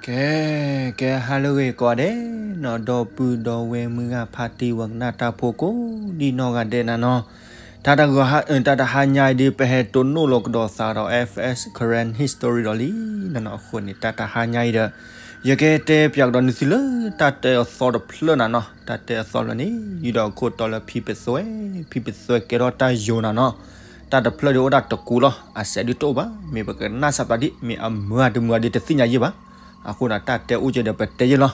ကဲ ကဲ ဟါလၢအဂ့ၤကိးဂၤဒဲးနီၤ, ဒီပုၢ်ဒီဝဲၢ်မုၢ်ဂၤဖါတံၢ် ဝဲကနၣ်တၢ်ဖိကိးဒံနီၢ်ဂၤဒဲးနၤနီၤ, တၢ်တဂီၤဟါ တၢ်တဟါညါအံၤဒုး ပဟဲတိၢ်နီၣ်လီၤကဒီးသးဒီး F S Karen History ဒီးလံနၤနီၤ, အဃိန့ၣ် တၢ်တဟါညါအံၤဒီး ယကတဲပၠးကဒီးနသုလၢ တၢ်တဲအသီတဖျၢၣ်နၤနီၤ, တၢ်တဲအသီလၢန့ၣ် ယဒီးခိၣ်တီလၢဖံပသွဲ, ဖံပသွဲကဲထီၣ်တၢ်ယိာ်နၤနီၤ, တၢ်တဖျၢၣ်ဒုးအိၣ်ဒၣ်တကူလီၤ, အစဲးဒုးတအိၣ်ဘၣ်, မ့ၢ်ပကနၣ်စးပာ်ဒံး မ့ၢ်အမုာ်အတမုာ်ဒုးတသ့ၣ်ညါယဲၢ်ဘၣ်, အဃိန့ၣ် တၢ်တဲအိၣ်ကဲဒီးပတဲယဲၢ်လီၤ,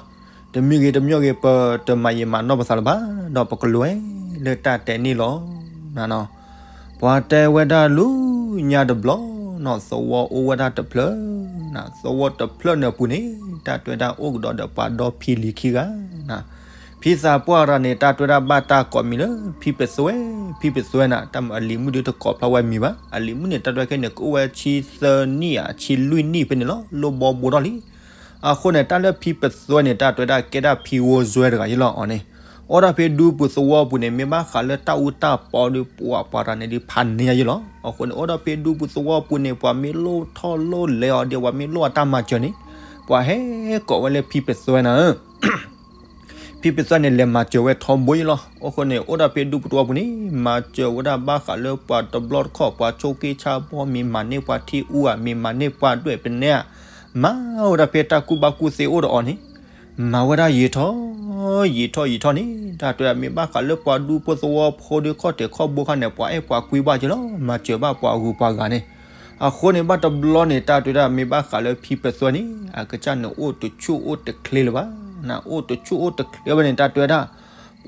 တမံၤဂ့ၤတမံၤဂ့ၤ ပတမၤယံာ်မၤနီၢ်ပသးလၢၤဘၣ်, ဒီးပကလဲၤလၢတၢ်တဲန့ၣ်လီၤနၤနီၤ, ပှၤတဲဝဲဒၣ်လူညါတဘျီနီၤ, သဝီအိၣ်ဝဲဒၣ်တဖျၢၣ်နၤ, သဝီတဖျၢၣ်န့ၣ်အပူၤန့ၣ် တၢ်တဲဝဲဒၣ်အိၣ်ကဒီးဒီးပှၤဒီဖံလံၤခံဂၤနၤ, ဖံသးပှၢ်တဂၤန့ၣ် တၢ်တဲဝဲဒၣ်ဘၣ်တၢ်ကိးမံၤလၢ ဖံပသွဲ, ဖံပသွဲနၤ, တၢ်မၤအလံၤမုၣ်ဒုးတကိးဖျါဝဲမံၤဘၣ်, အလံၤမုၣ်န့ၣ် တၢ်တဲဝဲခဲန့ၣ် ကအိၣ်ဝဲဆံသၢနံၣ်ဧါ ဆံလွံၢ်နံၣ်ဖဲန့ၣ်လီၤ, လိၣ်ဘီဘိထီၣ်လံ အဃိန့ၣ် တၢ်လၢဖံပသွဲန့ၣ် တၢ်တဲဝဲဒၣ်ကဲဒၣ်ဖံဝီစွဲတဂၤယဲၢ်လီၤအီၤန့ၣ်, အိၣ်ဒီးဖဲဒူပူၤသဝီပူၤန့ၣ် မ့ၢ်ဘၣ်ဃးလၢတၢ်အူတၢ်ပီဒီးပှၤပှၤတဂၤန့ၣ်ဒုးဖးန့ၢ်ယဲၢ်လီၤ, အဃိန့ၣ် အိၣ်ဒီးဖဲဒူပူၤသဝီပူၤန့ၣ် ပှၤမ့ၢ်လိၣ်ထီၣ်လိၣ်လဲၤအီၤဒီး ပှၤမ့ၢ်လိၣ်အတၢ်မၤစၢၤန့ၣ် ပှၤဟဲကိးဝဲလၢဖံပသွဲနၤဧၢ ဖံပသွဲန့ၣ် လဲၤမၤစၢၤဝဲထီဘိယဲၢ်လီၤ, အဃိန့ၣ် အိၣ်ဒီးဖဲဒူပူၤသဝီပူၤန့ၣ် မၤစၢၤဝဲဒၣ်ဘၣ်ဃးလၢပှၤတဘျီတခီၣ် ပှၤဆိးက့ဆါဘီ မ့ၢ်မၤန့ၢ်ပှၤထံအူဧါ မ့ၢ်မၤန့ၢ်ပှၤဒွဲၣ်ပနဲဧါ, မၤဝဲဒၣ်ဖဲတၢ်ကူၣ်ဘၣ်ကူၣ်သ့အိၣ်ဒီးအီၤန့ၣ် မၤဝဲဒၣ်ယံာ်ထီၣ် ယံာ်ထီၣ်ယံာ်ထီၣ်န့ၣ် တၢ်တဲဝဲဒၣ်မ့ၢ်ဘၣ်ဃးလၢပှၤဒူဖိသဝီဖိဒီးခီၣ်ထံးခီၣ်ဘိခါန့ၣ် ပှၤအဲၣ်ပှၤကွံဘၣ်ယဲၢ်လီၤ, မၤစၢၤဘၣ်ပှၤဂုၤပှၤဂၤန့ၣ်, အဃိန့ၣ် ဘၣ်တဘျီန့ၣ် တၢ်တဲဝဲဒၣ်မ့ၢ်ဘၣ်ဃးလၢဖံပသွဲန့ၣ် အကစၢ်န့ၣ်အိၣ်တဆူၣ်အိၣ်တချ့လၢၤဘၣ်, နအိၣ်တဆူၣ်အိၣ်တချ့ဝဲန့ၣ် တၢ်တဲဝဲဒၣ်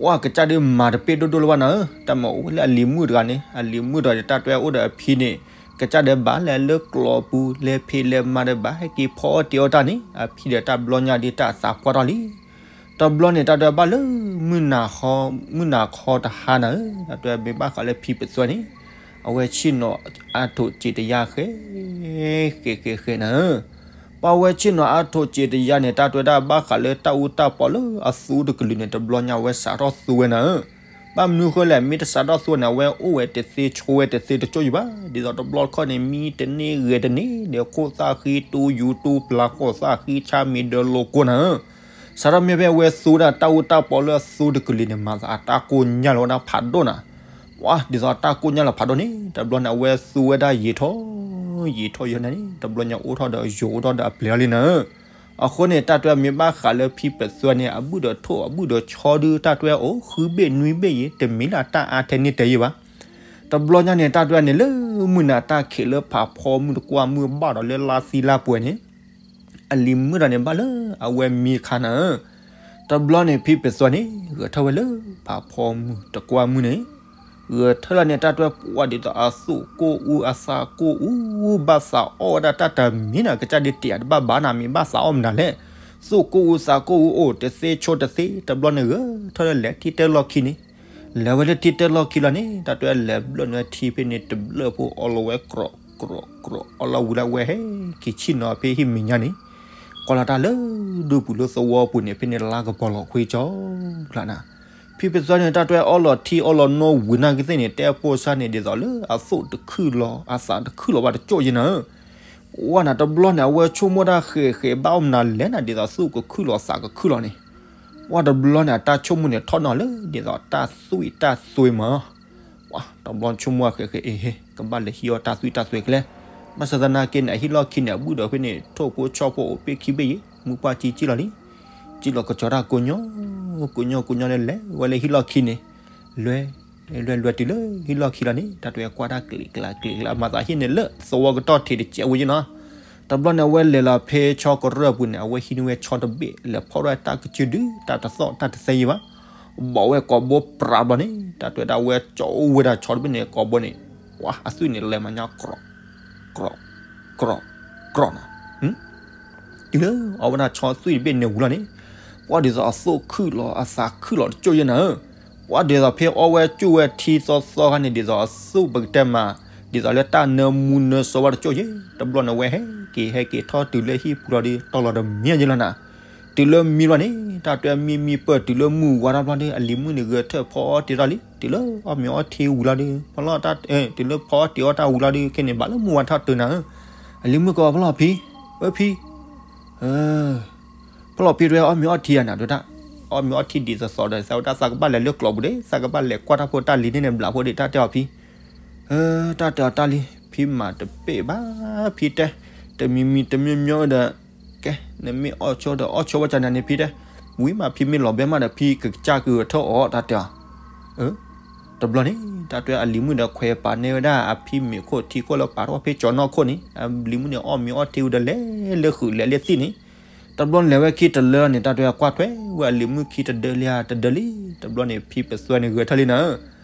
ပှၤကစၢ်ဒုးမၤတပ့ၢ်ဒိၣ်ဒိၣ်လၢၤဘၣ်နၤဧၢ, တၢ်မၤအိၣ်ဝဲလၢအလံၤမုၣ်တဂၤန့ၣ် အလံၤမုၣ်တဂၤန့ၣ် တၢ်တဲဝဲအိၣ်ဒီးအဖံန့ၣ် ကစၢ်ဒုးဘၣ်လဲၤလၢကျိးပူၤ လဲၤဖံးလဲၤမၤဒီးဘၣ်ဟဲက့ၤဖီအီၣ်တ့ၤအီၣ်တၢ်န့ၣ် အဖံဒီးတၢ်ဘျီညါဒုးတၢ်သးပှၢ်ထီၣ်လံ တဘျီန့ၣ် တၢ်တဲဝဲဘၣ်လၢ မုၢ်နၤခီတဟါနၤဧၢ, တၢ်တဲဝဲမ့ၢ်ဘၣ်ဃးလၢဖံပသွဲန့ၣ် အဝဲဆ့ၣ်နီၤအါထိးစံးတယါဃဲ ဃဲဃဲဃဲနၤဧၢ, ပှၤဝဲဆ့ၣ်နီၤအါထိးစံးတယါန့ၣ် တၢ်တဲဝဲဒၣ်ဘၣ်ဃးလၢတၢ်အူတၢ်ပီလၢအသူတကလုာ်န့ၣ် တဘျီညါဝဲစးထီၣ်သူဝဲနၤဧၢ, ဘၣ်မနုၤဃိလဲၣ် မ့ၢ်တစးထီၣ်သူဝဲန့ၣ် အဝဲအိၣ်ဝဲတသ့ဆိးဝဲတသ့တကၠိၢ်ယံၤဘၣ်, ဒ်သိးတဘျီတခီၣ်န့ၣ် မံတန့ၢ်ဂဲၤတန့ၢ် ဒီးခိၣ်သၣ်ဃံတူယူတူပျၤ ခိၣ်သၣ်ဃံဆါမံၤဒၢလိာ်ကိၢ်နၤဧၢ စးထီၣ်မ့ၢ်ဖဲအဝဲသူဝဲဒၣ်တၢ်အူတၢ်ပီလၢအသူတကလုာ်န့ၣ် မၤသးအတၢ်ကိၢ်ညါလီၤဝဲဒၣ်ဖးဒိၣ်နၤ, ပှၤဒ်သိးတၢ်ကိၢ်ညါလီၤဖးဒိၣ်န့ၣ် တဘျီန့ၣ် အဝဲသူဝဲဒၣ်ယံာ်ထီၣ် ယံာ်ထီၣ်ယံာ်ထီၣ်န့ၣ် တဘျီညါအိၣ်ထီၣ်ဒီးယိာ်အိၣ်ထီၣ်ဒီးအပျဲၢ်လံနၤဧၢ, အဃိန့ၣ် တၢ်တဲဝဲမ့ၢ်ဘၣ်ဃးလၢဖံပသွဲန့ၣ် အဘုၣ်ဒီးထိၣ်အဘုၣ်ဒီးဆီဒု တၢ်တဲဝဲအိၣ်ဃုဘ့ၣ်နွံဘ့ၣ်ယံၤ တမ့ၢ်လၢအတၢ်အါထဲန့ၣ်တဲယံၤဘၣ်, တဘျီညါန့ၣ် တၢ်တဲဝဲန့ၣ်လၢမုၢ်နၤတၢ်ခံးလၢဖးဖီမုၢ်တကွၢ်မုၢ်ဘၣ်ဒီးလၢလါသံလါပှဲၤန့ၣ် အလံၤမုၣ်တဂၤန့ၣ် ဘၣ်လၢအဝဲမံခါနၤဧၢ, တဘျီန့ၣ် ဖံပသွဲန့ၣ် ဂဲၤထၢၣ်ဝဲလၢဖးဖီမုၢ်တကွၢ်မုၢ်န့ၣ်, ဂဲၤထၢၣ်လီၤန့ၣ် တၢ်တဲဝဲပှၤဒ်သိး အသူၣ်ကိၢ်အူအသးကိၢ်အူ ဘၣ်သးအီၣ်ဝဲဒၣ်တၢ်တမံၤနၤ ကစၢ်ဒုးတ့ၢ်အတဘၣ်ဘၣ်နၤ မ့ၢ်ဘၣ်သးအီၣ်မနုၤလဲၣ်, သူၣ်ကိၢ်အူသးကိၢ်အူအိၣ်တသ့ဆိးတသ့ တဘျီန့ၣ် ဂဲၤထၢၣ်လၢလဲၤထံတဲလီၢ်ခံန့ၣ် လဲၤဝဲလၢထံတဲလီၢ်ခံလီၤန့ၣ် တၢ်တဲဝဲလဲၤဘျၢၣ်န့ၢ်ထံဖဲန့ၣ်တဘျၢၣ်ဖိ အီလီၤဝဲကြီးကြီးကြီး အီလီၤဝံၤလၢအဝဲဟဲက့ၤဆ့ၣ်နီၤဖဲဟံၣ်မဲာ်ညါန့ၣ်, ကွၢ်လီၤတၢ်လၢဒူပူၤလၢသဝီပူၤန့ၣ် ဖဲန့ၣ်လါကပီၤလီၤခွံကၠီလီၤနၤ, ဖံပသွဲန့ၣ် တၢ်တဲဝဲအီလီၤထံအီလီၤနိဝံၤနာ်က့သ့ၣ်န့ၣ် တဲအပိၢ်စါန့ၣ် ဒ်သိးလၢအသိၣ်တခုၣ်လီၤ အသးတခုၣ်လီၤဘၣ်တကၠိၢ်ယဲၢ်နၤဧၢ, ဝဲနၤတဘျီန့ၣ် အဝဲဆိကမိၣ်တၢ်ဃဲၤဃဲၤဘၣ်အီၣ်မနုၤလဲၣ်နၤ ဒ်သိးသူၣ်ကခုၣ်လီၤသးကခုၣ်လီၤန့ၣ် ပှၤတဘျီန့ၣ် အတၢ်ဆိကမိၣ်န့ၣ် ထီၣ်နီၤလၢ ဒ်သိးတၢ်သွံၣ်တၢ်သွဲမး, ပှၤတဘျီဆိကမိၣ်အဃဲၤဃဲၤ အ့ဟ့ ကဘၣ်လဲၤဟံးအီၣ်တၢ်သွံၣ်တၢ်သွဲကျဲ, ဘၣ်ဆၣ်သနာ်က့န့ၣ် အဟံၣ်လီၢ်ခံန့ၣ် အဘုၣ်ဒီးဖဲန့ၣ် ထိၣ်ဖိဆီဖိအိၣ်ပ့ၢ်ခံဘ့ၣ်ယံၤ မူပှၢ်ကံကံလီၤလံ, ကံလီၤကစီၤတၢ်ကိးညီ ကိးညီကိးညီလၢလဲၤဝဲလၢဟံၣ်လီၢ်ခံန့ၣ်, လွဲ လွဲလွဲတုၤလၢဟံၣ်လီၢ်ခံလီၤန့ၣ် တၢ်တဲဝဲကွၢ်တၢ်ကျ့ၤကျါကျ့ၤကျါ မၤသးဟံၣ်န့ၣ်လၢသဝီကတီၢ်ထံးတစဲးဝဲယံၤနီၤ, တဘျီန့ၣ် အဝဲလဲၤလီၤဖဲဆီကရၢၢ်ပူၤန့ၣ် အဝဲဟံးန့ၢ်ဝဲဆီတဘ့ၣ် လဲၤဖီၣ်ထီၣ်တၢ်ကစုဒု တၢ်တသီၣ်တၢ်တသဲယံၤဘၣ်, ဘီးဝဲကိာ်ဘိပြးဘျီန့ၣ် တၢ်တဲဝဲဒၣ်အဝဲကၠီအိၣ်ဝဲဒၣ်ဆီတဘ့ၣ်န့ၣ် ကိာ်ဘိန့ၣ်, ပှၤအသွံၣ်န့ၣ်လဲၤမၤညါ ကြီး ကြီး ကြီးနၤ တုၤလၢအီၣ်ဝဲဒၣ်ဆီသွံၣ်တဘ့ၣ်န့ၣ်ဝံၤလီၤန့ၣ်, ပှၤဒ်သိးအသိၣ်ခုၣ်လီၤ အသးခုၣ်လီၤတကၠိၢ်ယဲၢ်နၤဧၢ, ပှၤဒ်သိးဖဲအီၣ်ဝဲကၠူၣ်ဝဲထံသီသီခါန့ၣ် ဒ်သိးအသိၣ်ပကတဲမး, ဒ်သိးလၢတၢ်နၢမူနၢစီဝဲတကၠိၢ်ယဲၢ်, တဘျီန့ၣ်ဝဲဟဲက့ၤဟဲက့ၤထီၣ်တုၤလၢဟံၣ်ပူၤလီၤဒီး တီၢ်လီၤဒီးမံယဲၢ်လီၤနၤ, တုၤလၢမံဘျီန့ၣ် တၢ်တဲမံမံပၢၢ်တုၤလၢမုၢ်ဝါထီၣ်ဘျီဒီး အလံၤမုၣ်န့ၣ်ဂဲၤထၢၣ်ဖီအီၣ်တ့ၢ်ထီၣ်လံ, တုၤလၢအီၣ်မ့ၤအီထံဝံၤလီၤဒီး ဖီလီၤတၢ်, တုၤလၢဖီအီၣ်တ့ၢ်အီၣ်တၢ်ဝံၤလီၤဒီး ခဲန့ၣ်ဘၣ်လၢမုၢ်ဝါထီၣ်တုၤနၤဧၢ, အလံၤမုၣ်ကိးဖီလီၤဖံ, ဝဲဖံ, အၢ ဖီလီၤဖံတဲဝဲအီၣ်မ့ၤအီထံဧါနၤ တဲဒၣ်, အီၣ်မ့ၤအီထံဒ်သိးသိးဒီး သးဝဲဒၣ်သးကဘၣ်လဲၤလၢကျိးပူၤဒီး သးကဘၣ်လဲၤကွၢ်တၢ်ဖိတၢ်လံၤန့ၣ်န့ၣ် ဘျးဖိဒီး တၢ်တဲအီၤဖံ, တၢ်တဲအီၤတၢ်လံၤ ဖံမၤတပ့ၢ်ဘၣ် ဖံတဲ, တမံၤမံၤတမံၤမံၤဒီး ကဲ နမ့ၢ်အီၣ်ဆိဒီးအီၣ်ဆိဝဲကန့ၣ်န့ၣ် ဖံတဲ, ဝံၤမးဖံမ့ၢ်လီၤဘဲမးဒီး ဖံကစၢ်ကဂဲၤထၢၣ်အီၤ တၢ်တဲအီၤ တဘျီန့ၣ် တၢ်တဲအီၤအလံၤမုၣ်ဒီးခွဲးပာ်န့ၢ်ဝဲဒၣ်အဖံမ့ၤခိၣ်ထံခိၣ်လၢပာ်ထီၣ်ဖဲကၠီၤနီၢ်ခိၣ်န့ၣ် အလံၤမုၣ်န့ၣ်အီၣ်မ့ၤအီထံဝံၤဒီးလဲၤလၢဃုာ်လဲၤလၢသ့ၣ်န့ၣ်, တဘျီန့ၣ်လဲၤဝဲခံတလၢန့ၣ် တၢ်တဲအီၤကွၢ်ထွဲဝဲအလံၤမုၣ်ခံတဒၢလံဧါ တဒၢလံ, တဘျီန့ၣ်ဖံပစွဲန့ၣ်ဂဲၤထၢၣ်လံနၤဧၢ,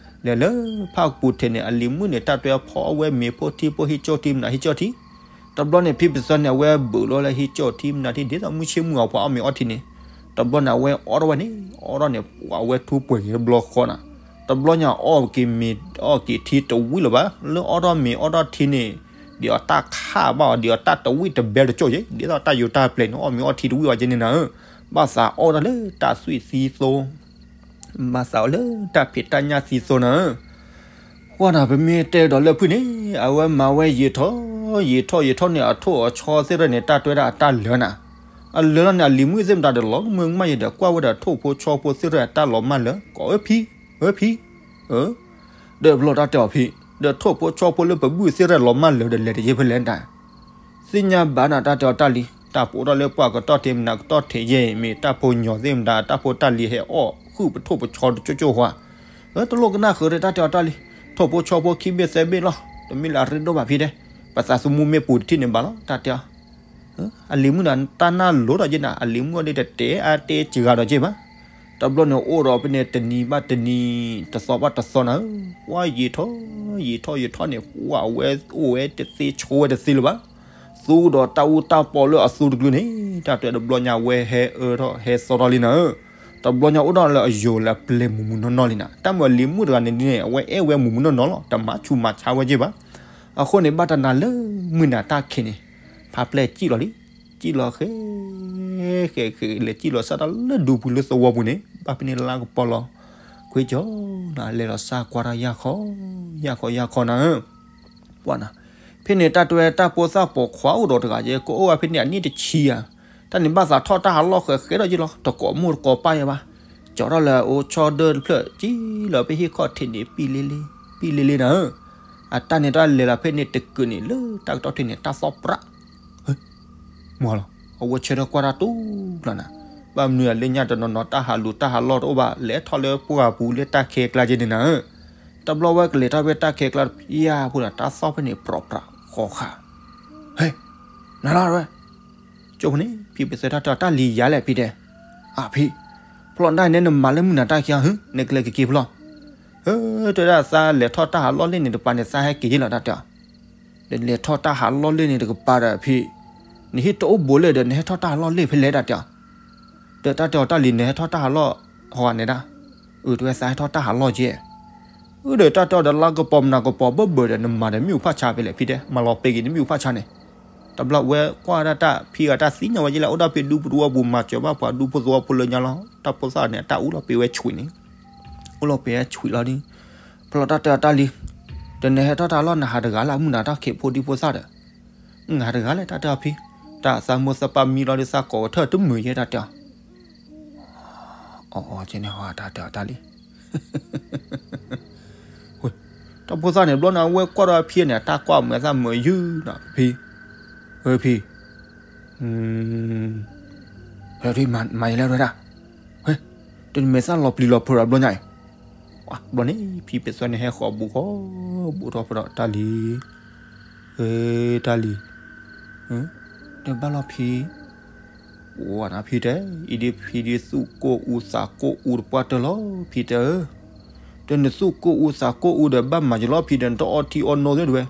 လဲၤလၢဖၣ်ပူၤထံးန့ၣ် အလံၤမုၣ်န့ၣ် တၢ်တဲအီၤဖီအီၣ်ဝဲမ့ၤဖိထံဖိဟံၣ်ကၠီၣ်ထံမနၤဟံၣ်ကၠီၣ်ထံ တဘျီန့ၣ် ဖံပစွဲန့ၣ် အဝဲဘုးလီၤလၢဟံၣ်ကၠီၣ်ထံမနၤထံၣ် ဒ်သိးမုၢ်ဆ့ၣ်မုၢ်ဂီၤပှၤအီၣ်မ့ၤအီထံန့ၣ်, တဘျီန့ၣ် အဝဲအီၣ်ထီၣ်ဝဲန့ၣ် အီၣ်ထီၣ်န့ၣ် အဝဲထူပှဲၤက့ၤဘျီဃီနၤ, တဘျီညါအီၣ်က့ၤမ့ၤအီၣ်က့ၤထံတဝံၣ်လၢၤဘၣ်, လၢအီၣ်ထီၣ်မ့ၤအီၣ်ထီၣ်ထံန့ၣ် ဒ်အီၤတၢ်ခးဘၣ်အီၤ ဒ်အီၤတၢ်တဝံၣ်တဘဲတကၠိၣ်က့ၤ ဒ်သိးတၢ်ယိၤတၢ်ပျဲၤန့ၣ် အီၣ်မ့ၤအီၣ်ထံတဝံၣ်ဘၣ်က့ၤန့ၣ်နၤဧၢ, ဘၣ်သးအီၣ်တၢ်လၢတၢ်သွံၣ်သံသိ ဘၣ်သးအီၣ်လၢတၢ်ဖံးတၢ်ညၣ်သံသိနၤဧၢ ကွၢ်နၤ ပမ့ၢ်တဲဒီးလၢဖုၣ်န့ၣ် အဝဲမၤဝဲယံာ်ထီၣ် ယံာ်ထီၣ်ယံာ်ထီၣ်န့ၣ် အထိၣ်အဆီသ့ၣ်ရဲၣ်န့ၣ် တၢ်တဲဝဲဒၣ်အတၢ်လၢာ်နၤ, အလၢာ်လီၤန့ၣ် အလံၤမုၣ်သ့ၣ်မတၤဒီးလီၤကမၢကမၣ်ယဲဒီး ကွၢ်ဝဲဒီးထိၣ်ဖိဆီဖိသ့ၣ်ရဲၣ်အတၢ်လီၤမၢ်လၢာ် ကိးအၢဖံ အၢဖံ အၢ ဒီးဘျီတၢ်တဲအီၤဖံ ဒီးထိၣ်ဖိဆီဖိလၢပဘုၣ်သ့ၣ်ရဲၣ်လီၤမၢ်လၢာ်ဒီးလဲၤတယဲၢ်ဖဲလဲၣ်နတၢ် သ့ၣ်ညါဘၣ်နၤ တၢ်တဲအီၤတၢ်လံၤ တၢ်ပအိၣ်ထီၣ်လၢပှၢ်ကတီၢ်ထံးမနၤကတီၢ်ထံးယဲၢ် မ့ၢ်တၢ်ဖိညီသ့ၣ်မတၤ တၢ်ဖိတၢ်လံၤဟဲအီၣ်ဃုာ်ပထိၣ်ပဆီတကၠိၣ်ကၠိၣ်ဃီ, တလိၣ်ကနၣ်ဃုာ်ဒီး တၢ်တဲအီၤတၢ်လံၤ ထိၣ်ဖိဆီဖိခံဘ့ၣ်သၢဘ့ၣ်လီၤ တမ့ၢ်လၢအရ့ဒိၣ်ဘၣ်ဖံတဲ, ပသးသမူမ့ၢ်ပူၤတထံၣ်န့ၣ်ဘၣ်လီၤ တၢ်တဲအီၤ အလံၤမုၣ်နၤ တၢ်နၢ်လိၤဒီးက့နၤ အလံၤမုၣ်အီၤဒ်တတဲအါတဲစှၤဒီးက့ဘၣ်, တဘျီန့ၣ်အိၣ်ဒီးဖဲန့ၣ်တနံၤဘၣ်တနံၤ တသီဘၣ်တသီနၤဧၢ, ကွၢ်ယံာ်ထီၣ် ယံာ်ထီၣ်ယံာ်ထီၣ်န့ၣ် ကွၢ်ဝဲအိၣ်ဝဲတသ့ဆိးဝဲတသ့လၢၤဘၣ်, သူဒီးတၢ်အူတၢ်ပီလၢအသူတကလုာ်န့ၣ် တၢ်တဲတဘျီညါဝဲဟဲအၢထီၣ်ဟဲသီထီၣ်လံနၤဧၢ, တဘျီညါအိၣ်ဒီးလၢအယိာ်လၢအပျဲၢ်မုၢ်မုၢ်နီၢ်နီၢ်လံနၤ, တၢ်မ့ၢ်အလံၤမုၣ်တဂၤန့ၣ်ဒ်န့ၣ် အဝဲအဲၣ်ဝဲမုၢ်မုၢ်နီၢ်နီၢ်လီၤ တမၤဆူးမၤဆါဝဲက့ဘၣ်, အဃိန့ၣ်ဘၣ်တနၤလၢမုၢ်နၤတၢ်ခံးန့ၣ် ဖးပျဲၢ်စံၣ်လီၤလံ, စံၣ်လီၤဃဲ ဃဲဃဲလဲၤစံၣ်လီၤစၢ်တၢ်လၢဒူပူၤလၢသဝီပူၤန့ၣ် ဘၣ်ဖဲန့ၣ်လါကပီၤလီၤ, ခွ့ကၠီနၤ လဲၤလီၤစၢ်ကွၢ်တၢ်ယၢ်ခီ, ယၢ်ခီယၢ်ခီနၤဧၢ, ကွၢ်နၤ, ဖဲန့ၣ်တၢ်တဲတၢ်ဖိသၣ်ပိာ်ခွါအိၣ်ဒီးတဂၤယဲ ကအိၣ်ဝဲဖဲန့ၣ်အနံၣ်တဆံဧါ, တၢ်န့ၣ်ဘၣ်သးထီၣ်တၢ်ဟးလီၢ်ဃဲဃဲဒီးယ့ၢ်လီၤ တကိးမိၢ်တကိးပၢ်ယဲဘၣ်, ကၠီထီၣ်လၢအအိၣ်ဆီဒၢတဖျၢၣ် စံၣ်လီၤဖဲဟံၣ်ခီၣ်ထံးန့ၣ် ပံၣ်လ့လ့ ပံၣ်လ့လ့နၤဧၢ အတၢ်န့ၣ်တၢ်လဲၤလီၤဖဲန့ၣ်တကုာ်န့ၣ် လၢတၢ်ကတီၢ်ထံးန့ၣ် တၢ်သီၣ်ပြး, မ့ၢ်လီၤ, အဝဲဆၢထၢၣ်ကွၢ်တၢ်တူၢ်လီၤနၤ, ဘၣ်မနုၤအလၢညါတနီၤနီၤ တၢ်ဟးလူၤတၢ်ဟးလီၢ်တအိၣ်ဘၣ် လဲၤထီၣ်လၢပှၢ်ပူၤလၢတၢ်ခဲကျါက့န့ၣ်နၤဧၢ, တဘျီဝဲကလဲၤထီၣ်ဖဲတၢ်ခဲကျါတပျၢ်ဖိန့ၣ် တၢ်သီၣ်ဖဲန့ၣ် ပြးပြးဃီဃာ်, ဟဲ, နၤလီၤဝဲ ကၠိဖိန့ၣ် ဖံပသၢတၢ်တဲအီၤတၢ်လံၤယၤလဲၣ်ဖံတဲ, အဖံ, ဖျီၣ်ဒၣ်န့ၣ်နမၤလၢမုၢ်နၤတၢ်ခံဂၤဟၢ နကလဲၤကက့ၤဖျီၣ်, ဟၢ တဲဒၣ်သးလဲၤထီၣ်တၢ်ဟးလီၢ်လ့ၣ်န့ၣ်တပၤန့ၣ် သးဟဲက့ၤယ့ၢ်လီၤတၢ်တဲအီၤ, ဒီးလဲၤထီၣ်တၢ်ဟးလီၢ်လ့ၣ်န့ၣ်တကပၤဒီးဖံ, နဟံၣ်တအိၣ်ဘူးလၢဒီး နဟဲထီၣ်တၢ်ဟးလီၢ်လ့ၣ်ဖဲလဲၣ်တၢ်တဲအီၤ, ဒီးတၢ်တဲအီၤတၢ်လံၤ နဟဲထီၣ်တၢ်ဟးလီၢ်ဟီဂၤန့ၣ်ဒၣ်, အၢ တဲဝဲသးဟဲထီၣ်တၢ်ဟးလီၢ်က့ အၢ ဒီးတၢ်တဲအီၤဒီးလါကပီၤမနၤကပီၤဘၢၣ်ဘၢၣ်ဒီး နမၤဒီးမ့ၣ်အူဖးဆါဖဲလဲၣ်ဖံတဲ မၤလီၤပဲက့ၤနမ့ၣ်အူဖးဆါန့ၣ်, တဘျီဝဲကွၢ်ဒၣ်တၢ်ဖံဂၤတၢ်သ့ၣ်ညါဝဲယ့ၢ်လၢ အိၣ်ဒၣ်ဖဲဒူပူၤတဝီပူၤ မၤစၢၤဘၣ်ပှၤဒူဖိသဝီဖိလၢညါလီၤ တၢ်ဖိသၣ်န့ၣ် အတၢ်အူလီၤပ့ၤဝဲဆွံးန့ၣ်, အိၣ်လီၤပ့ၤဝဲဆွံးလီၤဒ်, ဖျီၣ်တၢ်တဲအီၤတၢ်လံၤ, ဒီးနဟဲထီၣ်တၢ်ဟးလီၢ် နဟးတဂၤလၢအမုၢ်နၤတၢ်ခံးဖိဒံဖိသၣ်ဒီး, နဟးတဂၤလဲၣ်တၢ်တဲအီၤဖံ, တၢ်သးမိၢ်သးပၢ်မံလီၤဒ်သးကိးကထၢၣ်တမုာ်ယဲတၢ်တဲအီၤ အီၤအီၤကန့ၣ်ဟီတၢ်တဲအီၤတၢ်လံၤ, တၢ်ဖိသၣ်န့ၣ် ဘျီန့ၣ် အဝဲကွၢ်ဒီးအဖံန့ၣ် အတၢ်ကွၢ်မုာ်သၣ်မုာ်ယုၢ်နီၤ ဖံ, ဝဲဖံ, ဟဲဒ်မၤယလဲၣ်ဝဲဒၣ်, ဟဲ, တနမဲာ်သၣ်လီၤပျံၤလီၤဖုးဒီးဘျီညါအံၤ, ဘျီန့ၣ် ဖံပသၢန့ၣ်ဟဲဃီၤဘူးဃီၤ ဘူးထီၣ်ဖဲဒီးတၢ်လံၤ, တၢ်လံၤ, ဒီးဘၣ်လီၤဖံ ဝဲနဖံတဲ, အံၤဒ်ဖံဒ်သူၣ်ကိၢ်အူသးကိၢ်အူတပှၢ်တၢၢ်လီၤ ဖံတဲဧၢ, ဒီးနသူၣ်ကိၢ်အူသးကိၢ်အူဒီးဘၣ်မၤယလီၤဖံဒီး နတအီထံအီနိသ့ၣ်တဝဲ,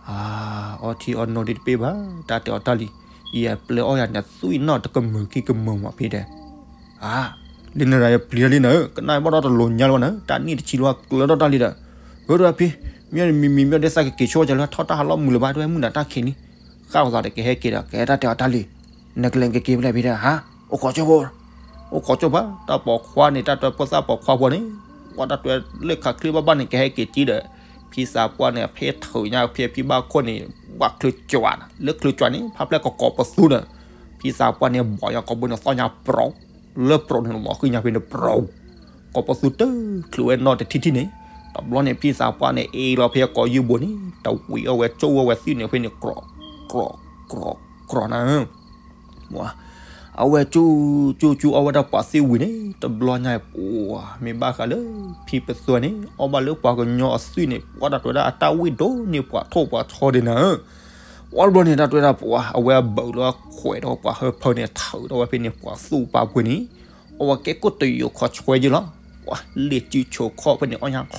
အါ, အီထံအီနိဒ်တပ့ၢ်ဘၣ် တၢ်တဲအီၤတၢ်လံၤ, ယပျဲအီၣ်ယၤန့ၣ် သွံၣ်နီၣ်တကမၢၤခံကမၢၤမးဖံတဲ, အါ, လၢနရၤယပျံၤလံနဧၢ, ကနၣ်ဘၣ်ဒီးတလိၤညါလၢၤဘၣ်နဧၢ, တၢ်နံၣ်တဆံလီၤကျၢၤထီၣ်တၢ်လံၤဒီး, ဧၢဒီးဖံ, မ့ၢ်မံၤမံၤမ့ၢ်ဒ်သးကက့ၤဆိကလဲၣ် ထီၣ်တၢ်ဟးလီၢ်မုာ်လၢၤဘၣ် တဝဲမုၢ်နၤတၢ်ခံးလံ, ဃၣ်အသးဒီးကဟဲက့ၤဒီး ကဟဲတၢ်တဲအီၤတၢ်လံၤ, နကလဲၤကက့ၤဖဲလဲၣ်ဖံတဲဧါ, အိၣ်ခိးကၠိဖိ, အိၣ်ခိးကၠိဖိ, တၢ်ပိာ်ခွါန့ၣ် တၢ်တဲဖိသၣ်ပိာ်ခွါဖိန့ၣ်, ကွၢ်တၢ်တဲလၢခးချ့ဘၣ်ဘၣ်န့ၣ် ကဟဲက့ၤကံဒီး, ဖံသးပှၢ်န့ၣ် ဖဲထုးညါဖဲဖံဘၣ်ခိၣ်န့ၣ်, ဘၣ်ချုးကွၢ်နၤ လၢချုးကွၢ်န့ၣ် ဖးဖျဲၣ်ကကိးပသူဒီး, ဖံသးပှၢ်န့ၣ် ဘီၣ်ညါကိာ်ဘိန့ၣ်သီၣ်ညါပြီၤ, လၢပြီၤန့ၣ်လီၤဃံညါဖဲန့ၣ်ပြီၤ, ကိာ်ပသူတချုးဝဲနီတထံၣ်ထံၣ်န့ၣ်, တဘျီန့ၣ် ဖံသးပှၢ်န့ၣ် အ့ၣ်လီၤဖဲကိာ်ယုၢ်ဘိန့ၣ် တဝံၤအီၣ်ဝဲကၠိၣ်ဝဲဝဲသ့ၣ်န့ၣ်ဖဲန့ၣ် ကြီၢ်ကြီၢ်ကြီၢ်နၤ အဝဲကၠိၣ်ကၠိၣ်ကၠိၣ်အီၣ်ဝဲဒၣ်ပှၤသ့ၣ်ဝံၤန့ၣ် တဘျီညါပှၤ မ့ၢ်ဘၣ်ဃးလၢ ဖံပသွဲန့ၣ် အီၣ်ဘၣ်လၢပှၤကညီအသွံၣ်န့ၣ် ပှၤတၢ်တဲဝဲဒၣ်အတၢ်ဝံၣ်ဒိၣ်န့ၢ်ပှၤထိၣ်ပှၤဆီဒံးနၤဧၢ, ပှၤတဘျီန့ၣ် တၢ်တဲဝဲဒၣ်ပှၤ အဝဲအဘၢၣ်လၢခွဲးဒီးပှၤဟၢဖၢန့ၣ် ထုးထီၣ်ဝဲဖဲန့ၣ် ပှၤသူၣ်ပှၤပှဲၤန့ၣ် အဝဲကဲကိၣ်တယိၤခီဆွဲက့လီၤ, ပှၤလ့ၣ်စုဆိးခီဖဲန့ၣ် အီၣ်ညါ ပှ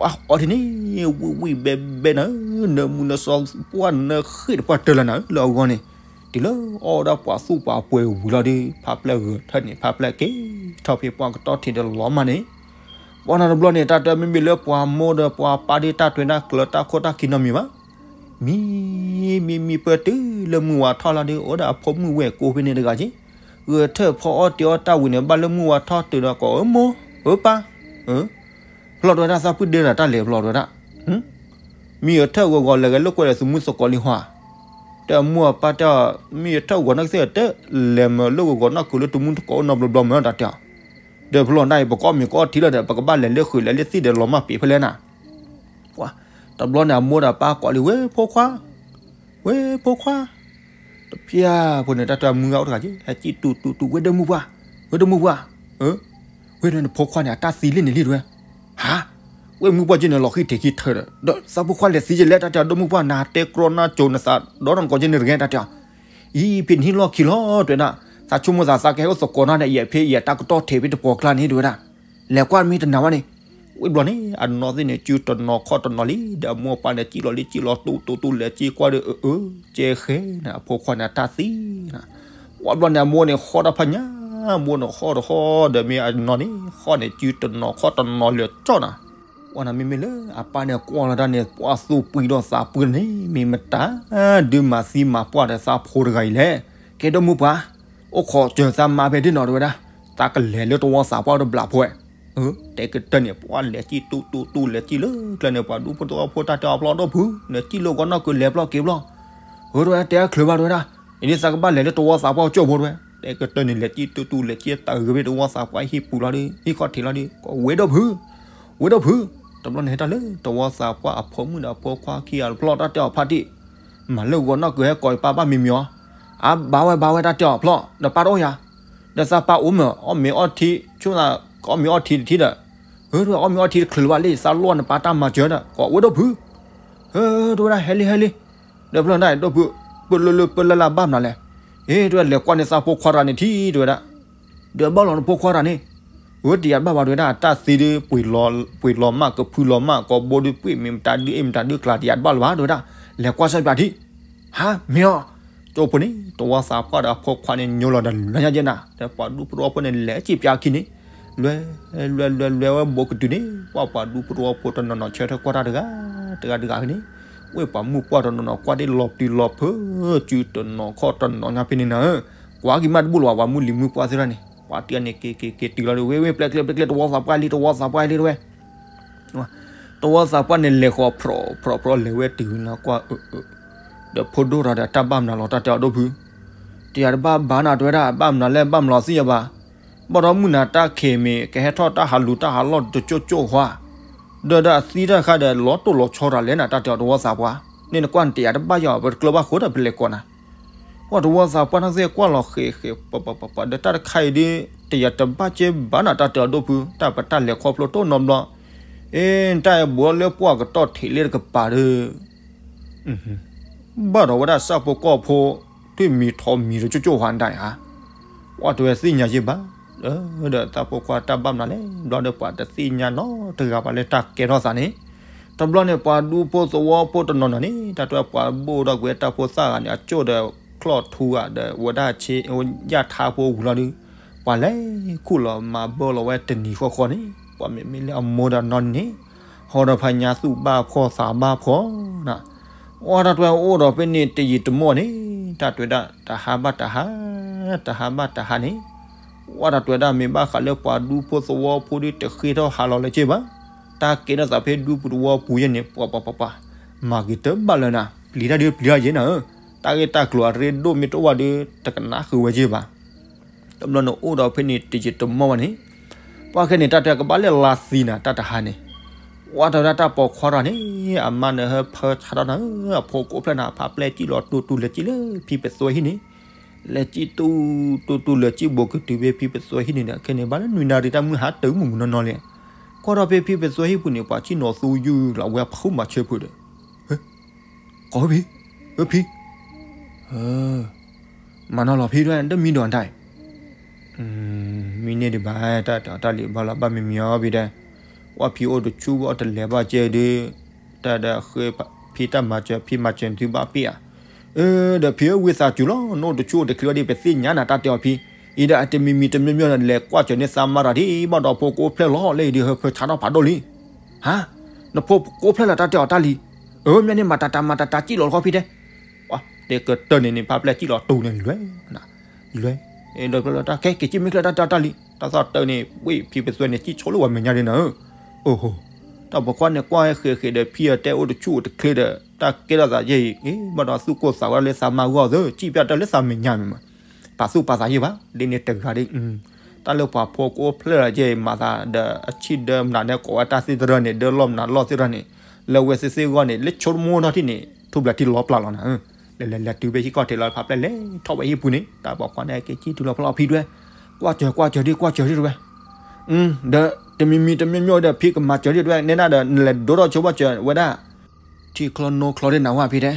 ၤအီထံန့ၣ် ဝံၣ်ဝံၣ်ဘဲဘဲနၤဧၢ, နၢမူနၢစီပှၢ်နၢဃ့ၢ်တပှၢ်တၢၢ်လၢနၤဧၢ လၢအဂီၢ်န့ၣ်, တုၤလၢအီၣ်ဝဲဒၣ်ပှၤသူၣ်ပှၤပှဲၤဝံၤလီၤဒီး ဖးဖျဲၣ်ဂဲၤထၢၣ်န့ၣ် ဖးဖျဲၣ်က့ၤထီၣ်ဖဲပှၢ်ကတီၢ်ထံးဒီးလီၤမၢ်န့ၣ်, ပှၤနၤတဘျီန့ၣ် တၢ်တဲမ့မ့ၢ်လၢပှၤမိၢ်ဒီးပှၤပၢ်ဒ်တၢ်တဲဒၣ်ကျၢၤတၢ်ခိၣ်တၢ်ခံနီတမံၤဘၣ်, မံ မံမံပၢၢ်တုၤလၢ မုၢ်ဝါထီၣ်လီၤဒီး အိၣ်ဒီးအဖိမုၣ်ဝဲၢ်ကိာ်ဖဲန့ၣ်တဂၤက့, ဂဲၤထၢၣ်ဖီအီၣ်တ့ၢ်အီၣ်တၢ်ဝံၤန့ၣ် ဘၣ်လၢမုၢ်ဝါထီၣ်တုၤဒီးကိး အၢမိၢ် အၢပၢ် ဖျီၣ်တဲဝဲဒၣ်သးပုၢ်ဒ့တၢ်လဲၤဖျီၣ်တဲဝဲဒၣ်, မ့ၢ်အထၢၣ်ဂီၤဂီၤလဲၤဂဲၤလိာ်ကွဲဒီးသမူသကိးလံဟါ, တဲအမိၢ်အပၢ်တဲအီၤ မ့ၢ်အထၢၣ်ဂီၤနီၣ်ကသ့ၣ်တဲ လဲၤမၢလၢဂီၤဂီၤနီၣ်ကုၤလၢသမူသကိးအိၣ်နီတဘျီဘျီမၢတၢ်တဲအီၤ, ဒီးဖျီၣ်နၢ်အံၤ ပကအီၣ်မ့ၤကအီထံလီၤဒီး ပကဘၣ်လဲၤလၢဃုာ်လဲၤလၢသ့ၣ်ဒီးလီၤမၢ်ပ့ၤဖဲလဲၣ်နၤ ပှၤ တဘျီန့ၣ် အမိၢ်ဒီးအပၢ်ကိးလံ ဝဲဖိခွါ, ဝဲဖိခွါ, တဖျၢၣ်ဖိန့ၣ် တၢ်တဲမုၢ်ဂၤအိၣ်တဂၤက့ ဟဲစံၣ်တူတူတူ ဝဲဒီမုၢ်ပှၢ်, ဝဲဒီမုၢ်ပှၢ်, ဝဲဒၣ်နဖိခွါန့ၣ် အတၢ်သံလံန့ၣ်လံတဝဲ, ဟါ, ဝဲမုၢ်ပှၢ်က့န့ၣ်လီၤဃံထံးခံထၢဒီး ဒီးသးဖိခွါလဲၤသံကလဲၣ် တၢ်တဲအီၤ ဒီမုၢ်ပှၢ် နတဲကြီနၢ်ကၠိနသးဒီးနကိးက့န့ၣ်တဂ့ၤ တၢ်တဲအီၤ, အံၤဖဲနဟံၣ်လီၢ်ခံလီၤတဲဝဲဒၣ်, သးဆိကမိၣ်သးသးကဟဲအိၣ်သကိးနၤဒီး ယဖဲယတၢ်ကတီၢ်ထဲးဖဲတပှီၤကျါန့ၣ်တဲဝဲဒၣ်, လဲၤကွၢ်မ့ၢ်တနာ်ဝဲန့ၣ်, ဝံၤဘျီန့ၣ် အနီၢ်သ့ၣ်န့ၣ် စုတနီၤခီၣ်တနီၤလံ ဒီးအမိၢ်အပၢ်န့ၣ် စံၣ်လီၤလံစံၣ်လီၤတူတူတူ လဲၤစံၣ်ကွၢ်ဒီး အၢ အၢ ကဲဃဲနၤ အဖိခွါန့ၣ် အတၢ်သံနၤ, ဝံၤဘျီန့ၣ် အမိၢ်န့ၣ်ဃီတၢ်ဖးညါ, အမိၢ်န့ၣ်ဃီတဃီဒီး မ့ၢ်အနီၢ်န့ၣ် ဃီန့ၣ် စုတနီၤခီၣ်တနီၤလၢာ်ကၠီနၤ, ဝံၤန့ၣ်မ့မ့ၢ်လၢအပၢ်န့ၣ်ကွၢ်လီၤတၢ်န့ၣ် ပှၤသူၣ်ပှံၤဒီးသးပှံၤန့ၣ် မ့ၢ်မတၤဒုးမၤသံမၤပှၢ်ဒီးသးဖိတဂၤအံၤလဲၣ်, ကဲဒီမုၢ်ပှၢ်, အိၣ်ခိးစၢၤသးမါဖဲဒ်နီၤတဲဝဲဒၣ်, သးကလဲၤလၢတဝီသးပှၢ်တဘျီဖိဝဲ, တဲကတၢၢ်န့ၣ် ပှၤလဲၤစံၣ်တူတူတူ လဲၤစံၣ်လၢကျဲန့ၣ် ပှၤဒူဖိသဝီဖိတၢ်တဲအီၤဖျီၣ်ဒီဖု, လဲၤစံၣ်လၢဂီၤနီၢ်ကုၤလဲၤဖျီၣ်က့ၤဖျီၣ်, အၢ တဲဝဲဒၣ် တဲချုးဘၣ်တဲဝဲဒၣ်, အံၤဒ်သးကဘၣ်လဲၤလၢတဝီသးပှၢ်ကၠိၣ်ဖိတဝဲ, တဲကတၢၢ်န့ၣ် လဲၤစံၣ်တူတူ လဲၤစံၣ်တၢ်ဂ့ၤဖဲတဝီသးပှၢ်ဟံၣ်ပူၤလီၤဒီး ဟံၣ်ခီၣ်ထံးလီၤဒီး ကိးဝဲဒီဖု, ဝဲဒီဖု, တဘျီန့ၣ် ဟဲတၢ်လၢတဝီသးပှၢ်အဖိမုၣ်ဒီးအဖိခွါခံဂၤတဖျီၣ် တၢ်တဲအီၤဖးတံၢ်, မၤလၢဂီၤနီၢ်ကုၤဟဲကိးအပၢ်ဘၣ်မံၤမံၤအီၤ, အါဘၣ်ဝဲဘၣ်ဝဲတၢ်တဲအီၤဖျီၣ် ဒီးပၢ်တအိၣ်ယၤ, ဒီးသးပၢ်အိၣ်မ့ၢ် အီၣ်မ့ၤအီထံ ဆိသး ကအီၣ်မ့ၤအီထံတထံၣ်ဒီး, အၢ တဲဝဲ အီၣ်မ့ၤအီထံတချုးလၢၤဘၣ်လံ သးလီၢ်နပၢ်တၢ်မၤစၢၤဒီး ကိးဝဲဒီဖု, အၢ တဲဝဲဒၣ် ဟဲလံ ဟဲလံ, ဒီးဖျီၣ်ဒၣ်ဒီဖု, ပလၢလၢပလၢလၢဘၣ်မနုၤလဲၣ်, အ့ တဲဝဲ လဲၤကွၢ်န့ၢ်သးဖိခွါတဂၤန့ၣ်ထံၣ် တဲဝဲဒၣ် ဒီးဘၣ်လီၤနဖိခွါတဂၤန့ၣ်, အၢ တယာ်တဘၣ်ဘၣ်တဲဝဲဒၣ် အတၢ်သံဒုး ပှ့ၤလီၤမၢ်ကဖုလီၤမၢ် ကိးဘိဒုးပှ့ၤမ့ၢ်မတၤဒုးအ့ၣ်မတၤဒုးကျါ တယာ်တဘၣ်လၢၤဘၣ် တဲဝဲဒၣ်, လဲၤကွၢ်စၢၤပၠးထံၣ်, ဟါ မ့ၢ်အီၤ, ကၠိဖိန့ၣ် တဝီသးပှၢ်ဒီးအဖိခွါန့ၣ် ညိလီၤဒီးလၢညါယဲနၤ ဒီးပှၤဒူဖိသဝီဖိန့ၣ် လဲၤစံၣ်ပၠးခံန့ၣ်, လွဲ လွဲ လွဲ လွဲဝဲဘိကတုၤန့ၣ် ပှၤပှၤဒူဖိသဝီဖိတနီၤနီၤဆၢထၢၣ်ကွၢ်တၢ်တဂၤ တဂၤတဂၤန့ၣ်, ဝဲပှၤမုၢ်ပှၢ်တနီၤနီၤကွၢ်ဒ်လီၤပျံၤလီၤဖုး စုတနီၤခီၣ်တနီၤညါဖဲန့ၣ်နၤဧၢ, ကွၢ်က့ၤမးတဘူၣ်လၢၤဘၣ် ပှၤမုၢ်လံၤမုၢ်ပှၢ်သ့ၣ်တဖၣ်န့ၣ် ပှၤတဂၤန့ၣ် က့ၤက့ၤက့ၤတုၤလီၤဒီး ဝဲဝဲပျဲကျဲပျဲကျဲ တဝီသးပှၢ်လံ တဝီသးပှၢ်လံတဝဲ တဝီသးပှၢ်န့ၣ် လဲၤဃီၤဖြီဖြီဖြီ လဲၤဝဲတုၤဝဲလၢကွၢ်အၢ ဒီးဖိဒိၣ်တဂၤဒီးတၢ်ဘၣ်မနုၤလီၤ တၢ်တဲအီၤဒိၣ်ဖု, တယာ်တဘၣ်ဘၣ်နၤ တဲဝဲဒၣ် ဘၣ်မနုၤလဲၣ် ဘၣ်မနုၤလီၤသ့ၣ်ညါဘၣ်, ဘၣ်ဒီးမုၢ်နၤတၢ်ခဲးမ့ၢ် ကဟဲထီၣ်တၢ်ဟးလူၤတၢ်ဟးလီၢ်တကၠိၣ်ကၠိၣ်ဃီ, ဒီးဒၣ်အသံတၢ်ခါဒီး လီၤတိၢ်လီၤဆီတၢ်လဲၣ်နၤ တၢ်တဲအီၤတဝီသးပှၢ်, န့ၣ်နကွၢ်နတယာ်တဘၣ်ယီၤ ပတကျၢၤဘၣ်ဃိဒီးပလဲၤကိးနၤ ပှၤတဝီသးပှၢ်န့ၣ်သ့ၣ်ကွၢ်လီၤဃဲၤဃဲၤ ပပပပ ဒီးတၢ်တခါအံၤဒ် တယာ်တဘၣ်ကဲဘၣ်နၤ တၢ်တဲအီၤဒိၣ်ဖု တၢ်ပတၢ်လဲၤခီဖျိတအိၣ်နီတဘျီ, အ့ တၢ်အဲၣ်ဘိလၢပှၢ်ကတီၢ်ထံးလ့တကပၤဒီး ဘၣ်ဒီးဝဲဒၣ်ဆၣ်ဖိကီၢ်ဖိ ဒုးမံၤထီၣ်မံၤတကၠိၣ်ကၠိၣ်ဃီဒၣ်ဧါ, ပှၤတဝဲသ့ၣ်ညါယ့ၢ်ဘၣ်, ဒီးတၢ်ဖိခွါတၢ်ဘၣ်မနုၤလဲၣ် ဘျီဒီးပှၤတသ့ၣ်ညါနီတဂၤဘၣ်လၢတၢ်ကဲထီၣ်သးန့ၣ်, တဘျီန့ၣ် ပှၤဒူဖိသဝီဖိတနီၤနီၤန့ၣ် တၢ်တဲပှၤဘိၣ်ဒီးကွံာ်တၢ်ဖိသၣ်ဂၤန့ၣ် အကၠိၣ်ဒီးချီၣ်ထူဂၤဒီးဝဲဒၣ်ဆ့ ယၣ်ထါဖိဝံၤလီၤဒီး ပှၤလဲၤခူၣ်လီၤမၤဘၢလီၤဝဲတနံၤဃီဃီန့ၣ် ပှၤမ့မ့ၢ်လၢအမိၢ်ဒီးနီၢ်န့ၣ် ဟီဒီးဖးညါသူၣ်ဘၣ်ဖှီၣ်သးဘၣ်ဖှီၣ်နၤ, အီတၢ်တဲအိၣ်ဒီးဖဲန့ၣ်တယံာ်တမီၢ်န့ၣ် တၢ်တဲဝဲဒၣ် တဟါဘၣ်တဟါ တဟါဘၣ်တဟါန့ၣ်, အီတၢ်တဲဝဲဒၣ်မ့ၢ်ဘၣ်ဃးလၢပှၤဒူဖိသဝီဖိဒုးတဃ့ထီၣ်ဟးလီၤလၢၤက့ဘၣ်, တၢ်ကဲထီၣ်သးဖဲဒူပူၤသဝီပူၤယဲန့ၣ် ပှၤပှၤပှၤပှၤ မၤက့ၤတဘၣ်လၢၤနၤ ပျံၤတၢ်ဒုးပျံၤတၢ်ယဲနၤဧၢ, တၢ်ဂ့ၢ်တၢ်ကျိၤအရ့ဒိၣ်မ့ၢ်တအိၣ်ဘၣ်ဒီး တကနၣ်ဃုာ်ဝဲက့ဘၣ်. တဘျီန့ၣ်အိၣ်ဒီးဖဲန့ၣ်တယံာ်တမီၢ်ဘၣ်န့ၣ်, ပှၢ်ခဲန့ၣ် တၢ်တဲကဘၣ်လဲၤလါသံနၤ တၢ်တဟါန့ၣ်, ဝဲတဲဝဲဒၣ်တၢ်ပိာ်ခွါတဂၤန့ၣ် အမါန့ၣ်ဟၢဖၢဆါထီၣ်နၤဧၢ, အဖိကအိၣ်ဖျဲၣ်နၤ ဖးပျဲၢ်စံၣ်လီၤတူၢ်တူၢ်လဲၤစံၣ်လၢဖံပသွဲဟံၣ်န့ၣ်, လဲၤစံၣ်တူၢ်တူၢ်တူၢ်လဲၤစံၣ် ဘူးကတုၤဖဲဖံပသွဲဟံၣ်န့ၣ်ဒီး ခဲန့ၣ်ဘၣ်လၢနွံနၣ်ရံၣ်တၢ်မုၢ်ဟါတၢ်မုၢ်မုၢ်နီၢ်နီၢ်လံ, ကွၢ်ထီၣ်ဖဲဖံပသွဲဟံၣ်ပူၤန့ၣ် ပှၤစံၣ်နီၤသူယုၢ်လီၤဝဲဖုမၤဆၢဖုးဒီး ကိးဖံ, အဖံ, မၤနီၤလီၤဖံဒၣ် တမံဒီးတၢ်, မံန့ၢ်ဒံးဘၣ် တၢ်တဲအီၤတၢ်လံၤ ဘၣ်လီၤဘၣ်မံမံအီၤဖံတဲ, ဝဲဖံအိၣ်တဆူၣ်ဘၣ်တလဲၤဘၣ်ကဲဒီး, တၢ်ဒီးဃ့ဖံတၢ်မၤစၢၤ ဖံမၤစၢၤနသုဘၣ်ပ့ၢ်ဧါ, ဒီးဖံဧၢ ဝံသးစူၤလီၤ နအိၣ်တဆူၣ်အိၣ်တချ့အီၤဒီး ပသ့ၣ်ညါနၤ တၢ်တဲအီၤဖံ, အံၤဒီးအတမံမံတမံမံန့ၣ် လဲၤကွၢ်စၢၤန့ၢ်သးမါတၢ်ဒံး ဘၣ်ဒီးဖိကအိၣ်ဖျဲၣ်လီၤ လၢအံၤဒီးဟၢဖၢဆါထီၣ်ဖးဒိၣ်လံ ဟါ, နဖိကအိၣ်ဖျဲၣ်လၢ တၢ်တဲအီၤတၢ်လံၤ, အၢ မ့ၢ်န့ၣ် မၤတၢ်တၢ်မၤတၢ်တၢ်စံၣ်လီၤတခီဖံတဲ, တဲကတၢၢ်န့ၣ်န့ၣ် ဖးပျဲၢ်စံၣ်လီၤတူၢ်န့ၣ်လွဲ, လွဲ, ဒီးဖျဲၣ်လီၤတၢ် ကဲက့ၤစံၣ်မ့ၢ်ချၢ တၢ်တဲအီၤတၢ်လံၤ တၢ်သီၣ်တၢၢ်န့ၣ် ဝံဖံပသွဲန့ၣ် စံၣ်ဆိလၢဝဲမဲာ်ညါဒ်နၤဧၢ, အိၣ်ဟိ, တၢ်ပိာ်ခွါန့ၣ် ကွၢ်ဃဲၤဃဲၤဒီး ဖံအတဲအိၣ်တဆူၣ်အိၣ်တချ့ဒီး တၢ်ကဲထီၣ်သးယဲအံၤ ဘၣ်ဒီးသူၣ်ကိၢ်သးဂီၤလၢသးမါဂီၢ်သၢ စံၣ်ပျၢ်တၢ်လၢသးမဲာ်ညါမ့ၢ်မး ပာ်သူၣ်ပာ်သးယဲဘၣ် ဒ်န့ၣ်တဂၤဒ် တၢ်လၢပှၤဖိကအိၣ်ဖျဲၣ်လီၤကဲ မၤသးဒီးအဆံၣ်ဒၢမနုၤန့ၣ် ကိးဝဲတၢ်သ့ၣ်တရၢန့ၣ် ဒၢလီၢ်မနုၤလီၢ်သ့ၣ်တရၢန့ၣ် လၢဝဲသ့ၣ်သ့ၣ်ဂီၢ်န့ၣ် လၢဆိကမိၣ်ထီၣ်ထံၣ်န့ၣ် ထူၣ်ဘျးထံလီၤပျၢ်လီၤနၤဧၢ, လဲၤလဲၤလဲၤတုၤဖဲဟံၣ်ကီၢ်ထံးလီၤ ဖးပျဲၢ်လဲၤထီၣ်ဝဲဟံၣ်ပူၤန့ၣ် တၢ်ပိာ်ခွါန့ၣ် က့ၤစံၣ်တုၤလီၤဖျီဖံတဝဲ, ကွၢ်စၢၤကွၢ်စၢၤဒ်ကွၢ်စၢၤဒ်တဝဲ, ဒီးတမံၤမံၤတမံၤမံၤဒီး ဖံကမၤစၢၤဒ်တဝဲ နဲဒၣ်ဒီး နလဲၤဒိထီၣ်ဆိဘၣ်စၢၤဝဲဒၣ် ထံချီနိချီဒ်နၤဝဲဖံတဲ,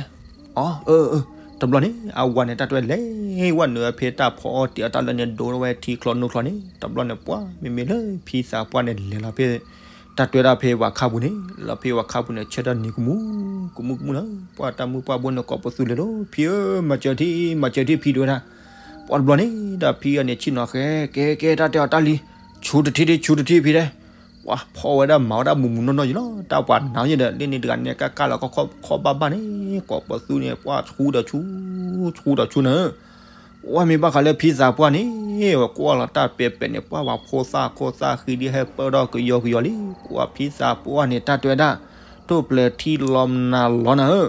အၢ တဘျီန့ၣ် အဝၤန့ၣ် တၢ်တဝဲလဲၤဝဲနုာ်ဖဲတၢ်ဖီအီၣ်တ့ၢ်အီၣ်တၢ်လၢန့ၣ် ဒိထီၣ်ဝဲထံချီနိချီန့ၣ် တဘျီန့ၣ် ပှၢ်မ့မ့ၢ်လၢဖံသးပှၢ်န့ၣ် လဲၤလီၤဖဲ တၢ်တဝဲဒၣ်ဖဲဝၤခါပူၤန့ၣ် လီၤဖဲဝၤခါပူၤန့ၣ် ဆၢထၢၣ်နံၤကမူၣ် ကမူၣ်ကမူၣ်လီၤ ပှၢ်တၢ်မုၢ်ပှၢ်ဘိန့ၣ် ကိးပသူလဲၤလီၤ ဖံဧၢ မၤစၢၤထံ မၤစၢၤထံဖံတဝဲဒၣ်, ပှၢ်တဘျီန့ၣ် ဒီးဖံအန့ၣ်ဆ့ၣ်နီၤဃဲ ကဲကဲ တၢ်တဲအီၤတၢ်လံၤ ဆူတထံၣ်ဒ်ဆူတထံၣ်ဖံတဲ ပှၢ်ဖီၣ်ဝဲဒၣ်မၤဝဲဒၣ်မူးမူးနီၢ်နီၢ်ယံၤလီၤ တၢ်ပှၤနၤယံၤဒီး လၢန့ၣ်တဂၤန့ၣ် ကၢ်ကၢ်လီၤခီၣ်ခီၣ်ဘၣ်ဘၣ်န့ၣ် ကိးပသူန့ၣ် ပှၢ်ဆူဒီးဆူ ဆူဒီးဆူနၤဧၢ, ပှၢ်မ့ၢ်ဘၣ်ဃးလၢဖံသးပှၢ်န့ၣ် ဝဲကွၢ်လီၤတၢ်ပဲာ်ပဲာ်န့ၣ် ပှၢ်ဝဲဖိသၣ်ခိၣ်သၣ်ဃံဒ်ဟဲပၢၢ်ထီၣ်ကယီကယီလံ ပှၢ်ဖံသးပှၢ်န့ၣ် တၢ်တဝဲဒၣ် ထိၣ်ပျဲၤထံလီၤမနုၤလီၤနၤဧၢ,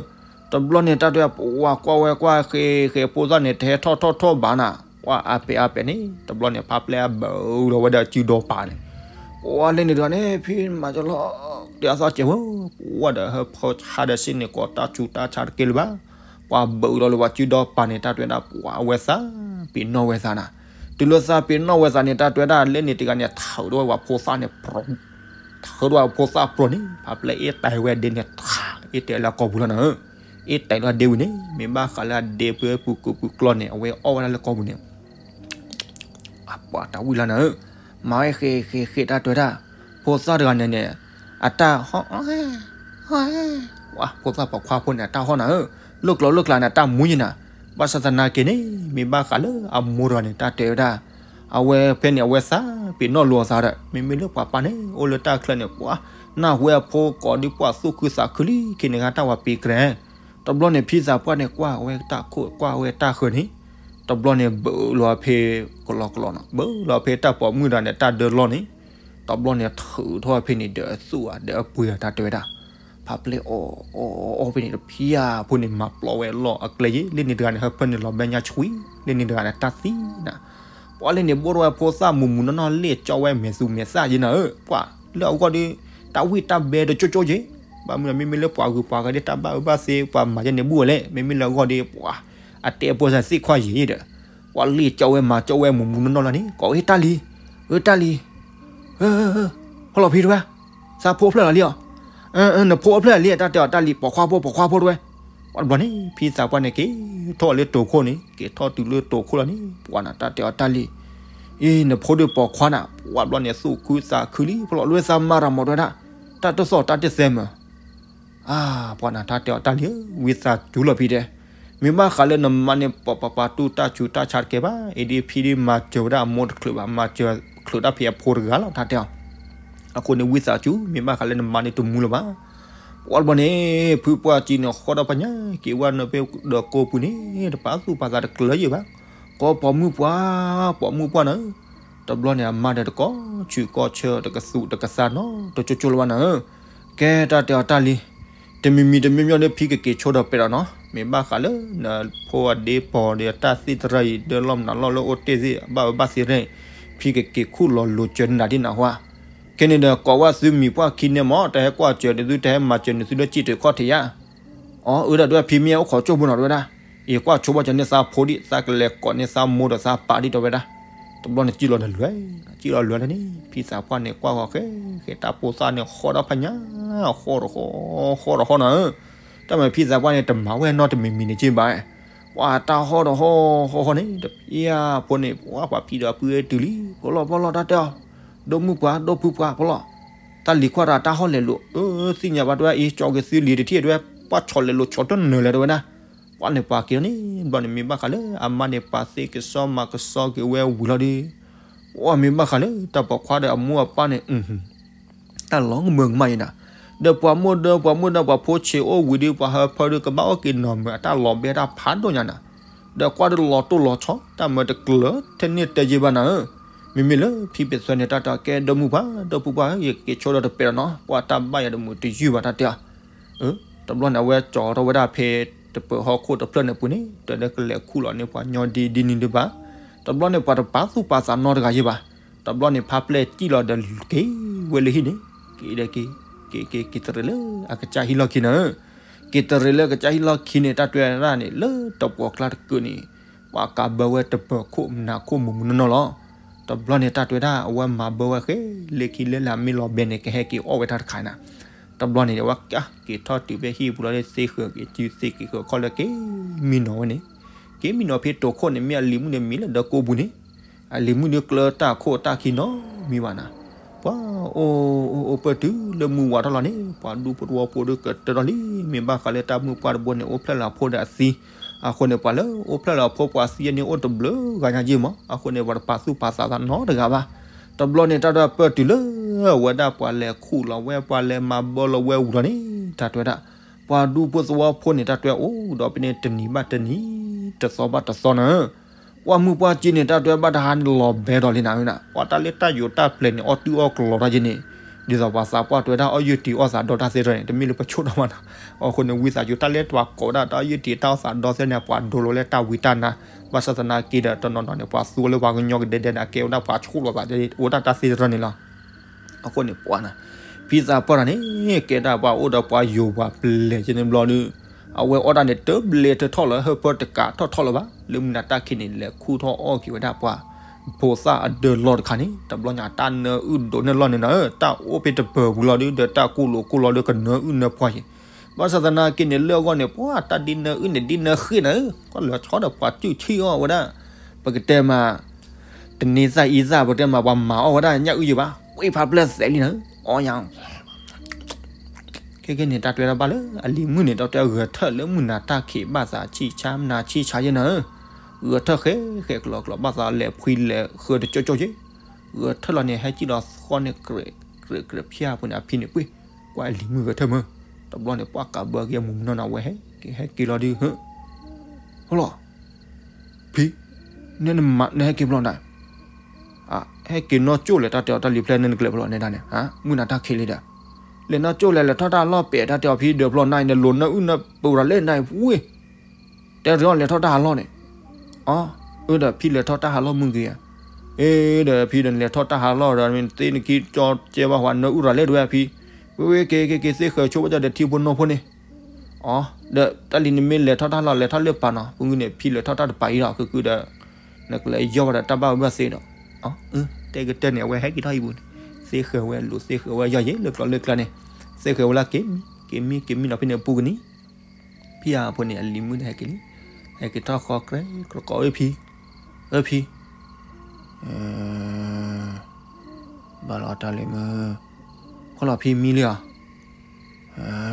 တဘျီန့ၣ် တၢ်တဝဲ ပှၢ်ကွၢ်ဝဲကွၢ်ဃဲဃဲဖိသၣ်န့ၣ် တဟဲထီၣ်ထီၣ်ထီၣ်ဘၣ်နၤ ပှၢ်အါပဲာ်အါပဲာ်န့ၣ် တဘျီန့ၣ် ဖးပျဲၢ်အဘၢၣ်လီၤဝဲဒီးစုဒီပၤန့ၣ်, ပှၢ်လၢန့ၣ်တဂၤန့ၣ် ဖံမၤစၢၤလီၤ တဲအသီၣ်စဲးဖိ ပှၢ်ဒီးဟၢဖၢဆါဒီးစ့ၢ်န့ၣ် ကိးတၢ်ဆူးတၢ်ဆါတကဲလၢၤဘၣ်, ပှၢ်ဘၢၣ်လီၤလၢပှၤစုဒီပၤန့ၣ် တၢ်တဝဲဒၣ် ပှၢ်အဝဲသးပ့ၤနီၣ်ဝဲသးနၤ, တုၤလၢသးပ့ၤနီၣ်ဝဲသးန့ၣ် တၢ်တဝဲဒၣ်လၢန့ၣ်တဂၤန့ၣ် ထုးထီၣ်ဝဲပှၤဖိသၣ်န့ၣ် ထုးထီၣ်ဝဲဖိသၣ်ပြီန့ၣ် ဖးပျဲၢ်အ့ၣ်တဲဝဲဒ်န့ၣ် ထုးအ့ၣ်တဲလၢကီၢ်ပူၤလီၤနၤဧၢ, အ့ၣ်တဲလၢဒ့ဝံၤန့ၣ် မ့ၢ်ဘၣ်ဃးလၢအဒ့ဖဲပူၤကိးပူၤကျီန့ၣ် အဝဲအီၣ်ဝဲဒၣ်လၢကီၢ်ပူၤန့ၣ် ပှၢ်တၢ်ဝံၣ်လီၤနၤဧၢ, မၤဝဲဃဲဃဲဃဲတၢ်တဝဲဒၣ်, ဖိသၣ်တဂၤန့ၣ်န့ၣ်, အတၢ်ဟီၣ်, ဟီၣ်, ဖိသၣ်ပိာ်ခွါဖိန့ၣ် အတၢ်ဟီၣ်နၤဧၢ, လိၣ်ကျိၤလိၣ်ကျါန့ၣ် အတၢ်မူယံၤနၤ, ဘၣ်ဆၣ်သနာ်က့န့ၣ် မ့ၢ်ဘၣ်ဃးလၢအမိၢ်တဂၤန့ၣ် တၢ်တဲဝဲဒၣ်, အဝဲဖဲန့ၣ် အဝဲသးပ့ၤနီၣ်လိာ်အသးဒီး မ့မ့ၢ်လၢပှၤပၢ်န့ၣ် အိၣ်လၢတၢ်ချၢန့ၣ် ပှၢ်နၢ်ဟူဝဲအဖိကိးဒ်ပှၢ်သူၣ်ခုသးခုလံ ခ့န့ၣ်ဂၤတၢ်ဝဲပ့ၤကြၢး တဘျီန့ၣ် ဖံသးပှၢ်န့ၣ် ကွၢ်ဝဲတၢ်ခိၣ် ကွၢ်ဝဲတၢ်ဃၢၤန့ၣ်, တဘျီန့ၣ် ဘၢၣ်လီၤဖဲကလီကလီနီၤ, ဘၢၣ်လီၤဖဲတၢ်ပိာ်မုၣ်တဂၤန့ၣ် တၢ်ဒၢလီၢ်န့ၣ်, တဘျီန့ၣ် ထုးထီၣ်ဖဲန့ၣ်ဒီးအသူၣ်ဧါ ဒီးအပှ့ၤဧါ တၢ်တဲဝဲဒၣ်, ဖးပျဲၢ်အီၣ်အီၣ်အီၣ်ဖဲန့ၣ် တဖံဧါဖိန့ၣ် မၤပျီဝဲလီၢ်အကျဲယဲ လၢန့ၣ်တဂၤန့ၣ် ဟၢဖၢန့ၣ်လီၤဘဲညါဆှံ, လၢန့ၣ်တဂၤန့ၣ် တၢ်သံနၤ ပှၢ်လၢန့ၣ် ဘိၣ်ထီၣ်ဝဲဖိသၣ်မူးမူးနီၢ်နီၢ် လ့ၣ်ကၠီဝဲမဲာ်သူမဲာ်သၣ်ယဲနၤဧၢ, ပှၢ်လၢအဂီၢ်ဒီး တၢ်ဝံၣ်တၢ်ဘဲဒီးကၠိကၠိယဲ, ဘၣ်မနုၤ မ့မ့ၢ်လၢပှၤဂုၤပှၤဂၤဒီး တၢ်ဘၣ်အၢဘၣ်သီ ပှၤမၤယဲန့ၣ်ဘူၣ်ဝဲလဲၣ်, မ့မ့ၢ်လၢအဂီၢ်ဒီး ပှၤအတဲအပှဲၤသးသ့ၣ်ခွါယဲဒီး, ပှၢ်လ့ၣ်ကၠီဝဲမၤကၠီဝဲမူးမူးနီၢ်နီၢ်လီၤန့ၣ် ကိးဝဲတၢ်လံၤ, အၢတၢ်လံၤ ဖီၣ်လီၤဖံတဝဲ, သးဖိဖျၢၣ်လီၤလံအီၤ, နဖိအဖျၢၣ်လံ တၢ်တဲအီၤတၢ်လံၤ ပိာ်ခွါဖိ ပိာ်ခွါဖိတဝဲ, ပှၢ်တဘျီန့ၣ် ဖံသးပှၢ်န့ၣ် က့ၤထီၣ်လၢတိၤခိၣ်န့ၣ် က့ၤထီၣ်တုၤလၢတိၤခိၣ်လီၤန့ၣ် ပှၢ်နၤတၢ်တဲအီၤတၢ်လံၤ, အံၤ နဖိဒီးပိာ်ခွါနၤ ပှၢ်တဘျီန့ၣ် သူၣ်ခုသးခုလံ ဖီၣ်လီၤလၢသးမါတၢ်မၤတဝဲဒၣ်, တၢ်တသီၣ်တၢ်တသဲမၢ် အါ ပှၢ်နၤတၢ်တဲအီၤတၢ်လံၤဧၢ ဝံသးစူၤလီၤဖံတဲ, မ့ၢ်ဘၣ်ဃးလၢနမါန့ၣ် ပပပာ်တူၢ်တၢ်ဆူးတၢ်ဆါတကဲဘၣ်, အ့ဒ့ဖံဒ့မၤစၢၤဝဲဒၣ်အမိၢ်တချုးဘၣ်, မၤစၢၤချုးတၢ်ဖဲအဖိတဂၤလီၤ တၢ်တဲအီၤ, အဃိန့ၣ် ဝံသးစူၤ မ့ၢ်ဘၣ်ဃးလၢနမါန့ၣ်တမူလၢၤဘၣ်, ပှၢ်တဘျီန့ၣ် ဖုပှၢ်ကံန့ၣ် ဃီဒီးပညါက့ၤဝဲနုာ်ဖဲဒီးကိးပူၤန့ၣ် တပာ်သူၣ်ပာ်သးတကျၢၤယဲဘၣ်, ကိးပိာ်မုၣ်ပှၢ် ပိာ်မုၣ်ပှၢ်နၤ တဘျီန့ၣ် အမါဒီးတကိးဆူးကိးဆၢ တကသူၣ်တကသးနီတကၠိကၠိလၢၤဘၣ်နၤဧၢ, ကဲတၢ်တဲအီၤတၢ်လံၤ, တမံၤမံၤတမံၤမံၤဒီးဖံကက့ၤဆိဒီးပဲာ်ဒီးနီၤ, မ့ၢ်ဘၣ်ဃးလၢနဖိအဒ့ပီၤဒီးတၢ်သ့ၣ်တရၢအံၤ ဒၢလီၢ်မနုၤလီၢ်လၢအိၣ်တ့ၢ်သ့ၣ် ဘၣ်ဝဲဘၣ်သ့ရဲၣ် ဖံကက့ၤခူၣ်လီၤလိၤစၢၤနၤဒ်နၤဟါ. ခဲန့ၣ်ဒီး ကိးဝဲသုမံၤပှၢ်ခံန့ၣ်မ့ၢ် တဟဲကွၢ်စၢၤန့ၢ်သု တဟဲမၤစၢၤန့ၢ်သုလၢစံၣ်တခီၣ်ထံးယါ. အီ အၢ ဒီးဒွဲၣ်ဖံမ့ၢ်အိၣ်ခိးကၠိၣ်ဖိနီၤ တဲဝဲဒၣ်. ယကွၢ်ဆိဘၣ်စၢၤန့ၢ်သးဖိဒံး သးကလဲၤကိးန့ၢ်သးမိၢ်ဒီးသးပၢ်ဒံးတဲဝဲဒၣ်. တဘျီန့ၣ်စံၣ်လီၤဒီးလွဲၤ, စံၣ်လီၤလွဲၤလၢန့ၣ် ဖံသးပှၢ်န့ၣ်ကွၢ်ဃီၤဃဲဃဲ တၢ်ဖိသၣ်န့ၣ် ဟီၣ်ဒီးဖးညါ, ဟီၣ်ဒီးဟီၣ်, ဟီၣ်ဒီးဟီၣ်နီၤဧၢ. တၢ်မၤဖံသးပှၢ်န့ၣ် တမၤဝဲနီတမံၤမံၤန့ၣ်က့ဘၣ်. ပှၤတၢ်ဟီၣ်ဒီးဟီၣ်ဟီၣ်ဟီၣ်န့ၣ် တဖံဧါဖိန့ၣ် ပှၤပှၤဖံဒီးပုၢ်ဝဲတုၤလံ, ဖိလီၤဖိလီၤ တၢ်တဲအီၤ, ဒီမုၢ်ပှၤ ဒီဖုပှၤဖိလီၤ, တၢ်လံၤခွါတၢ်တၢ်ဟီၣ်လဲၤလိာ်, အၢ သ့ၣ်ညါဘၣ်တဲဝဲ အံၤကၠီက့ၤသုလံၤတထံၣ်တဲဝဲ, ပှၤဆီလဲၤလိာ်ဆီတနၢၤလဲၣ်တဲဝဲဒၣ်. ပှၤန့ၣ်ပှၤက့ၤန့ၣ် ဘျီန့ၣ်မ့ၢ်ဘၣ်ဃးလၢအမါန့ၣ် ပှၤသ့ကစီမၤကစီက့ၤဝဲဝံၤလီၤဒီး, ပှၤမ့ၢ်ဘၣ်ဃးလၢတၢ်ပိာ်ခွါဒီးအမိၢ်အပၢ်န့ၣ် တၢ်လီၤကမၢကမၣ်အံၤနၤ, ဒီးပှၤမိၢ်ဒီးပှၤမိၢ်ဒီးပှၤဖိဆံးအိၣ်ဝံၤဒီး ပှၤဟၢဖၢဒီးကဘၣ်အိၣ်က့ၤနီၤမၢအတၢ်လီၤဘဲတၢ်ဖးဒိၣ်ညါနၤ, ဒီးကွၢ်ဒီးလီၤတိၢ်လီၤဆီ တၢ်မၢတကျၢၤထဲန့ၣ်တဲယ့ၢ်ဘၣ်နၤဧၢ. မ့မ့ၢ်လၢဖံပသၢန့ၣ် တၢ်တဲအီၤ ကဲ ဒီမုၢ်ပှၤ ဒီဖုပှၤ ယကက့ၤဆိဒီးတပဲာ်ဒီးနီၤ ပှၤတၢ်ဘၣ်ယၤတမုာ်တယုၢ်ဘၣ်တၢ်တဲအီၤ. တဘျီန့ၣ် အဝဲကၠီထီၣ်ဝဲဒၣ်ဖဲတပၢၤဟီၣ်ခိၣ်တဖျၢၣ်န့ၣ်ပူၤန့ၣ် တၢ်လၢကလဲၤခူၣ်လီၤန့ၢ်ပှၤညီဒ်ဒ်န့ၣ်ဒုးဘၣ်. တဘျီန့ၣ် ပှၤတပာ်သူၣ်ပာ်သးနီတဂၤယ့ၢ်ဘၣ်. တဘျီန့ၣ် ဖါပျဲၢ်စံၣ်လီၤဒီးက့ၤဝဲလၢဟံၣ်န့ၣ် က့ၤဒီးက့ၤ က့ၤက့ၤက့ၤတရံးလၢအကစၢ်ဟံၣ်လီၢ်ခံန့ၣ်, က့ၤတရံးလၢကစၢ်ဟံၣ်လီၢ်ခံန့ၣ် တၢ်တဲဝဲဒၣ်န့ၣ် လၢတပှီၢ်ကျါတကုာ်န့ၣ် ပှၤကးဘၢဝဲတပၢၤခိၣ်မနၤခိၣ်မူးမူးနီၢ်နီၢ်လီၤ. တဘျီန့ၣ် တၢ်တဲဝဲဒၣ် အဝဲမၤဘၢဝဲဃဲ လၢခံလၢလၢမ့ၢ်လီၤဘဲန့ၣ် ကဟဲက့ၤအီၣ်ဝဲတၢ်တခါနၤ. တဘျီန့ၣ် အဝဲက့ၤထီၣ်တုၤဖဲဟံၣ်ပူၤလီၤ သ့ဃၢၤက့ၤစုသ့က့ၤဃၢၤခီၣ်လၢက့ၤမံနီၤဝဲန့ၣ်, က့ၤမံနီၤဖဲတိာ်ခိၣ်န့ၣ် မ့ၢ်အလံၤမုၣ်န့ၣ်မံလၢဒၢးကိးပူၤန့ၣ်, အလံၤမုၣ်ဒုးကျၢတၢ်ခိၣ်တၢ်ခံနီတမံၤဘၣ်နၤ. ပှၤအိၣ်အိၣ်အိၣ်ပၢၢ်တုၤလၢမုၢ်ဝါထီၣ်လီၤန့ၣ် ပှၤဒူဖိသဝီဖိဒုးကတၢၢ်ထီၣ်လံ. မ့ၢ်ဘၣ်ဃးလၢတၢ်မုၣ်ပှၢ်တဘိန့ၣ် အိၣ်ဖျဲၣ်လၢအဖိဒီးအသံ, အဃိန့ၣ် ပှၤလၢအိၣ်ဖျဲၣ်လၢအဖိပှၤသံန့ၣ်အိၣ်တဘျုးဂၤညါယ့ၢ်မး, အဃိန့ၣ် ပှၤတပာ်သူၣ်ပာ်သးသးနီတဂၤဘၣ်. တဘျီန့ၣ် တၢ်တဲပၢၢ်တုၤလၢအဝဲဒၣ်ပှၤလဲၤခူၣ်လီၤဝဲ ပှၤလဲၤမၤဘၢလီၤဝဲဝံၤလီၤန့ၣ် တၢ်တဲဝဲဒၣ် ပှၤဒူဖိသဝီဖိန့ၣ် တၢ်တဲအိၣ်ဒီးဖဲန့ၣ် တနံၤဘၣ်တနံၤ တသီဘၣ်တသီနၤ. ပှၢ်မုၢ်ပှၢ်က့န့ၣ် တၢ်တဲဘၣ်တဟါန့ၣ်လီၤဘဲဒီးလံနၤ, ပှၤတၢ်လၢတၢ်ယိၤတၢ်ပျဲၤန့ၣ် အီၣ်တုၢ်အီၣ်ကလီၤတၢ်က့န့ၣ်, ဒ်သိးပှၤသးပှၢ်တဲဝဲဒၣ် အီၣ်ယုၢ်တံၤအီၣ်သးဒီးတၢ်သ့ၣ်တဖၣ်န့ၣ် တမ့ၢ်လၢပဆိၣ်ထီၣ်ဘၣ်နၤ. အဃိန့ၣ် ဝံသးစူၤတၢ်လၢပှၤကိးဝဲဒၣ်တၢ်အီၣ်ယုၢ်တံၤတၢ်အီၣ်သးဒီသ့ၣ်န့ၣ် ပှၤဒိးလီၤလၢတၢ်ဝံတၢ်နါ, ဘၣ်ဆၣ်သနာ်က့ဒီး တနီၤနီၤန့ၣ် ပှၤသူဝဲလၢပှၤကညီကဒဲဒဲန့ၣ် အကဲဝဲဒၣ်ပှၤဆိၣ်လီၤသး အိၣ်ဒၣ်တၢ်သ့ၣ်တဖၣ်န့ၣ်လီၤ. အဃိန့ၣ်ပှၤနၤ, ဖံသးပှၢ်တဂၤန့ၣ် ကဲဒၣ်ပှၤအိၣ်ဒီးပှၤယိၤပှၤပျဲၤက့န့ၣ်ဘျီဒုး, အဝဲအီၣ်ဒၣ်န့ၣ် တဘျဲထၢၣ်ထီၣ်လၢဟၢဖၢတကးထီၣ်ထီၣ်လၢၤဘၣ်. လၢမုၢ်နၤတၢ်ခံးန့ၣ် လဲၤခူၣ်ထီၣ်အီၣ်က့ၤဝဲဒၣ်ပှၤဖိသၣ်အဒၢးလီၢ်တခါန့ၣ် တဘျီညါတၢ်နၢအုၣ်ဒိးန့ၢ်လီၢ်န့ၣ်နၤဧၢ, တၢ်အိၣ်ဖဲတပၢၤပူၤလီၤဒုး ဒီးတၢ်ကိၢ်လိာ်ကိၢ်လီၤဒုးကနၢအုၣ်နၢပှၢ်က့ၤ. ဘၣ်ဆၣ်သနာ်က့န့ၣ် လၢအဂီၢ်န့ၣ် ပှၤတၢ်ဒ်နၢအုၣ်န့ၣ် ဒ်နၢဃ့ၢ်နၤဧၢ, ကွၢ်လၢာ်ဆီဒီးပှၤစုၣ်ဆံၣ်အီၣ်ဝဲဒၣ်, ပကတဲမး တန့ၤသၣ်အံသၣ် ပတဲမး ပှၤမၤအီၣ်ဝဲဒၣ်ညၣ်အုၣ်ယံၤဘၣ်, ဝ့ၢ်ဖးပျဲၢ်သဲးလံနၤ, အီယၤ, ခဲကနံၣ်န့ၣ် တၢ်တဲဒၣ်ဘၣ်လၢအလံၤမုၣ်န့ၣ် တၢ်တဲဂဲၤထၢၣ်လၢမုၢ်နၤတၢ်ခံးဘၣ်သးဆံၣ်ဆါ မုၢ်နၤဆံၣ်ဆါယဲနၤဧၢ, ဂဲၤထၢၣ်ဃဲဃဲကျီကျီ ဘၣ်သးလဲၤဖှံလဲၤဃၢၤတကၠိကၠိက့, ဂဲၤထၢၣ်လီၤန့ၣ် ဟဲကံၣ်လီၤဃီန့ၣ် ကြဲးကြဲးဖျါပူၤန့ၣ် အဖံန့ၣ်ပှ့ၤ, ကွၢ်အလံၤမုၣ်ဂဲၤထၢၣ်မၢ, တဘျီန့ၣ် ပှၤကးဘၢက့ၤအမူးမနီၢ်န့ၣ် အဝဲဟဲက့ၤဟဲက့ၤလီၤဒုး ဟၢ ဟိလီၤ, ဖံ, နနမၤနဟဲက့ၤဖျီနၤ, ဟဲက့ၤနီၢ်ကၠိၣ်လဲၣ် တၢ်တဲအီၤ တၢ်လံၤဖျဲၣ်န့ၣ်နကျဲးဖျီန့ၣ်ဒၣ်န့ၣ်, မုၢ်နၤတၢ်ခံးလံဒီး, လဲၤနီၢ်ကၠိၣ်လဲၣ် လဲၤထီၣ်တၢ်ဟးလီၢ်ပဲာ် တၢ်တဲအီၤ ဖံဒၢးဖျီနၤအံၤ နလိၤနၢအုၣ်နၢပူၤရၤလဲၣ်နၤအံၤဝ့ၢ်, တဲတရီလဲၤထီၣ်တၢ်ဟးလီၢ်န့ၣ်, အၢ ဒီးဖံလဲၤထီၣ်တၢ်ဟးလီၢ်မုၢ်ဂ့ၤဧါ, အ့ ဒီးဖံဒီးနလဲၤထီၣ်တၢ်ဟးလီၢ်ဒီး မ့ၢ်သ့နခံကၠီကဲဘၣ်ဟးနၢအုၣ်ရၤလဲၣ်တဝဲဖံ, ဝ့ၢ်ဝ့ၢ်က့ၤက့ၤက့ၤ သ့ဃဲၤဆိဘၣ်ကၠီဒီးထံဖိနီၢ်ဖိန့ၣ် အ ဒီးတၢ်လံၤန့ၣ်မ့ၢ်လဲၤထီၣ်တၢ်လီၢ် လဲၤထီၣ်လၢပာ်နီၤ ပူၤကွံာ်န့ၣ် ဖံလဲၤထီၣ်တၢ်တပၤအံၤဒီး ကုကုဒီး နကလဲၤယီၢ်ဘၣ်ဒီးတၢ်ဘၣ်ဝဲဘၣ်သ့ဒီး, အ တဲကတၢၢ်န့ၣ် အဝဲဟဲက့ၤထီၣ်အံၤပူၤန့ၣ်, သ့ဃဲၤဝဲလိာ်သ့ဃဲၤဝဲယီၢ်ယဲလၢကျီလၢကျါန့ၣ်, သ့ဃဲၤဝဲလၢက့ၤ, က့ၤမံက့ၤမံနီၤဖဲန့ၣ်ပူၤကနံၤ, ဖံဧၢအဖိန့ၣ် အလံၤမုၣ်န့ၣ်ဟဲက့ၤလံ, ဟဲက့ၤထီၣ်ဃီကြဲးကြဲး ကိးအၢ ဖံ, အၢ ဖံ ဘၣ်လီၤတၢ်လံၤမုၣ်, ဖီလီၤဖံမံလံဧါ,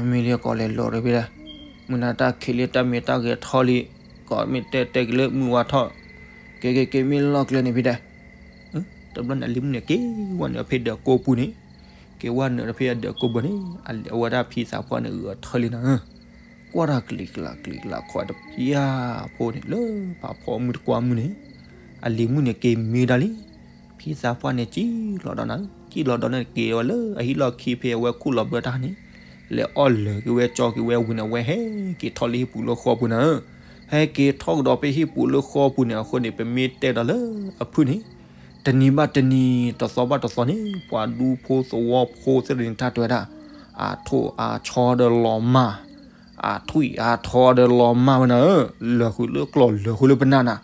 မံလံကိးလဲၤလိာ်တဖံဒီး, မုၢ်နၤတၢ်ခံးလံ တၢ်မ့ၢ်တၢ်ဂဲၤထီၣ်လံ, ကိးမ့ၢ်တဲတဲက့ၤလၢမုၢ်ဝါထီၣ်, က့ၤက့ၤက့ၤမံလီၢ်ကျဲန့ၣ်ဖံဒီး, တဘျီန့ၣ် အလံၤမုၣ်န့ၣ် က့ၤဝဲနုာ်ဖဲဒၢးကိးပူၤန့ၣ်, က့ၤဝဲနုာ်ဖဲအဒၢးကိးပူၤန့ၣ်, အဝဲဒၣ်ဖံသးပှၢ်န့ၣ် ဂဲၤထၢၣ်လံနၤ, ကွၢ်တၢ်ကလံၤကျါကလံၤကျါ ခိးတဖံဧၢအဖိန့ၣ် လၢဖးဖီမုၢ်တကွၢ်မုၢ်န့ၣ်, အလံၤမုၣ်န့ၣ်က့ၤမံဒၣ်လံ, ဖံသးပှၢ်န့ၣ် စံၣ်လီၤဒီးနၤ, စံၣ်လီၤဒီးန့ၣ်က့ၤဝဲလၢအဟံၣ်လီၢ်ခံဖဲအဝဲခူၣ်လီၤဘၢတၢ်န့ၣ်, လဲၤအီၣ်လၢာ်က့ၤဝဲကၠီက့ၤဝဲဝံၤန့ၣ် အဝဲဟဲက့ၤထီၣ်လၢဟံၣ်ပူၤလၢဃီပူၤနၤဧၢ, ဟဲက့ၤထီၣ်ကဒီးဖဲဟံၣ်ပူၤလၢဃီပူၤန့ၣ် အဃိန့ၣ် ပမ့ၢ်တဲဒီးလၢအဖုၣ်န့ၣ် တနံၤဘၣ်တနံၤ တသီဘၣ်တသီန့ၣ် ပှၤဒူဖိသဝီဖိသ့ၣ်တဖၣ်န့ၣ် တၢ်တဲဝဲဒၣ် အထိၣ်အါဆီဒီးလီၤမၢ်, အထွံၣ်အါထီဒီးလီၤမၢ်ဝဲနၤဧၢ, လၢာ်ဃုာ်လၢကျီၢ် လၢာ်ဃုာ်လၢပနၢ်နၤ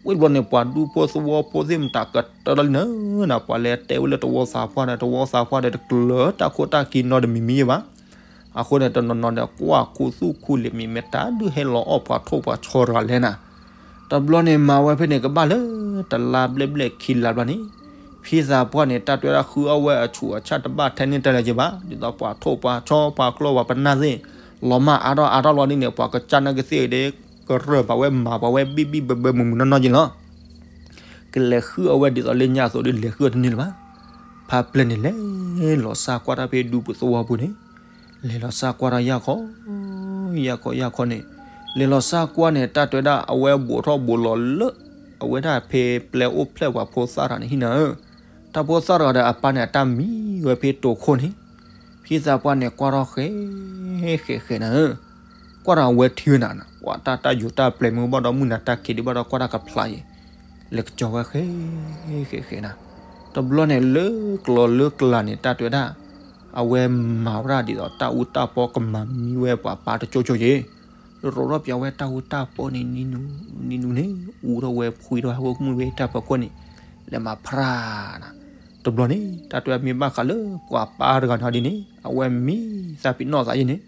ဝံၤတဘျီန့ၣ် ပှၤဒူဖိသဝီဖိသ့ၣ်မတၤကတၢၢ်လီၤလံနၤ, ပှၤလဲၤတဲဝဲလၢတဝီသးပှၢ်ဒီး တဝီသးပှၢ်ဒီး တကျၢၤတၢ်ခိၣ်တၢ်ခံနီတမံၤမံၤယဲဘၣ်. အဃိန့ၣ် တနီၤနီၤဒီး ကွၢ်ခူသူၣ်ခူလံာ်မံၤ မ့ၢ်တၢ်ဒုးဟဲလီၤအီၣ်ပှၤထိၣ်ပှၤဆီတဂၤလဲၣ်နၤ. တဘျီန့ၣ် မၤဝဲဖဲန့ၣ် ကဘၣ်လၢတလါဘျဲၣ်ဘျဲၣ်ခံလါဘျီန့ၣ် ဖံသးပှၢ်န့ၣ် တၢ်တဲဝဲဒၣ်ဃုအီၣ်ဝဲအဆူးအဆၣ်တဘၣ်ထဲန့ၣ်တၢ်လၢၤက့ဘၣ်, ဒ်သိးပှၤထိၣ်ပှၤဆီ ပှၤကျီၢ်ပှၤပနၢ်သ့ၣ် လီၤမၢ်အါထီၣ်အါထီၣ်လီၤဒ်န့ၣ် ပှၤကစၢ်နာ်က့သ့ၣ်ဒီး ကရၢၢ်ပာ်ဝဲမၤပာ်ဝဲဘံၣ်ဘံၣ်ဘၢဘၢမုၢ်မုၢ်နီၢ်နီၢ်က့လီၤ. ကလဲၤဃုအီၣ်ဝဲဒ်သိးလၢညါအသိးဒီး လဲၤဃုအီၣ်တန့ၢ်လၢၤဘၣ်. ဖါပျဲၢ်န့ၣ် လဲၤလီၤစၢ်ကွၢ်တၢ်ဖဲဒူပူၤသဝီပူၤန့ၣ်, လဲၤလီၤစၢ်ကွၢ်တၢ်ယၢ်ခီ, ယၢ်ခီယၢ်ခီန့ၣ်, လဲၤလီၤစၢ်ကွၢ်န့ၣ် တၢ်တဲဝဲဒၣ် အဝဲဘူးထီၣ်ဘူးလီၤလၢ အဝဲဒၣ်ဖဲပျဲအိၣ်ဖျဲၣ်ပှၤဖိသၣ်တဂၤန့ၣ်ဟံၣ်နၤဧၢ. တၢ်ဖိသၣ်တဂၤဒီးအပၢ်န့ၣ် အတၢ်မံဝဲဖဲတိာ်ခိၣ်န့ၣ်, ဖံသးပှၢ်န့ၣ် ကွၢ်ထီၣ်ဃဲ ဃဲ ဃဲနၤဧၢ. ကွၢ်ဒီးအဝဲထံၣ်ဝဲနၤ, ပှၤတၢ်တၢ်ယိာ်တၢ်ပျဲမုၢ်ဘၣ်ဒီး မုၢ်နၤတၢ်ခံးဒံးဘၣ်ဒီး ကွၢ်တၢ်ကဖျါယဲၢ်, လဲၤကစီၤဝဲဃဲ ဃဲ ဃဲနၤ. တဘျီန့ၣ် လၢကျီၢ်လၢကျါန့ၣ် တၢ်တဲဝဲဒၣ် အဝဲမၤဝဲဒၣ်ဒ်သိးတၢ်အူတၢ်ပီကမၤမံဝဲပှၤပၢ်တကၠိကၠိယဲၢ်, ရိးထီၣ်ပၠးဝဲတၢ်အူတၢ်ပီန့ၣ် နံၤနူၤန့ၣ် အူထီၣ်ဝဲဖှံထီၣ်ဟဲဝဲမုၢ်ဝဲတၢ်ဖီခိၣ်န့ၣ်, လဲၤမၤဖျါနၤ. တဘျီန့ၣ် တၢ်တဲဝဲမ့ၢ်ဘၣ်ဃးလၢပှၤပၢ်တဂၤန့ၣ်ဒ်န့ၣ် အဝဲမံသးပ့ၤနီၣ်သးယဲၢ်န့ၣ်,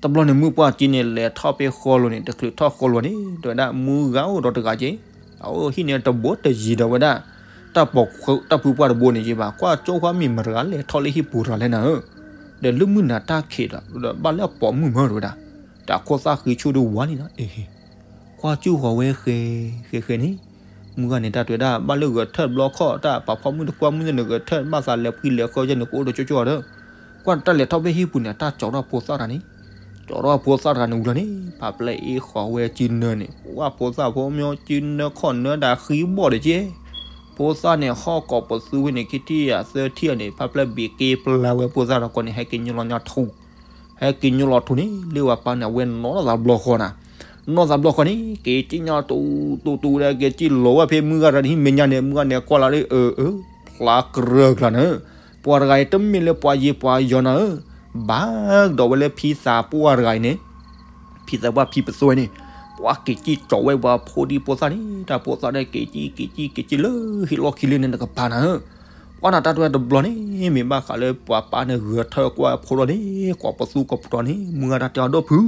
တဘျီန့ၣ် မုၢ်ပှၢ်က့န့ၣ် လဲၤထီၣ်ဖဲဃီလိၤန့ၣ် တချုးထီၣ်ဃီလိၤန့ၣ် တဲဝဲဒၣ် မုၢ်ဂၤအိၣ်ဒီးတဂၤက့, အအိၣ်ဟံၣ်န့ၣ်တဘိတယံၤဒီးဝဲဒၣ် တၢ်ဖုပှၢ်တဘိန့ၣ်က့ဘၣ်, ကွၢ်ကၠိဃီမ့ၢ်မတၤတဂၤလဲၤထီၣ်လၢဟံၣ်ပူၤတဂၤလဲၣ်နၤဧၢ, ဒီးလၢမုၢ်နၤတၢ်ခံးဒီး ဘၣ်လၢအပိာ်မုၣ်မၢတဝဲဒၣ်, တၢ်ခိၣ်သၣ်ဃံဆူၣ်ဒုးဝါလံနီၤ, ကွၢ်ကၠိဃီဝဲဃဲ ဃဲ ဃဲန့ၣ်, မုၢ်ဂၤန့ၣ် တၢ်တဲဝဲဒၣ် ဘၣ်လၢဂဲၤထၢၣ်တဘျီခီၣ် တၢ်ပာ်ဖီမုၢ်တကွၢ်မုၢ်သနၢၣ်ဂဲၤထၢၣ် ဘၣ်သးလဲၤဖှံလဲၤဃီယဲၢ်န့ၣ် ကအိၣ်ဒီးကၠိကၠိဒီး, ကွၢ်တၢ်လဲၤထီၣ်ဖဲဟံၣ်ပူၤန့ၣ် တၢ်ကၠီထီၣ်ဖိသၣ်တဂၤန့ၣ်, ကၠီထီၣ်ဖိသၣ်တဂၤန့ၣ်ဝံၤလီၤန့ၣ် ဖါပျဲၢ်အ့ၣ်ဃီဝဲကၠံနၢန့ၣ် ဝဲဖိသၣ်ဖိမ့ၢ်ကၠံနၢခီၣ်နၢဒၣ်ဃံဘီၣ်ဒီးက့, ဖိသၣ်န့ၣ် ဟီၣ်ကိးပသူဝဲန့ၣ် ခံထံၣ်ယၤသၢထံၣ်အန့ၣ် ဖါပျဲၢ်ဘ့ၣ်က့ပျၢ်ဝဲဖိသၣ်ဒီးကီးန့ၣ် ဟဲက့ၤညီလီၤညါထူ ဟဲက့ၤညီလီၤထူန့ၣ် လၢဝဲပၢ်န့ၣ် အဝဲနီၢ်သးဘျီဃီနၤ, နီၢ်သးဘျီဃီန့ၣ် က့ၤကံၣ်ညီတူတူဝဲဒၣ် က့ၤကံၣ်လီၤဝဲဖဲမုၢ်ဂၤတဂၤန့ၣ် ဟံၣ်မဲာ်ညါန့ၣ် မုၢ်ဂၤန့ၣ် ကွၢ်လီၤလၢအၢ အၢ ဖျါကြၢးကျါန့ၣ်, ပှၤတဂၤအံၤတမ့ၢ်လၢပှၤယ့ပှၤယီၤနၤဧၢ, ဘၣ်ကဒီးဝဲလၢဖံသးပှၢ်တဂၤအံၤန့ၣ် ဖံသးပှၢ်ဖံပသွဲန့ၣ်, ပှၤက့ၤကံၣ်ကၠီဝဲပှၤဖိဒံဖိသၣ်န့ၣ် တၢ်ဖိသၣ်ဒၣ်က့ၤကံၣ်က့ၤကံၣ်က့ၤကံၣ်လၢဟံၣ်လီၢ်ခံလၢန့ၣ်တကပၤနၤဧၢ, ပှၤနၤတၢ်တဲဝဲတဘျီန့ၣ် မ့ၢ်ဘၣ်ဃးလၢပှၤပၢ်န့ၣ်ဂဲၤထၢၣ်ကွၢ်ဖိလီၤန့ၣ် ကိးပသူကိးပတီၤန့ၣ် မုၢ်ဂၤတၢ်တဲအီၤ ဒိၣ်ဖု,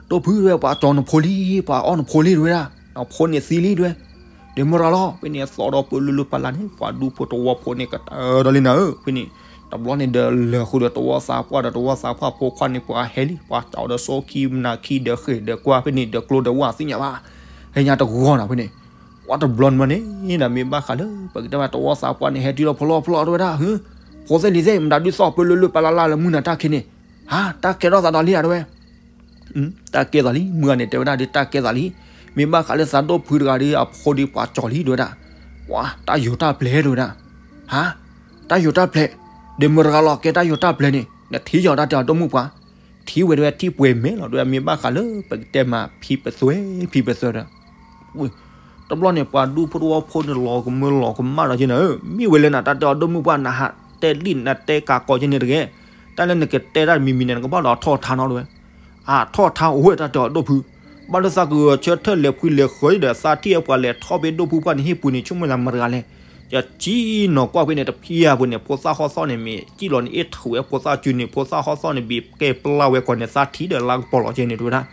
ဒိၣ်ဖုတဝဲ ပှၤကၠီနဖိလံ ပှၤအီၣ်နဖိလံတဝဲဒၣ်, နဖိန့ၣ်သံလံတဝဲ, ဒီးမုၢ်ရၤလီၤ ဖဲန့ၣ်သီဒီးပၢလုၢ်လုၢ်ပၢ်လၢ်န့ၣ် ပှၤဒူဖိတဝီဖိန့ၣ် ကတၢၢ်ဒီးလံနၤဧၢ, ဖဲန့ၣ် တဘျီန့ၣ်ဒီးလဲၤဃုာ်ဒီးတဝီသးပှၢ်ဒီးတဝီသးပှၢ်ဖိခွါန့ၣ် ပှၤဟဲလံ ပှၤကၠီဒီးစိခံမနၤခံဒီးဃ့ၢ်ဒီးကွၢ်ဖဲန့ၣ်ဒီးကျိဒီးဝၣ်သ့ၣ်ညါဘၣ်, ဟဲညါတဂီၢ်နၤဖဲန့ၣ်, ပှၤတဘျီန့ၣ်မ့ၢ်န့ၣ် နမ့ၢ်ဘၣ်ဃးလၢ ပကတဲမးတဝီသးပှၢ်န့ၣ် ဟဲတုၤလီၤဖီလီၤဖီလီၤတဝဲဒၣ်, ဖိသ့ၣ်လံၤသ့ၣ် မတၤဒုးသီၣ်ပၢလုၢ်လုၢ်ပၢ်လၢ်လၢ်လၢမုၢ်နၤတၢ်ခံးန့ၣ်, ဟါ တၢ်ကဲထီၣ်သးဒီးလံဧါတဝဲ တၢ်ကဲသးလံ မုၢ်ဂၤန့ၣ် တဲဝဲဒၣ်ဒ်တၢ်ကဲသးလံ, မ့ၢ်ဘၣ်ဃးလၢသးဒိၣ်ဖုတဂၤဒီး အဖိဒံးပှၤကၠီလံတဝဲဒၣ်, ပှၤတၢ်ယိာ်တၢ်ပျဲတဝဲဒၣ်, ဟါ, တၢ်ယိာ်တၢ်ပျဲ, ဒီးမုၢ်တဂၤလီၤကဲတၢ်ယိာ်တၢ်ပျဲန့ၣ် နထံၣ်ယီၤတၢ်တဲအီၤဒိၣ်မုၢ်ပှၢ်, ထံၣ်ဝဲတဝဲထံၣ်ပှဲၤမဲာ်လီၤ တဝဲမ့ၢ်ဘၣ်ဃးလၢ ပကတဲမးဖံပသွဲ ဖံပသွဲဒီး တဘျီန့ၣ် ပှၤဒူဖိတဝီဖိန့ၣ် လီၤကမၢလီၤကမၣ်ဒီးက့နၤဧၢ, မ့ၢ်ဝဲလၢနတၢ်တဲအီၤဒိၣ်မုၢ်ပှၢ် နဟးတဲလံ နတဲကးကီးက့န့ၣ်တဂ့ၤ, တၢ်လၢနကတဲတၢ်တမံၤမံၤန့ၣ် နကဘၣ်ဒီးထီၣ်ထါနီတဝဲ, အထီၣ်ထါအိၣ်ဝဲတၢ်တဲအီၤဒိၣ်ဖု, ဘၣ်လၢသးကဂဲၤဆၢထၢၣ်လဲၤဖှံလဲၤဃီဒီး သးထံၣ်အပှၤလဲၤထီၣ်ဖဲဒိၣ်ဖုပှၢ်န့ၣ် ဟံၣ်ပူၤန့ၣ် ဆိကမိၣ်သးမတၤတဂၤလဲၣ်, ယကံနီၤကွၢ်ဖဲန့ၣ် တဖံယၤပူၤန့ၣ် ဖိသၣ်ဟီၣ်သီၣ်န့ၣ် မ့ၢ်ကံၣ်လီၤန့ၣ် အ့ၣ်ထူးဝဲဖိသၣ်စုန့ၣ် ဖိသၣ်ဟီၣ်သီၣ်န့ၣ် ဘ့ၣ်ကဲပျၢ်ဝဲကီးန့ၣ် သးထံၣ်ဒီးလါကပီၤလီၤက့န့ၣ်တဝဲဒၣ်,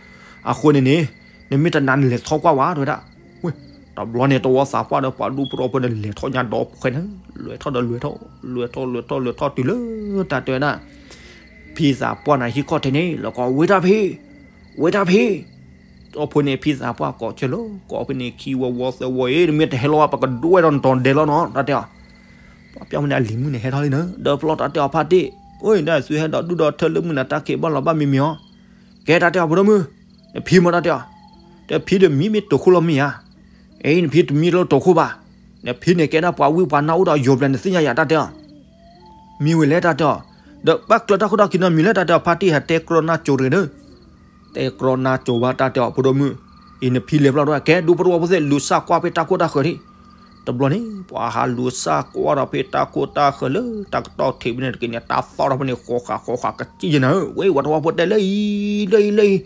အဃိန့ၣ်န့ၣ် နမ့ၢ်တနာ်နလဲၤထီၣ်ကွၢ်ဝဲတဝဲဒၣ်, ဝ့ၢ်, တဘျီန့ၣ် တဝီသးပှၢ်ဒီးပှၤဒူဖိတဝီဖိန့ၣ် လဲၤထီၣ်ညါဒီးဖဲန့ၣ် လဲၤထီၣ်ဒီးလဲၤထီၣ် လဲၤထီၣ်လဲၤထီၣ်လဲၤထီၣ်တုၤလၢ တၢ်တဲဝဲဒၣ် ဖံသးပှၢ်န့ၣ်ဟံၣ်ခီၣ်ထံးန့ၣ် လီၤကီး ဝ့ၢ်တၢ်ဖံး, ဝ့ၢ်တၢ်ဖံး, ဒီးဖိန့ၣ် ဖံသးပှၢ်ကိးဆၢလီၤ ကိးဖဲန့ၣ် ခံဝီဝီသၢဝီအံၤ နမ့ၢ်တဟဲလီၤဘၣ် ပကဒွဲၣ်ဒီးနတီၤဒဲးလီၤနီၤ တၢ်တဲအီၤ, ပှၤပျၢ်မုၢ်န့ၣ် အလံၤမုၢ်န့ၣ်ဟဲထီၣ်လံနၤ ဒီးပလီၢ်တၢ်တဲအီၤဖါတံၢ်, အိၣ်ဒၣ်သုဟဲဒီးဒူၣ်ဒီးထၢလၢမုၢ်နၤတၢ်ခံးဘၣ်လီၤဘၣ်မံၤမံၤအီၤ, ကဲတၢ်တဲအီၤ ဖိဒိၣ်မုၣ်, နဖံးမ့ၢ်တၢ်တဲအီၤ, တဖံးတမံၤမ့ၢ်တိာ်ခိၣ်လီၤမ့ၢ်ဧါ, အံၤ နဖံးတမံၤလၢတိာ်ခိၣ်ဘၣ်, နဖံးန့ၣ်ကဲဒၣ်ပှၤဝံပှၤနါအိၣ်ဒီးယိာ်ဘျဲၣ်နသ့ၣ်ညါယၤတၢ်တဲအီၤ မ့ၢ်ဝဲလဲၣ်တၢ်တဲအီၤ, ဒီးဘၣ်ကျၢၤတၢ်ခိၣ်တၢ်ခံနီတမံၤလၢတၢ်တဲအီၤ ဖါတံၢ်ဟဲတဲကြီနၢ်ကၠိတဂ့ၤန့ၣ်, တဲကြီနၢ်ကၠိဘၣ်တၢ်တဲအီၤ ဖိဒိၣ်မုၣ်, အံၤနဖံလဲၤဖျီၣ်တဝဲ ကဲဒူဖိသဝီဖိသ့ၣ် လူၤစၢ်ကွၢ်ဖဲတၢ်ခိၣ်တၢ်ဃၢၤဒံး, တဘျီန့ၣ် ပှၤဟးလူၤစၢ်ကွၢ်ဒီးဖဲတၢ်ခိၣ်တၢ်ဃၢၤလၢတၢ်ကတီၢ်ထံးဖဲန့ၣ်တက့ၢ်န့ၣ် တၢ်သီၣ်ထီၣ်ဖဲန့ၣ် ဃီဃာ်ဃီဃာ်ကစံၣ်ယဲနၤဧၢ, ဝဲပှၤသဝီဖိတဲလၢအံၤ လၢအံၤ လၢအံၤ,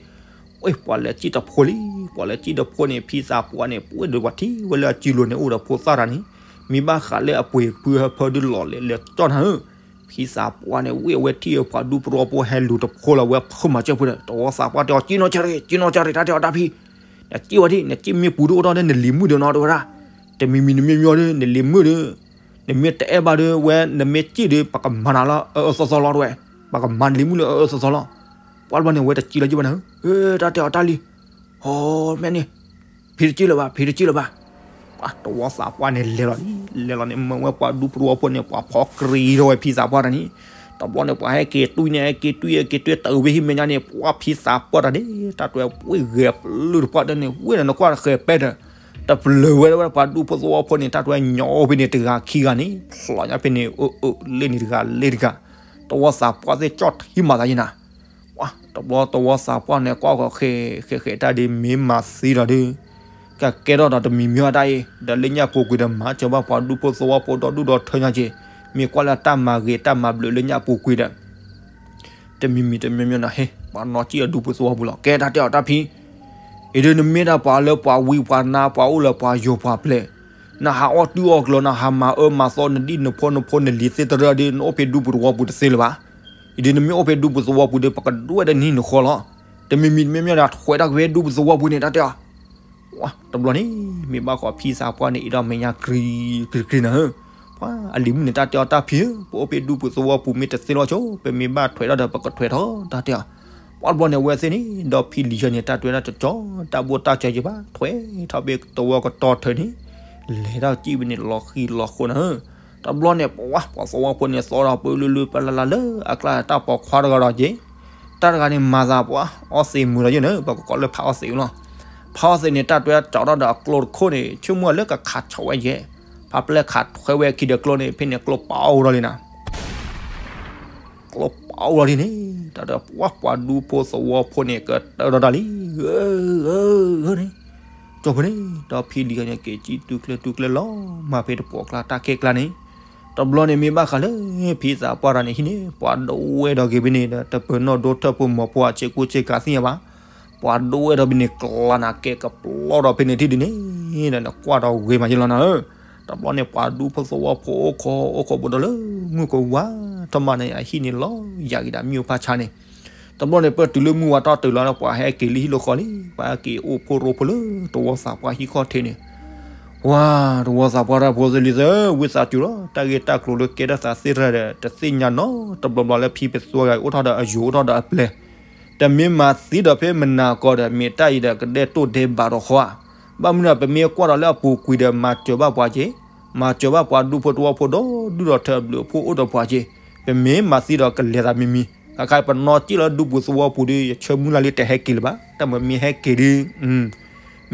ဝဲပှၤလဲၤစံၣ်တဖိလံ, ပှၤလဲၤစံၣ်တဖိန့ၣ် ဖံသးပှၢ်န့ၣ် ပှဲၤဒီးပှၤထံၣ်ဝဲလၢအစုလိၤန့ၣ် အိၣ်ဒီးဖိသၣ်တၢ်န့ၣ်, မ့ၢ်ဘၣ်ဃးလၢအပှ့ၤဖုဟၢဖၢဒုးလီၤလဲၤလဲၤကၠီၣ်နၤဧၢ, ဖံသးပှၢ်န့ၣ် ဝဲအဝဲထံၣ်အပှၤဒူဖိသဝီဖိဟဲလူၤတဖိလီၤ ဝဲဖုမၤစၢၤဖိဒီး တဝီသးပှၢ်တဲအီၤ ကံၣ်နီၢ်ကၠီရ့ၣ် ကံၣ်နီၢ်ကၠီရ့ၣ် တၢ်တဲအီၤတၢ်ဖံ, နစံၣ်ဝဲဒၣ် နစံၣ်မ့ၢ်ပူၤဒိၣ်အိၣ်ထီၣ်ဒီးနလံၤမုၣ်ဒီးနီၤတဝဲဒၣ်, တမံၤမံၤတမံၤမံၤဒီး နလံၤမုၣ်ဒီး နမ့ၢ်တအဲၣ်ဘၣ်ဒီး ဝဲနမ့ၢ်စံၣ်ဒီး ပကမၤနၤလၢအအၢအၢသီသီလီၤတဝဲ, ပကမၤနလံၤမုၣ်လၢအအၢအၢသီသီလီၤ, ပှၤတဘျီန့ၣ် ဝဲတစံၣ်လီၤယံၣ်ဘၣ်နၤဧၢ, တၢ်တဲအီၤတၢ်လံ, ဟီ မ့ၢ်န့ၣ် ဖံတစံၣ်လၢၤဘၣ် ဖံတစံၣ်လၢၤဘၣ်, ပှၤတဝီသးပှၢ်န့ၣ်လဲၤလီၤလံ, လဲၤလီၤန့ၣ် မၢဝဲပှၤဒူဖိသဝီဖိန့ၣ် ပှၤဖီကြံၤထီၣ်ဝဲဖံသးပှၢ်တၢ်န့ၣ်, တဘျီန့ၣ် ပှၤဟဲက့ၤတွံၢ်န့ၣ် ဟဲက့ၤတွံၢ် ဟဲက့ၤတွံၢ် တၢ်အုးဝဲဟံၣ်မဲာ်ညါန့ၣ် ပှၤဖံသးပှၢ်တၢ်န့ၣ် တၢ်တဲဝဲပှ့ၤဂဲၤပျုၢ်တပှၢ်တၢ်န့ၣ် ဝ့ၢ်န့ၣ်နကွၢ်တဃဲၤပဲတၢ်, တပျၢၤဝဲဒၣ်ပှၤဒူဖိသဝီဖိန့ၣ် တၢ်တဲဝဲညီဖဲန့ၣ် တဂၤခံဂၤန့ၣ် ဖျိညါဖဲန့ၣ် အၢ အၢ လ့ၣ်န့ၣ်တဂၤလ့ၣ်တဂၤ, တဝီသးပှၢ်သ့ၣ်ကၠီၣ်ထံမၤသးယံၤနၤ ပှၤတဘျီတဝီသးပှၢ်န့ၣ် ကွၢ်ဃီၤဃဲၤ ဃဲၤဃဲၤတၢ်ဒ်မ့ၢ်မၤသံဒီးဒုး, ကကဲထီၣ်ဒီးတမံၤမံၤအတၢ်အံၤ ဒီးလၢညၣ်ပူၤကွံာ်ဒီး မၤစၢၤဘၣ်ပှၤဒူဖိသဝီဖိဒီဒူၣ်ဒီထၢညါက့ၤ, မ့ၢ်ကွၢ်လၢတၢ်မၤဂ့ၤတၢ်မၤဘျုးလၢညၣ်ပူၤကွံာ်ဒီး တမံၤမံၤတမံၤမံၤနီၤ ဟ့ၣ် ပှၤနီၢ်ကံၣ်အဒူဖိသဝီပူၤလီၤ. ကဲတၢ်တဲအီၤတၢ်ဖံ, အံၤဒုးနမ့ၢ်ဒၣ်ပှၤလၢပှၤဝံပှၤနါ ပှၤအိၣ်လၢပှၤယိၤပှၤပျဲၢ်, နဟးအီၣ်တုၤအီၣ်ကျၢၤ နဟးမၤအၢမၤသီ နဒံၣ်နဖိနဖိနလံၤသ့ၣ်တရၢဒီး နအိၣ်ဖဲဒူပူၤသဝီပူၤတသ့လၢၤဘၣ်. အံၤဒုးနမ့ၢ်အိၣ်ဖဲဒူပူၤသဝီပူၤဒီး ပကဒွဲၣ်ဒီးနဟံၣ်နဃီလီၤ. တမံၤမံၤတမံၤမံၤဒီး ထွဲထီၣ်က့ၤဖဲဒူပူၤသဝီပူၤန့ၣ် တၢ်တဲအီၤ တဘျီန့ၣ် မ့ၢ်ဘၣ်ဃီဖံသးပှၢ်န့ၣ် အ့ၣ်ဒိးမဲာ်ညါကြံကြံကြံနၤဧၢ, ပှၤအလံၤမုၣ်န့ၣ် တၢ်တဲအီၤတၢ်ဖံဧၢ, ပအိၣ်ဖဲဒူပူၤသဝီပူၤမ့ၢ်တသ့လီၤဆိ ပမ့ၢ်ဘၣ်ထွဲထီၣ်ဒီး ပကထွဲထီၣ်တၢ်တဲအီၤ. ပှၤတဘျီန့ၣ် အဝဲသ့ၣ်န့ၣ် ဒီဖံလံၤဟဲန့ၣ် တၢ်တဲဝဲဒၣ်တကၠီ တၢ်ဘိၣ်တၢ်စၢၤယံၤဘၣ် ထွဲထီၣ်ဖဲသဝီကတီၤထၢန့ၣ် လဲၤထီၣ်စံၣ်ဝဲန့ၣ် လီၤဃံၤလီၤဃိးနၤဧၢ. တဘျီန့ၣ် ပှၤသဝီဖိန့ၣ် သီထီၣ်ပၢလုလုပလၢ်လၢ်လၢအကျါ တၢ်ပိာ်ခွါတဂၤဒီးက့ၤ တၢ်တဂၤန့ၣ် မၤသးပှၤအီသံးမုာ်ဒီးယဲၢ်န့ၣ် ပကကိးလၢဖးအီသံးလီၤ. ဖးအီသံးန့ၣ် တၢ်တဲဝဲကၠီထီၣ်ဒီးအကျိတခိၣ်န့ၣ် ဆိကမိၣ်လၢကခးဆီးဝဲယဲၢ်, ဖးပျဲၢ်ခးထွဲဝဲအခံဒီးကျိန့ၣ် ဖဲန့ၣ်ကျိပာ်အိၣ်ဒီးလံနၤ ကျိပာ်အိၣ်ဒီးလံန့ၣ် တၢ်တဲပှၤပှၤဒူဖိသဝီဖိန့ၣ် ကတၢၢ်ဒီးတၢ်လံ ဧၢ ဧၢ န့ၣ် ကၠီဖိန့ၣ် ဒီဖံလံၤဟဲန့ၣ် က့ၤစံၣ်တူၢ်ကျဲတူၢ်ကျဲလီၤမၢ်ဖဲတပိာ်ကျါတၢ်ခဲကျါန့ၣ် တဘျီန့ၣ်မ့ၢ်ဘၣ်ဃးလၢ ဖံသးပှၢ်တၢ်န့ၣ်ဟံၣ်န့ၣ် ပှၤဒိဝဲဒီးက့ၤဖဲန့ၣ်ဒီး တပၢၤနီၣ်ဒိထၢၣ်ဖိမီၤဖိအဆ့ကူဆ့ကၤသ့ၣ်ညါဘၣ်, ပှၤဒိဝဲဒီးဖဲန့ၣ် ကျါနၤကဲကပျီဒီးဖဲန့ၣ်ထံၣ်ဒ်န့ၣ်ဒီး နကွၢ်ဒီးဂ့ၤမးယလီၤနၤဧၢ. တဘျီန့ၣ် ပှၤဒူဖိသဝီဖိအိၣ်ခိးအိၣ်ခိးဘူးဒီးလၢ မုၢ်ကဝါထီၣ်မးန့ၣ် အဟံၣ်န့ၣ်လီၤယၤက့ၤဒၣ်မ့ၣ်အူဖးဆါန့ၣ် တဘျီန့ၣ် ပၢၢ်တုၤလၢမုၢ်ဝါထီၣ်တုၤလီၤဒီး ပှၤဟဲက့ၤလံဟံၣ်လီၤဃီလံ, ပှၤဟဲက့ၤအိၣ်ဖိရိဖိလၢ တဝီသးပှၢ်ဟံၣ်ခီၣ်ထံးန့ၣ်, ဝါ, တဝီသးပှၢ်တၢ်ဖိသ့ၣ်လံၤသ့ၣ်ဧၢ, ဝံသးစူၤလီၤ, တၢ်ဂ့ၢ်တၢ်ကျိၤလၢကဲထီၣ်သးသ့ၣ်တဖၣ်ဒီး တသ့ၣ်ညါနီတဘျီဘျီလၢဖံပသူအဂၤအိၣ်ထီၣ်ဒီးအယိၤအိၣ်ထီၣ်ဒီးအပျဲၢ်, တမ့ၢ်မၤသံဒီးဖဲမနၤကီးဒီး မ့ၢ်တၢ်အံၤဒီးကဒဲၣ်တိၢ်ဒဲးဘးဒီးဃီဧါ, ဘၣ်မနုၤဒီး ပမ့ၢ်ကွၢ်ဒီးလၢအပူၤကွံာ်ဒီး မၤစၢၤဘၣ်ပှၤက့ၤ, မၤစၢၤဘၣ်ပှၤဒူဖိသဝီဖိဒီး ဒုၣ်ဒီးထၢအဘျုးအဖှိၣ်အိၣ်ဒီးပှၤက့ၤ, ပမ့ၢ်မၤသံဒီးကလဲၤသးမံၤမံၤ, ခါခါပနီၢ်စံၣ်လၢဒူပူၤသဝီပူၤဒီး ယဆၢမုၢ်လၢ်လံတဟဲက့ၤလၢၤဘၣ်, တၢ်မ့ၢ်မ့ၢ်ဟဲက့ၤဒီး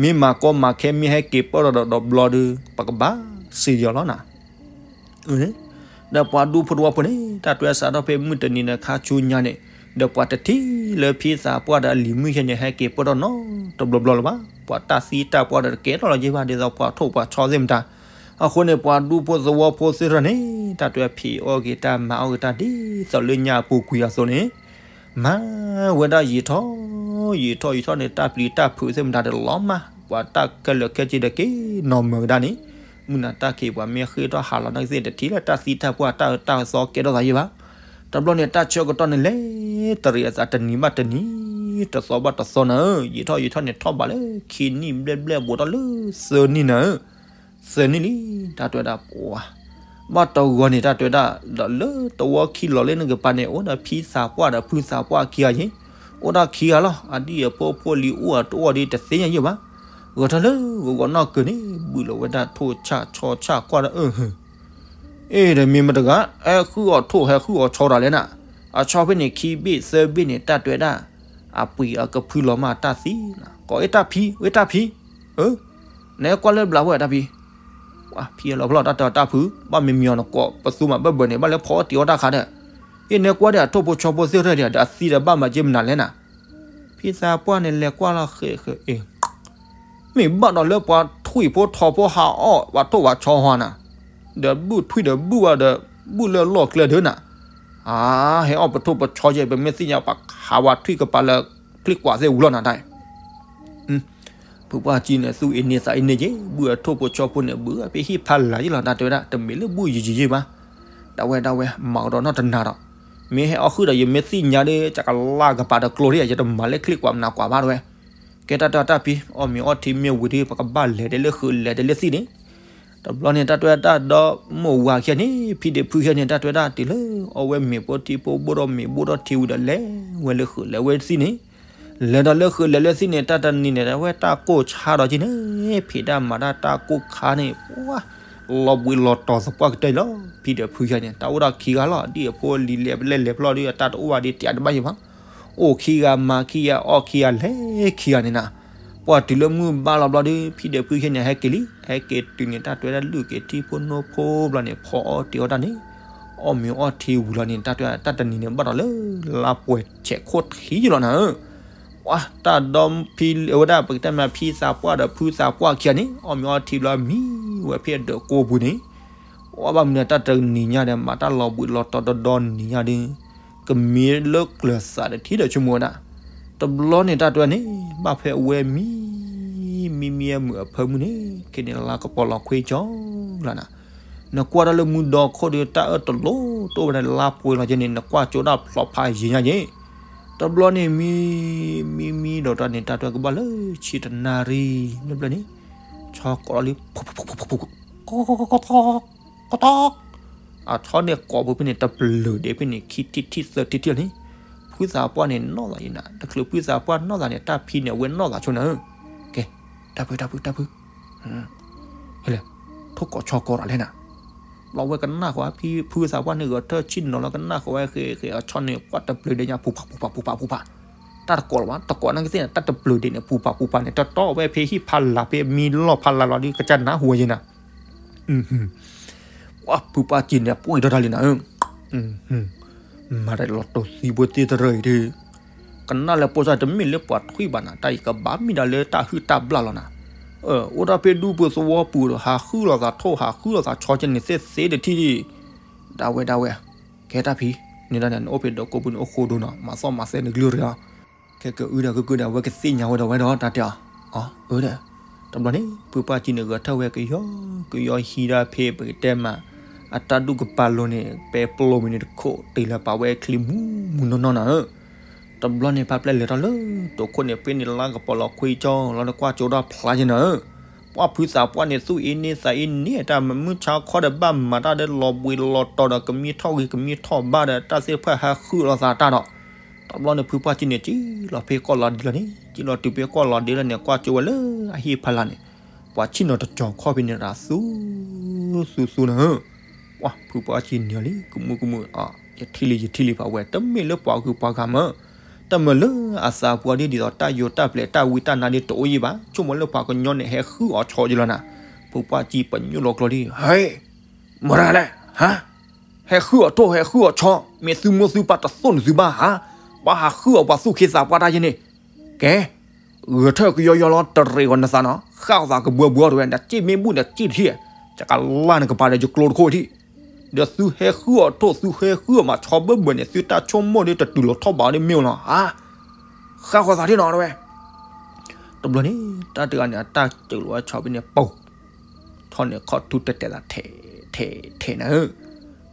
မ့ၢ်မၤကီမၤခဲမ့ၢ်ဟဲက့ၤပၢၢ်ထီၣ်ဒီးဒီးဘျီဒီး ပကဘၣ်စံးယီၤလီၤနၤ. ဒီးပှၤဒူဖိသဝီဖိန့ၣ် တၢ်တွဲစးထီၣ်ဖဲမုၢ်တနံၤဒီးခါဆူညါန့ၣ်, ဒီးပှၤတထံၣ်လၢဖံသးပှၢ်ဒီးအလံၤမုၣ်ယဲၢ်န့ၣ် ဟဲက့ၤပၢၢ်ထီၣ်နီတဘျီဘျီလၢၤဘၣ်, ပှၤတၢ်သံတၢ်ပှၢ်ဒီးတကဲထီၣ်လီၤယဲၢ်ဘၣ် ဒ်သိးပှၤထိၣ်ပှၤဆီသ့ၣ်မတၤ, အဃိန့ၣ် ပှၤဒူဖိသဝီဖိသ့ၣ်တဖၣ်န့ၣ် တၢ်တွဲဖံးအီၣ်က့ၤတၢ်မၤအီၣ်က့ၤတၢ်ဒ်သိးလၢညါအပူၤကွံာ်အသိးန့ၣ် မၤဝဲဒၣ်ယံာ်ထီၣ်ယံာ်ထီၣ်ယံာ်ထီၣ်န့ၣ် တၢ်ပျံၤတၢ်ဖုးသ့ၣ်မတၤဒီးလီၤမၢ်, ပှၤတၢ်ခဲလၢာ်ခဲဆ့ဒီးက့ၤနီၢ်မၢၤကဒါန့ၣ်, မုၢ်နၤတၢ်ခံးပှၤမ့ၢ်ဃ့ၢ်ထီၣ်ဟးလီၤနာ်က့သ့ၣ်တထံၣ်လၢတၢ်သံတၢ်ပှၢ်တၢ်အၢတၢ်သီကဲထီၣ်သးယဲၢ်ဘၣ်, တဘျီန့ၣ် တၢ်ဆၢကတီၢ်န့ၣ်လဲၤတရံးအသးတနံၤဘၣ်တနံၤ, တသီဘၣ်တသီနၤဧၢ, ယံာ်ထီၣ်ယံာ်ထီၣ်န့ၣ်ထီၣ်ဘးလၢခံနံၣ်ဘျဲၣ်ဘျဲၣ်ဘူးထီၣ်လၢသၢနံၣ်နၤဧၢ သၢနံၣ်လံ, တၢ်တဲဝဲဒၣ်ပှၤ, ဘၣ်တဂီၤန့ၣ် တၢ်တဲဝဲဒၣ် ဒီးလၢတဝီခံလီၤလၢနကပၤန့ၣ် အိၣ်ဒီးဖံသးပှၢ်ဒီးဖုသးပှၢ်ခံဂၤယ့ၣ်, အိၣ်ဒီးခံဂၤလီၤ, အဒံၣ်အဖိဖိလံၤအိၣ်အတအိၣ်ဒ်တသ့ၣ်ညါယဲၢ်ဘၣ်, ဂဲၤထီၣ်လၢဂီၤဂီၤနီၢ်ကၢၤန့ၣ် ဘုၣ်လီၤဝဲဒၣ်ထိၣ်ဆၣ်ဆီဆၣ်ကွၢ်ဒီးအၢ အ့ ဒီးမ့ၢ်မတၤတဂၤ ဟဲဃုအီၤထိၣ်ဟဲဃုအီၤဆီတၢ်လဲၣ်နၤ, အဆီဖဲန့ၣ်ခံဘ့ၣ်သၢဘ့ၣ်န့ၣ် တၢ်တဲဝဲဒၣ် အပှ့ၤအကဖုလီၤမၢ်တၢ်သံ, ကိးအ့ၣ်တၢ်ဖံ ဝဲတၢ်ဖံ, နကွၢ်လၢဘျးဝဲတၢ်ဖံ, ဖံအလီၤဖျီၣ်တၢ်တဲအီၤတၢ်ဖု, ဘၣ်မံၤမံၤအီၤနကိးပသူမးဘၢၣ်ဘၢၣ်န့ၣ် ဘၣ်လၢဖီအီၣ်တံၤအီၣ်တၢ်ခါဒီး, အ့ၣ် နဲကွၢ်ဒီးအထိၣ်ဖိဆီဖိသ့ၣ်ရဲၣ်ဒီး ဒီးအသံဒီးဘၣ်မၤက့မနုၤလဲၣ်နၤ. ဖံသးပှၢ်န့ၣ် လဲၤကွၢ်လီၤဃဲးဃဲး အ့ၣ် မ့ၢ်ဘၣ်ဒီးလၢပှၤထွံၣ်ဖိထိးဖိဟးအီၣ်ပှၤထိၣ်ပှၤဆီဟီနၤ, ဒီးဘုၣ်ထွံၣ်ဒီးဘုၣ်ဝဲဒီး ဘုၣ်လၢလီၢ်ကျဲဒၢနၤ, အါ ဟဲအီၣ်ပထိၣ်ပဆီကဲ ပမ့ၢ်သ့ၣ်ညါ ပှၤဟးဝဲထွံၣ်ကပၤလၢချံၣ်ကွၢ်သ့ၣ်ဝံၤလီၤနၤတၢ်အံၤ. ဖုပှၢ်ကံန့ၣ် သူၣ်အ့န့သးအ့န့က့ ဘုၣ်အထိၣ်ဖိဆီဖိန့ၣ် ဘုၣ်အဖဲဟံၣ်ဖးလၢ်ယ့ၣ်လီၤ တၢ်တဲဝဲဒၣ် တမ့ၢ်လၢဘုၣ်ယံာ်ယံာ်ယ့ၣ်ဘၣ်. ဒၣ်ဝဲဒၣ်ဝဲ မၤကဒီးနီၢ်တနၤဒီး မ့ၢ်ဟဲအီၣ်ဃုာ်ဒီး ယမ့ၢ်သ့ၣ်ညါဒီး ကကလၢ်ကပၤဒီးကျိၤဒ် ယတမၤလၢချံၣ်ကွၢ်မနၤကွၢ်ဘၣ်တဝဲ. ကဲတၢ်တၢ်တၢ်ဖံ အီၣ်မ့ၤအီထံမ့ၢ်ဝံၤဒီး ပကဘၣ်လဲၤဒဲလၢဃုာ်လဲၤဒဲလၢသံၣ်န့ၣ်. တဘျီန့ၣ် တၢ်တဲဝဲဒၣ်ဒီးမိၢ်ဝၤခံဂၤန့ၣ် ဖံဒီးဖုခံဂၤန့ၣ် တၢ်တဲဝဲဒၣ်တုၤလၢ အီၣ်ဝဲမ့ၤဖိထံဖိ ဘိၣ်ထီၣ်မ့ၤဘိၣ်ထီၣ်ထံဝံၤဒီး လဲၤဝဲလၢဃုာ်လဲၤဝဲသံၣ်န့ၣ်. လဲၤဒီးလၢဃုာ်လဲၤလၢသံၣ်န့ၣ် တၢ်တနံၤန့ၣ် တၢ်ဝဲတၢ်ကိၢ်ဆါဒီးက့န့ၣ် ဖံးတၢ်မၤတၢ်တၢ်ကိၢ်ခါန့ၣ် ပှၤ လီၤဘှံးလီၤတီၤသပှၢ်ကတၢၢ်လီၤ. ဖံဒီးဖုခံဂၤန့ၣ် တၢ်အိၣ်ဒီးခံဂၤလီၤ ဒ်အဖိအလံၤလဲၤပလဲၣ်လဲၤပျီဒီး အတၢ်တအိၣ်ဘၣ်ဒီး တယၤတဘၣ်ယံၤဘၣ်. အိၣ်ခံဂၤမၤခံဂၤ အီၣ်ခံဂၤလဲၤခံဂၤန့ၣ်နၤ. ပှၤတုၤလၢမုၢ်ဘၣ်လီၤဘျီဒီး ဖံဒီးဖုခံဂၤန့ၣ် ဟဲက့ၤလံ ဟဲက့ၤတုၤန့ၣ် တၢ်တဲဝဲဒၣ်လုၢ်က့ၤထံဖိနိဖိဘျီန့ၣ် ဖီအီၣ်တ့ၤအီၣ်တၢ်န့ၣ် အီၣ်မ့ၤအီထံဝံၤလီၤန့ၣ် တၢ်တဲဝဲဒၣ် တၢ်တနံၤန့ၣ် ဘၣ်ဒီးလၢ လါပှဲၤဆဲးခိၣ်ထံးယ့ၣ်လီၤနၤဧၢ. ပှၤတၢ်ဒီဖံဝဲဒၣ် ပကတဲမ့ၢ်ဖံသးပှၢ်ဒီးဖုသးပှၢ်ခံဂၤန့ၣ် အီၣ်မ့ၤအီထံဘျီမံဝဲဖဲအဒၢးကိးပူၤန့ၣ်, အီၣ်ဘၣ်မနုၤတၢ်တနံၤညါဒီး မၤတၢ်လီၤဘှံးလီၤတီၤဒီဒီနံၤညါဒီး ကမံလၢကျၢၤသးတထံၣ်ဒီးဆိကမိၣ်ဝဲဒၣ်. တဘျီန့ၣ်တၢ်တဲန့ၣ် ဘၣ်ဖဲအဝဲမံ မံမံအမုာ်အဖၢမုၢ်န့ၣ် ခဲန့ၣ်လါကပီၤလီၤခွံကၠီလီၤနၤ. နကွၢ်တၢ်လၢမူဒီခိၣ်ဒီး တၢ်အၢၣ်တလိၣ်တအိၣ်ဝဲဒၣ်လါပှဲၤလီၤက့န့ၣ် နကွၢ်ကၠိဒၣ်ဖျိးဖးယံၤညါက့. တဘျီန့ၣ်မံ မံမံဒီးတၢ်န့ၣ် တၢ်တဲကဘၣ်လၢဆံတနၣ်ရံၣ်လၢဘျီန့ၣ် ဆီကိးလီၤလံ ကတီၢ် အဆီန့ၣ်ကိးပူၤဖဲန့ၣ် တပျၢၤဒံးဖဲန့ၣ် ခံထံၣ်ထံၣ်သၢထံၣ်ထံၣ်လီၤန့ၣ်, ဖုသးပှၢ်န့ၣ်နီၣ်သးယံၤနၤ, တချုးဖုသးပှၢ်နီၣ်သးန့ၣ် တၢ်ဖံန့ၣ် အဝဲနီၣ်သးဆိနၤဧၢ. ကဲ, တၢ်ဖု တၢ်ဖု တၢ်ဖု, ဟဲလဲၣ်, ထိၣ်ကိးဆီကိးတၢ်လဲၣ်နၤ. လီၤဝဲကနၣ်ဃီဖံ ဖုသးပှၢ်န့ၣ် ဂဲၤထၢၣ်ဆံၣ်နီၤလီၤ ကနၣ်ဃီဝဲဃဲၤဃဲၤအဆီန့ၣ် ကွၢ်တပျၢၤဒံးညါ ပူၤဖးပူၤဖးပူၤဖးပူၤဖး, တၢ်တကိးလၢၤဘၣ် တကိးနာ်က့သ့ၣ်န့ၣ် တၢ်တပျၢၤဒံးန့ၣ် ပူၤဖးပူၤဖးန့ၣ် တတီၢ်ဝဲဖဲဟံၣ်ဖးလၢ်ဖဲမံလီၢ်ဖးလၢ်လီၤဒီး ကစၢ်နၢ်ဟူဝဲယံၤနၤ ပှၤဖုပှၢ်ကံန့ၣ် ပှၢ်အံၤဒီးတၢ်လံနၤဧၢ, မၤတၢ်လီၤတိၢ်သံဖိသ့ၣ်တရၢအံၤဒီး, ကနၣ်လၢပိစၢ်တမ့ၢ်လၢပှၤထွံၣ်ဘၣ်နၤ, တၢ်အံၤကဘၣ်မ့ၢ်ဒၣ်လၢတၢ်ဟုၣ်တၢ်ဘျၣ်လီၤနၤ, အိၣ်ဒၣ်ဖဲဒူပူၤသဝီပူၤဒီး ဟးဃုလိာ်သးထိၣ် ဟးဃုလိာ်သးဆီကဲန့ၣ်သ့သ့တထံၣ်ဒံး, ဒၣ်ဝဲဒၣ်ဝဲ, ကဲတၢ်ဖံ, န့ၣ်ဒၣ်န့ၣ် နအိၣ်ဖဲဒီးကိးပူၤန့ၣ် အိၣ်ဃိဒိၣ်နီၤ မၤသီၣ်မၤသဲနကလုၢ်ရ့ဧါ ခဲကအုဒၣ်ကကုၢ်ဒၣ် အဝဲကသ့ၣ်ညါဝဲဒီးဝဲဒီးတၢ်တဲအီၤ, အၢဒီး, တဘျီန့ၣ် ဖုပှၢ်ကံန့ၣ် ဂဲၤထၢၣ်ဝဲကယီကယီဟံးဒၣ်ဖဲပကတဲမး, အတၢ်ဒူၣ်ကပၤလိၤန့ၣ် ပဲပျိမံၤန့ၣ်တခိၣ် တ့ၢ်လၢပာ်ဝဲချံမူမူနီၢ်နီၢ်နၤဧၢ, တဘျီန့ၣ် ဖါပျဲၢ်လဲၤထီၣ်လၢတိာ်ခိၣ်န့ၣ် ဖဲန့ၣ်လါကပီၤလီၤခွံကၠီလီၤ နကွၢ်ကၠိဒၣ်ဖျါက့နၤဧၢ, ပှၤဖုသးပှၢ်န့ၣ် သူၣ်အ့န့သးအ့န့တၢ်မုၢ်ဆါခီဒီး ဘၣ်မၤတၢ်ဒီးလီၤဘှံးလီၤတီၤဒီး ကမံထီၣ်ဂ့ၤကမံထီၣ်ဘၣ်ဒီး တၢ်သ့ၣ်တဖၣ်ဟးဃုလိာ်သးတၢ်ဒီး, တဘျီန့ၣ် ဖုပှၢ်ကံန့ၣ် စံၣ်လီၤဖဲကီၢ်လီၤဒံးလီၤန့ၣ် စံၣ်လီၤတုၤဖဲကီၢ်လီၤဒံးလီၤန့ၣ် ကွၢ်ကၠိဝဲလၢအဟံၣ်ဖးလၢ်န့ၣ်, ပှၤဆံၣ်နီၤတကၠီၤခီၣ်ဖဲန့ၣ်ရၤ သူသူသူနၤဧၢ, ပှၤဖုပှၢ်ကံန့ၣ်လံ ကမူကမူ, ယထံၣ်လံယထံၣ်လံဖးဝဲ တမ့ၢ်လၢပှၤဂုၤပှၤဂၤမၢ်, တမ့ၢ်လၢအသးပှၢ်ဒ်သိးတၢ်ယိၤတၢ်ပျဲၤတၢ်ဝံတၢ်နါဒ်တအိၣ်ယံၤဘၣ်, ဆိကမိၣ်လၢပှၤကညီန့ၣ် ဟဲဃုအီၤဆီယံၤလီၤနၤ, ဖုပှၢ်ကံပညိၣ်လီၤကျိၤလံ, ဟဲ, မတၤလဲၣ်, ဟါ ဟဲဃုအီၤထိၣ် ဟဲဃုအီၤဆီ, မ့ၢ်သုမိၢ်သုပၢ်တသိၣ်န့ၣ်သုဘၣ်ဧါ, ပှၤဟးဃုအီၤပှၤသူၣ်ခ့သးပှၢ်တၢ်ယဲန့ၣ်, ကဲ, ဂဲၤထၢၣ်ကယီယီလီၤ တရ့းဂီၤနသးနီၤ, ဃၣ်အီၤသးကဘှီဘှီတဝဲ နစ့ၣ်မ့ၢ်ဘူၣ်နစ့ၣ်ထံၣ်, ယကလၢနကပၤဒီးယကျိတခိၣ်ထံၣ်, ဒီးသုဟဲဃုအီၤထိၣ် သုဟဲဃုအီၤမးဆီဘၢဘၢန့ၣ် သုတၢ်ဆိကမိၣ်ဒီးတတုၤလီၤထီၣ်ဘးဒီးမ့ၢ်လီၤ, ဟါ, ဃၣ်ဃီၤသးထံၣ်နီၤတဝဲ တဘျီန့ၣ် တၢ်တဂၤန့ၣ် အတၢ်စၢၤလီၤဝဲဆီဖဲန့ၣ် ပူၤ, ထီၣ်န့ၣ်ခီၣ်ထူတတဲာ်သးထဲး ထဲး ထဲးနၤဧၢ,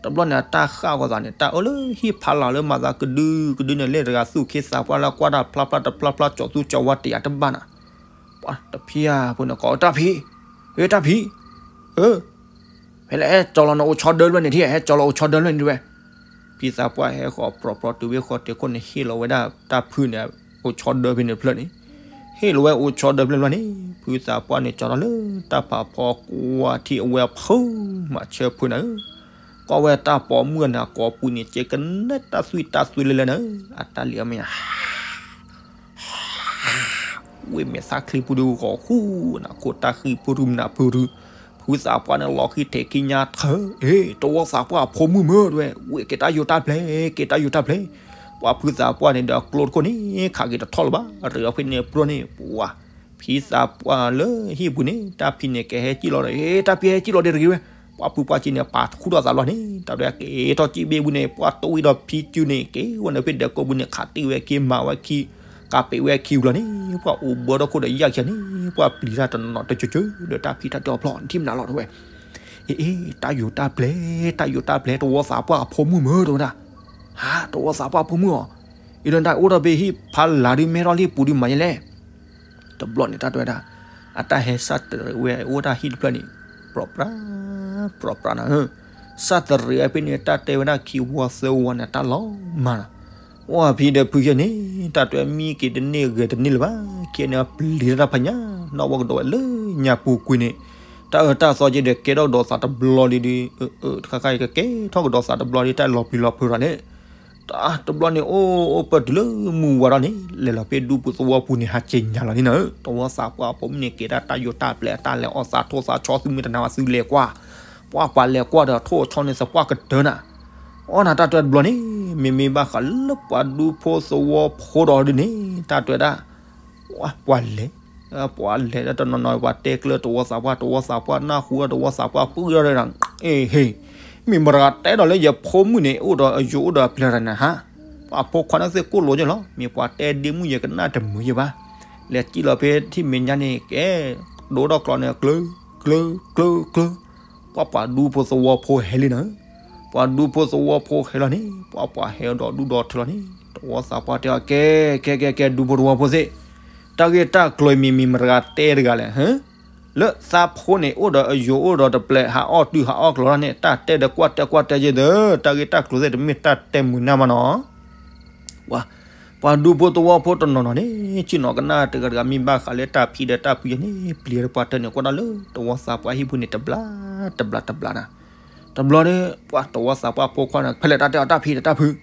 တဘျီန့ၣ် အတၢ်ဃၣ်ဃီၤသးန့ၣ် တၢ်အၢလၢဟံၣ်ဖးလၢ်လၢမၤသးကဒုကဒုန့ၣ် လၢတဂၤသူၣ်ခ့သးပှၢ်လၢကွၢ်တၢ်ဖျါဖျါတဖျါဖျါ ကၠီၤသူကၠီၤဝါတယၤတဘၣ်နၤ, ပှၤတဖံးဧါဖိန့ၣ်ကိးတၢ်ဖံး, ဟဲတၢ်ဖံး, အၢ ဖဲလဲၣ် ဟဲကၠီၤလီၤနအိၣ်ဆီဒၢတဖျၢၣ်န့ၣ်ထံၣ် ဟဲကၠီၤလီၤအိၣ်ဆီဒၢတဖျၢၣ်န့ၣ်တဝဲ, ဖံသးပှၢ်ဟဲဃီၤပြီၤပြီၤတုၤဝဲဃီၤတ့ၢ်ခိၣ်န့ၣ် ဟ့ၣ်လီၤဝဲဒၣ်တၢ်ဖုန့ၣ် အိၣ်ဆီဒၢဖဲန့ၣ်တဖျၢၣ်န့ၣ်, ဟ့ၣ်လီၤဝဲအိၣ်ဆီဒၢဖျၢၣ်တဖျၢၣ်န့ၣ် ဖုသးပှၢ်န့ၣ်ကၠီၤထီၣ်လၢတၢ်ဖးဖီကွၢ်ထံၣ်အဝဲအဖုမၤဆၢဖုနၤဧၢ, ကွၢ်ဝဲတၢ်ပိာ်မုၣ်အနၤကိာ်ပူၤန့ၣ် ကဲကနဲတၢ်သွံၣ်တၢ်သွံၣ်လဲၣ်လဲၣ်နၤဧၢ, အတၢ်လံၤအမဲာ်ညါ ဝ့ၢ်မဲာ်သၣ်ချံပူၤဒုဂီၤဃူနၤ ခိၣ်တၢ်ဃံဖုရူနၤဖုရူ, ဖု ဖုသးပှၢ်န့ၣ်လီၤဃံထဲးခံညါထၢ, အ့ တဝီသးပှၢ်အဖိမုၣ်မ့ၢ်တဲဝဲ, ဝဲကဲတၢ်ယိာ်တၢ်ပျဲၤ, ကဲတၢ်ယိာ်တၢ်ပျဲၤ. ပှၤဖုသးပှၢ်န့ၣ်ဒီးအကျိတခိၣ်န့ၣ် ခးက့ၤတထီၣ်လၢၤဘၣ်, ရ့အီၤဖဲန့ၣ်ပြိန့ၣ် ပှၤ ဖံသးပှၢ်လၢဟံၣ်ပူၤန့ၣ် တၢ်ဖံန့ၣ်ကဟဲစံၣ်လီၤဒီး အ့ တၢ်ဖံဟဲစံၣ်လီၤဒံးတဂ့ၤဝဲ. ပှၤဖုပှၢ်က့န့ၣ် ပာ်ထူၣ်ထီၣ်သးလီၤန့ၣ် တၢ်ဒွဲက့ၤထီၣ်စံၣ်ဘ့ၣ်ပူၤန့ၣ် ပှၤတိၢ်ဝံၤဒီးဖံစုန့ၣ် က့ၤဝဲန့ၣ်ဖဲဒၢးကိးပူၤန့ၣ် ခးတံၢ်ဝဲခံ မၤဝဲခံ ကးပ့းဝဲခံဝံၤလီၤန့ၣ် ပှၤအိၣ်ဘၢထီၣ်ခိၣ်ဒီးယၢ်ခံန့ၣ် ပှၤပျံၤတၢ်တနီၤတကၠိကၠိ ဒီးတၢ်ဖံးတၢ်တဲအီၤဖျီၣ် နထံၣ်မနုၤလီၤတဲဝဲ. အ့ အ့ တၢ်ယိာ်တၢ်ပျဲၤ တၢ်ယိာ်တၢ်ပျဲၤ တဝီသးပှၢ်အဖိမုၣ်မ့ၢ်တဲဝဲဒၣ်. ဟါ တဝီသးပှၢ်အဖိမုၣ်အီၤ, အံၤဒီးတၢ်အိၣ်ဒီးဖဲဟံၣ်ဖးလၢ်ဒုး မဲထီၣ်လံပူၤဒုးမၤယဲလဲၣ်. တဘျီန့ၣ်တၢ်တဲဝဲဒၣ် အတၢ်ဟဲစၢ်တရံးဝဲအိၣ်တၢ်ဟံၣ်တဖျၢၣ်န့ၣ် ပြီပြါ ပြီပြါနၤဧၢ. စၢ်တရံးဝဲဖဲန့ၣ် တၢ်တဲဝဲဒၣ်ခံဝီသၢဝီန့ၣ် တၢ်လီၤမၢ်လီၤ. အိၣ်ဖံဒီးဖုယဲန့ၣ် တၢ်တဲမံက့ၤတန့ၢ်ဂဲၤတန့ၢ်လၢၤဘၣ်. ခံန့ၣ်ပျံၤတၢ်တၢ်ဖးညါ နီၢ်ဝီကဒီးဝဲလၢညါပူၤကွံာ်န့ၣ် တၢ်အၢတၢ်သီက့ဒီး ကဲထီၣ်ကဒီးသးတဘျီလံဒီး တခါခါအံၤကကဲထီၣ်ကဒီးသးတဘျီလံ တၢ်လီၤပျံၤလီၤဖုးရၤန့ၣ် တၢ်တဘျီန့ၣ် အိၣ်အိၣ်ပၢၢ်တုၤလၢမုၢ်ဝါထီၣ်န့ၣ် လဲၤလီၤဖဲဒူပူၤသဝီပူၤန့ၣ် ဟးက့ၤညါလီၤန့ၣ်နၤဧၢ. တဝီသးပှၢ်အဖိမုၣ်န့ၣ် ကဲဒၣ်တၢ်ယိာ်တၢ်ပျဲၤ အတၢ်လဲၤအီၣ်သးထိၣ်သးဆီ သုမ့ၢ်တနာ်ဝဲသုလဲၤကွၢ် ပှၤပှၤလဲၤကွၢ်ဒီးထိၣ်ဆီန့ၣ် သပှၢ်ကတၢၢ်နၤ. အီၣ်နၤတၢ်တဲတဘျီန့ၣ် မ့မ့ၢ်ဘၣ်ဃးလၢပှၤဒူဖိသဝီဖိဒီးဒုန့ၣ် တၢ်တဲဒၣ် ပှၤလဲၤ ပှၤလဲၤဒီးတနီၤနီၤ ပှၤတဲကျၢၤတဝီသးပှၢ် တဝီသးပှၢ်နၢ်ဟူဒီးတဝီသးပှၢ်ပုၢ်ဒီး အ့ဟ့ မ့ၢ်မတၤတဂၤတဲဒီးလၢယဖိမုၣ်န့ၣ် အိၣ်ဒီးအယိာ်အိၣ်ဒီးအပျဲၤတဂၤန့ၣ်ဟါ. ပှၤဖိခွါန့ၣ်သ့ၣ်ကိၣ်လိာ်ယဲလီၤ မ့ၢ်ပှၤတဲဒ့မုၣ် ယကနၣ်တမုာ်ယဲဘၣ်. လဲၤစံၣ်လီၤဖဲထံၣ်မဲာ်ညါန့ၣ် ကဲ ဒိၣ်ထီၣ်ကျီန့ၣ် ကျၢၤ ကျၢၤ ကျၢၤ ကျၢၤ ပှၤပှၤဒူဖိသဝီဖိဟဲလံနၤဧၢ. ပှၤဒူဖိသဝီဖိဟဲလီၤန့ၣ် ပှၤပှၤဟဲဒီးဒူဒီးထၢလီၤန့ၣ် တဝီသးပှၢ်တဲအီၤ ကဲ ကဲ ကဲ ကဲ ဒူဖိသဝီဖိသ့ၣ် တၢ်ဂ့ၢ်တၢ်ကျိၤမ့ၢ်မ့ၢ်မတၤတဂၤတဲတဂၤလဲၣ် ဟၢ လၢသးဖိန့ၣ် အိၣ်ဒီးအယိာ်အိၣ်ဒီးတပျဲၤ ဟးအီၣ်တုၤဟးအီၣ်ကျိၤလီၤန့ၣ် တၢ်တဲဒီးကွၢ်တဲကွၢ်တဲယဲၢ်ဒီး တၢ်ဂ့ၢ်တၢ်ကျိၤသ့ၣ်တမ့ၢ်တၢ်တဲမုာ်နၢ်မးနီၤ. ပှၤ ပှၤဒူဖိသဝီဖိတနီၤနီၤန့ၣ် ဆ့ၣ်နီၤကနၣ်တဂၤတဂၤ မ့ၢ်ဘၣ်ဃးလၢတၢ်ဖံးဒီးတၢ်ဖုးယဲန့ၣ် ပျံၤဒီးပှၤတၢၢ်န့ၣ် ကွၢ်တၢ်လၢတဝီသးပှၢ်ဟံၣ်ပူၤန့ၣ် တဘျီ တဘျီ တဘျီနၤ. တဘျီဒီး ပှၤတဝီသးပှၢ်ဖိခွါန့ၣ် ဖဲလဲၣ်တၢ်တဲအီၤ တၢ်ဖံးဒီးတၢ်ဖုး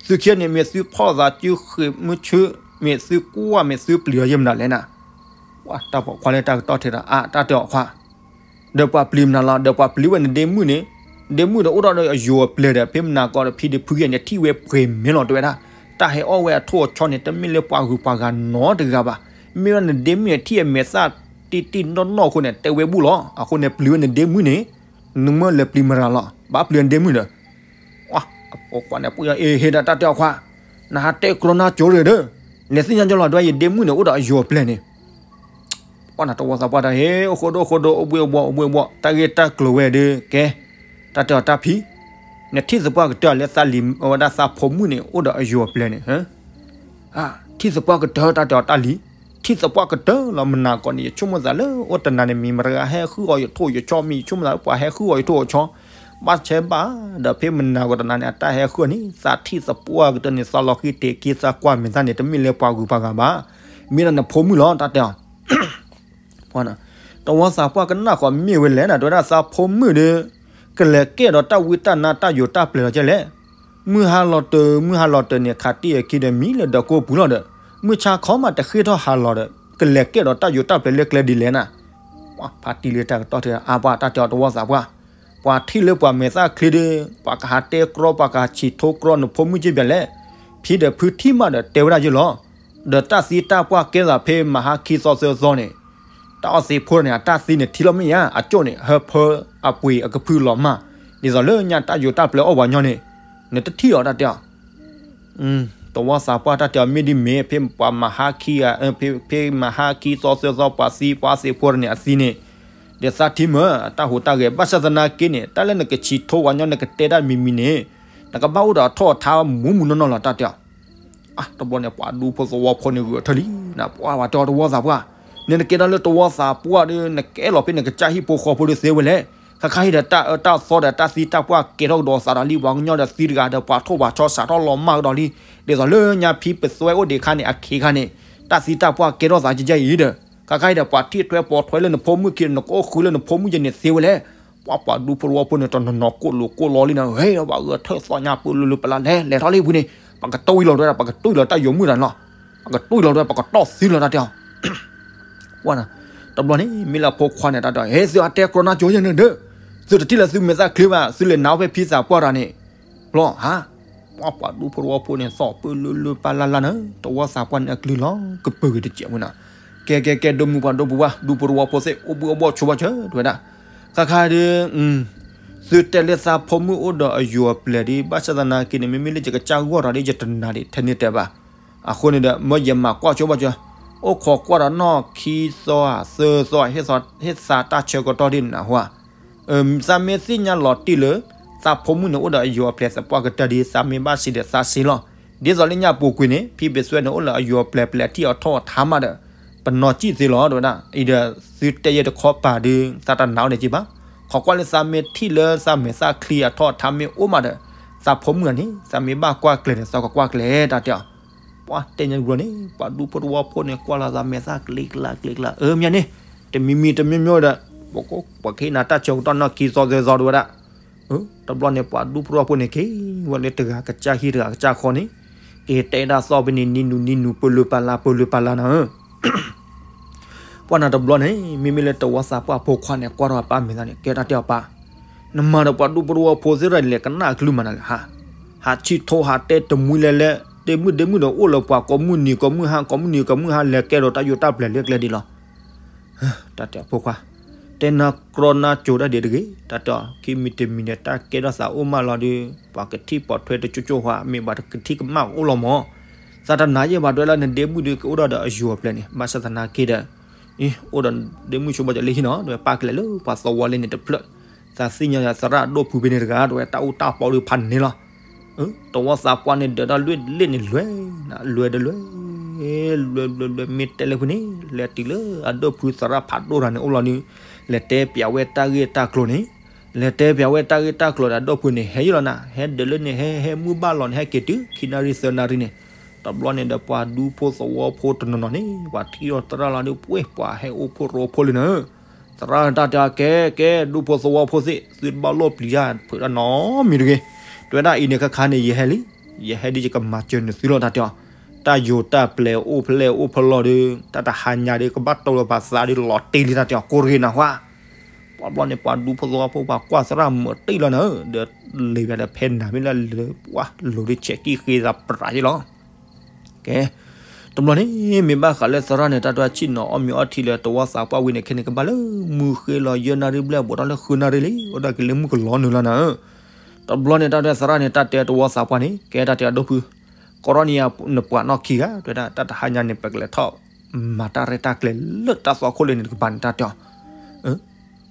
သုခံန့ၣ် မ့ၢ်သုဖီၣ်သးစုဃ့ၢ်မုၢ်ဆူၣ် မ့ၢ်သုကွၢ် မ့ၢ်သုပျံၤအီၤယဲၢ်မနုၤလဲၣ်နၤ. ပှၤတၢ်ပိာ်ခွါလၢတၢ်ကတီၢ်ထဲဒီး အါ တၢ်တဲအီၤခွါ ဒီးပှၤပျံၤမနုၤလီၤ ဒီးပှၤပျံၤဝဲနဒ့မုၣ်န့ၣ် ဒ့မုၣ်ဒီးအိၣ်ဒီးအယိာ်အပျဲၤဒီး ဖဲမနၤကီဒီး ဖံဒီးဖုကဲန့ၣ် ထံၣ်ဝဲပှဲၤမဲာ်လီၤတဲဝဲဒၣ်. တၢ်ဟဲအီၣ်ဝဲအထိၣ်အဆီန့ၣ် တမ့ၢ်လၢပှၤဂုၤပှၤဂၤနီတဂၤဘၣ်. မ့ၢ်ဝဲနဒ့မုၣ်န့ၣ် ထံၣ်အမဲာ်သၣ်တံၢ်တံၢ်နီၢ်နီၢ်အဃိန့ၣ် တဲဝဲဘူၣ်လီၤ. အဃိန့ၣ် ပျံၤဝဲနဒ့မုၣ်န့ၣ် နမ့ၢ်လဲၤပျံၤမတၤလီၤ ဘၣ်ပျံၤနဒ့မုၣ်ဒီး အပိာ်ခွါန့ၣ် ပှၤအ့ၣ်ဟ့ၣ်ဒီးတၢ်တဲအီၤခွါ နဟးတဲကျိနါကၠိရ့ၣ်ဒီး လဲၤသ့ၣ်ညါကၠိလီၤ ဒွဲယဒ့မုၣ်န့ၣ် အိၣ်ဒီးအယိာ်အပျဲၤန့ၣ် ပှၤနတဝီသးပှၢ်တၢ်ဟ့ၣ် အိၣ်ဃိဒိၣ်ဃိဒိၣ် အိၣ်ဘှ့ၣ်အိၣ်ဘှီၣ် အိၣ်ဘှ့ၣ်အိၣ်ဘှီၣ် တၢ်ဂ့ၢ်တၢ်ကျိၤဝဲဒီး ကဲ တၢ်တဲအီၤတၢ်ဖံး နထံၣ်သပှၢ်ကတၢၢ်လၢသးလံၤ အဝဲဒၣ်သးဖိမုၣ်န့ၣ် အိၣ်ဒီးအယိာ်အပျဲၤန့ၣ် ထံၣ်သပှၢ်ကတၢၢ် တၢ်တဲအီၤတၢ်လံၤ ထံၣ်သပှၢ်ကတၢၢ်လီၤ မနၤကီန့ၣ် ယဆိကမိၣ်သးလၢအိၣ်တနၤန့ၣ် မ့ၢ်မတၤဂၤဟဲဃုအီၤယထိၣ်ယဆီ မ့ၢ်ယဆိကမိၣ်သးလၢပှၤဟဲဃုအီၤယထိၣ်အီၤဆီ ဘၣ်ဆဲဘၣ် ဒီးဖဲမနၤကီတနၤန့ၣ် အတၢ်ဟဲဃုအီၤန့ၣ် သးထံၣ်သပှၢ်ကတၢၢ်န့ၣ် သးလီၤဃံတ့ၢ်က့ၤသးကွၢ်မဲာ်သၣ်န့ၣ် တမ့ၢ်လၢပှၤဂုၤပှၤဂၤဘၣ် မ့ၢ်ဒၣ်နဖိမုၣ်လီၤ တၢ်တဲအီၤ တဝီသးပှၢ်ကနၣ်ဃီၤမ့ၢ်ဝဲလဲၣ်နၤ တဲဝဲဒၣ်သးဖိမုၣ်ဒီး ကလဲၤကဲဒီးတၢ်ဝံတၢ်နါတၢ်ယိာ်တၢ်ပျဲၤလီၤကဲလဲၣ်. မုၢ်ဟါလီၤတၢၤ မုၢ်ဟါလီၤတၢၤန့ၣ် ခးတံၢ်အခံဒီးမံလၢဒၢးကိးပူၤလီၤဒီး မုၢ်ဆါခီမးတဃ့ထီၣ်ဟါလီၤဒီး ကလဲၤကဲဒီးတၢ်ယိာ်တၢ်ပျဲၤလၢကျဲဒ်လဲၣ်နၤ. ဖါတံၢ်လၢတၢ်ကတီၢ်ထဲအါပှၤတၢ်တဲအီၤတဝီသးပှၢ် ပှၤထံၣ်လၢပှၤမဲာ်သၣ်ချ့ဒီး ပှၤကဟးတဲကြီ ပှၤကဟးဆံးထိကြီနဖိမုၣ်က့ပျဲၤလဲၣ်. ဖံဒီးဖုထံၣ်မးဒီးတဲဝဲဒၣ်ယဲၢ်လီၤ. ဒီးတၢ်သံတၢ်ပှၢ်ကဲသးဖဲမဟါခံသီသၢသီန့ၣ် တၢ်အီၣ်သ့ၣ်ဖိန့ၣ် အတၢ်သံန့ၣ်ထံၣ်လီၤမ့ၢ်ဧါ အကၠိၣ်န့ၣ် ဟၢဖၢအပှ့ၤအကဖုလီၤမၢ် ဒ်သိးလၢညါတၢ်ယိာ်တၢ်ပျဲၤအီၣ်ပှၤညီန့ၣ် နတထံၣ်အီၤတၢ်တဲအီၤ တဝီသးပှၢ်တၢ်တဲအီၤမ့ၢ်ဒ်မ့ၢ် ဖဲပှၤမဟါခံ ဖဲမဟါခံသီသၢသီပှၤသံပှၤသ့ၣ်ဖိန့ၣ်အသံန့ၣ် ဒီးသးထံၣ်မ့ၢ် တၢ်ဟူးတၢ်ဂဲၤ ဘၣ်ဆၣ်သနာ်က့န့ၣ် တၢ်လၢနကဆံးထိပှၤညီနကတဲတၢ်မံၤမံၤန့ၣ် နကဘၣ်အိၣ်ဒီးအထီၣ်အထါမူးမူးနီၢ်နီၢ်လီၤတၢ်တဲအီၤ တဘျီန့ၣ် ပှၤဒူဖိသဝီဖိန့ၣ်ဂုာ်အထၢၣ်လံ နပှၤဝဲတဲအီၤတဝီသးပှၢ် နနကဲထီၣ်လၢတဝီသးပှၢ်ဒီး နကအဲၣ်လီၤဖဲနကစၢ်ဟံၣ်ဖိဃီဖိဒုးသ့ဝဲလဲၣ်. ခါခါအံၤဒီးတၢ်အၢတၢ်သီဒီးတၢ်သံတၢ်ပှၢ်ကဲထီၣ်ကဒီးသးဒီးလံ ပှၤကညီဒီးသံတဂၤဒီးပှၤထိၣ်ပှၤဆီစးထီၣ်လီၤမၢ်ကဒီးလံ ဒ်သိးလၢညါဖံပသွဲအိၣ်ဒံးခါန့ၣ် အခ့ခါန့ၣ် တၢ်သံတၢ်ပှၢ်ကဲထီၣ်သးကဲကဲအံၤဒီး ခါခါအံၤဒီးပှၤထံၣ်ထွဲပိာ်ထွဲလၢနဖိမုၣ်ခံဒီး နကအိၣ်ဃုလၢနဖိမုၣ်ယဲန့ၣ်သ့ဝဲလဲၣ်. ပှၤပှၤဒူဖိသဝီဖိန့ၣ် တနီၤနီၤကိၣ်လိာ်ကိၣ်လီလံနၤ ဟဲဘၣ်ဂၢၢ်ထၢၣ်သီညါပၢၢ်လၢလၢပလါလဲၤလဲၤထီၣ်လံပူၤန့ၣ် ပကတူၢ်လီၤဒွဲဒၣ် ပကတူၢ်လီၤတၢ်ယိာ်မုၣ်တၢ်လီၤ ပကတူၢ်လီၤဒွဲ ပကတီၢ်သံလီၤတၢ်တဲအီၤ ပှၤနၤ တ တဘျီန့ၣ် မ့ၢ်လၢအဖိခွါန့ၣ် တၢ်တဲ ဟဲသုအတဲကြီနါကၠိယဲၢ်န့ၣ်ဒီး သုတထံၣ်လၢသုမဲာ်သၣ်ချ့ဘၣ် သုလဲၤနါအိၣ်ဖဲဖံသးပှၢ်တၢ်န့ၣ် ဘျီဟါ ပှၤဒူဖိသဝီဖိန့ၣ် သီၣ်ပၢၢ်လၢလၢပၢ်လၢ်လၢ်န့ၣ် သဝီသးပှၢ်န့ၣ်အကလုၢ်လီၤ ကပၢၤဂ့ၤတစဲးဝဲနၤ, ကဲကဲကဲ ဒိၣ်မုၢ်ပှၤဒိၣ်ပှၤဝါ ဒူဖိသဝီဖိသ့ၣ် အိၣ်ဘှံးအိၣ်ဘှီၣ်ဆိဘၣ်စၢၤ တဝဲဒၣ်, ခါခါဒီး သုတဲလၢသးဖိမုၣ်အိၣ်ဒီးအယိၤအပျဲၢ်ဒီး ဘၣ်ဆၣ်သနာ်က့န့ၣ် မ့မ့ၢ်လၢယကစၢ်ဂီၢ်ထီၣ်ဒီး ယတနာ်ဒံးထဲန့ၣ်တဲဘၣ်. အဃိန့ၣ်ဒီး မ့ၢ်ယမၤကွၢ်ဆိဘၣ်စၢၤ, အိၣ်ခိးကွၢ်ဒီးနီၢ်ခံသီဧါ သၢသီဧါ ဟ့ၣ်သးတၢ်ဆၢကတီၢ်ဒ်နၤဟါ, သးမ့ၢ်သ့ၣ်ညါလီၤတံၢ်လၢ သးဖိမုၣ်န့ၣ်အိၣ်ဒီးအယိၤအပျဲၢ်သပှၢ်ကတၢၢ်ဒီး သးမ့ၢ်ဘၣ်စံးဒီးသးစ့လီၤ. ဒ်သိးလၢညါပူၤကွံာ်န့ၣ် ဖံဘ့းစွဲန့ၣ်အိၣ်လၢအယိၤအပျဲၢ် ပျဲၢ်ထံၣ်အီၤထီၣ်အီၤထါမးဒီး ပနီၢ်စံၣ်သ့လီၤ တဝဲဒၣ်. အံၤဒီး သုတဲယဲတခီပၤဒီး သးတနာ်အီၤန့ၣ်က့ဘၣ်. ခိးကွၢ်လၢသးမ့ၢ်ထံၣ်လၢသးမဲာ်သၣ်ချံအထီၣ်အထါမ့ၢ်အိၣ်မးဒီး သးဖိမုၣ်ဧါန့ၣ် သးမ့ၢ်ဘၣ်ကွၢ်ကျဲၤဒီး သးကကွၢ်ကျဲၤတၢ်တဲအီၤ ပှၤတဲညါတဘျီန့ၣ် ပှၤဒူဖိသဝီဖိန့ၣ် ကွၢ်လီၤသးမဲာ်သၣ်ကျ့ကျါကျ့ကျါ အၢမ့ၢ်န့ၣ် တမံၤမံၤတမံၤမံၤဒီး ပှၤကဟ့ၣ်နၤတၢ်ဆၢကတီၢ်နီၢ်ခံသီသၢသီတဝဲဒၣ်. တဘျီန့ၣ် ပှၤဒူဖိသဝီဖိန့ၣ်က့ၤဝဲလၢတဂၤကစၢ်ဟံၣ်တဂၤကစၢ်ဃီန့ၣ် က့ၤတဲတၢ်သီၣ်ဖဲန့ၣ် နံၤနူၤနံၤနူၤ ပၢၢ်လုၢ်ပၢၢ်လၢ် ပၢၢ်လုၢ်ပၢၢ်လၢ်နၤဧၢ ပှၤနၤတဘျီန့ၣ် မ့မ့ၢ်လၢတဝီသးပှၢ်ဖိခွါန့ၣ် ကွၢ်ထီၣ်အပၢ်မဲာ်သၣ်န့ၣ် ကဲတၢ်တဲအီၤပၢ်, နမၤဒီးပှၤဒူဖိသဝီဖိသ့ၣ်တဖၣ်န့ၣ် လဲၤကနၣ်အကလုၢ်မးနၤလဲၣ်ဟါ, ဟးဆံၣ်ထိဟးတဲတမှံလဲၤလဲၤ ဒ့မုၣ်ဒ့မုၣ်ဒီးအိၣ်လၢပှၤကိးမုၢ်နံၤကိးမုၢ်ဟါကိးမုၢ်နံၤကိးမုၢ်ဟါ လဲၤကဲဒီးတၢ်ယိးတၢ်ပျဲၤလၢကျဲဒ်လီၤ. တၢ်တဲအီၤဖိခွါ, တဲနါကြီနါကၠိတၢ်ဒ်တဂ့ၤ, တၢ်တဲအီၤ ခံမံၤတမံၤန့ၣ် တၢ်ကဲထီၣ်သးအိၣ်မးလီၤဒီး ပှၤကထံၣ်ပိာ်ထွဲတကၠိကၠိဟါ မ့ၢ်ဘၣ်ကထံၣ်ကမၣ်အိၣ်လီၤမး, သးတနာ်ယဲၢ်ဘၣ် တဲလၢနဒ့မုၣ်ဒီးကအိၣ်ဒီးအယိၤအပျဲၢ်န့ၣ် ဘၣ်ဆၣ်သနာ်က့ဒီး အံၤ အိၣ်ဒီးဒ့မုၣ်ဆိဘၣ်စၢၤလၢဟံၣ်နီၤ ဒီးပၢ်ကလဲၤလၢပှၤသဝီလၢန့ၣ်တဖျၢၣ်, သးသ့ၣ်ညါသရၣ်အဒိၣ်ဖုဖဲန့ၣ်တဂၤ ဒီးတၢ်အူတၢ်ပီဒီးဖးန့ၣ်လီၤ. တဝီသးပှၢ်န့ၣ် ဒၢးတၢ်လွံၢ်လ့ၣ်န့ၣ်လွဲ, လွဲဒီးလွဲ, လွဲလွဲလွဲ မ့ၢ်တဲလၢဖုန့ၣ် လဲၤတုၤလၢအဒိၣ်ဖုသရၣ်ဖးဒိၣ်တဂၤန့ၣ်အိၣ်လီၤဒီး လဲၤတဲပျးဝဲတၢ်ဂ့ၢ်တၢ်ကျိၤန့ၣ်, လဲၤတဲပျးဝဲတၢ်ဂ့ၢ်တၢ်ကျိၤဒီးအဒိၣ်ဖုန့ၣ် ဟဲယံၤလီၤနၤ ဟဲဒၢးလၢန့ၣ် ဟဲဟဲမုၢ်ဘၣ်လီၤန့ၣ် ဟဲက့ၤတုၤခံနၣ်ရံၣ်သၢနၣ်ရံၣ်န့ၣ်, တဘျီန့ၣ်ဒီးပှၤဒူဖိသဝီဖိတနီၤနီၤန့ၣ် ပှၤထံၣ်ဒီးသရၣ်လီၤဒီး ပှဲၤပှၤဟဲအိၣ်ဖှိၣ်ရိဖှိၣ်လံနၤ သရၣ်တၢ်တဲအီၤ ကဲ ကဲ ဒူဖိသဝီဖိသ့ၣ် သုတဘၣ်လိၣ်ပျံၤယၤ ဖုးတၢ်နီတမံၤတဂ့ၤ, တဲဝဲဒၣ်အံၤန့ၣ်ခါခါန့ၣ် ယဟဲလံ, ယဟဲဒ်ယကမၤစၢၤနသုလီၤ တၢ်တဲအီၤ, တၢ်ယိၤတၢ်ပျဲၤအိၣ်ဖျဲၣ်အိၣ်ဖျဲၣ်လီၤဒီး တၢ်တဟါညါဒီးကဘၣ်တိၢ်လၢပှၤသးဒီးလီၤတ့ၢ်လံ တၢ်တဲအီၤ ကိးတဂ့ၤနၢ်ဟူဧါ ပှၤဘျီန့ၣ် ပှၤဒူဖိသဝီဖိ ပှၤကွၢ်သရၣ်မုာ်တ့ၢ်လီၤနၤဧၢ, ဒီးလံၤဝဲဒီးဖဲနၤမ့ၢ်လၢလၢ ပှၤလိၤဒ်ဆဲးကံၣ်ဃ့သးပြးယ့ၣ်လီၤ. ကဲ, တဘျီန့ၣ် မ့ၢ်ဘၣ်ဃးလၢသရၣ်န့ၣ် တၢ်တဆ့ၣ်နီၤအီၣ်မ့ၤအီထံလၢတဝီသးပှၢ်ဝံၤန့ၣ် ခဲန့ၣ်ကဘၣ်လၢမုၢ်ဃ့လီၤ ယဲၢ်နၣ်ရံၣ်ဘျဲၣ် ဘူးထီၣ်လၢဃုနၣ်ရံၣ်လံ, အိၣ်ဒၣ်က့ၤလၢမုၢ်ကလီၤနုာ်လီၤနၤဧၢ. တဘျီန့ၣ် တၢ်တဲသရၣ်န့ၣ် တၢ်တဲတဝီသးပှၢ်န့ၣ် ကဲတၢ်တဲအဒိၣ်ဖု, ကရီနံၤယၤနပှၤနီၢ်ခံဂၤ တဲဝဲဒၣ် တၢ်တဟါညါန့ၣ် ပကလဲၤထီၣ်မၤတၢ်ရဲၣ်တၢ်ကျဲၤလၢတၢ်သွၣ်ခိၣ်လၢန့ၣ်တကပၤန့ၣ် တၢ်တဲအီၤ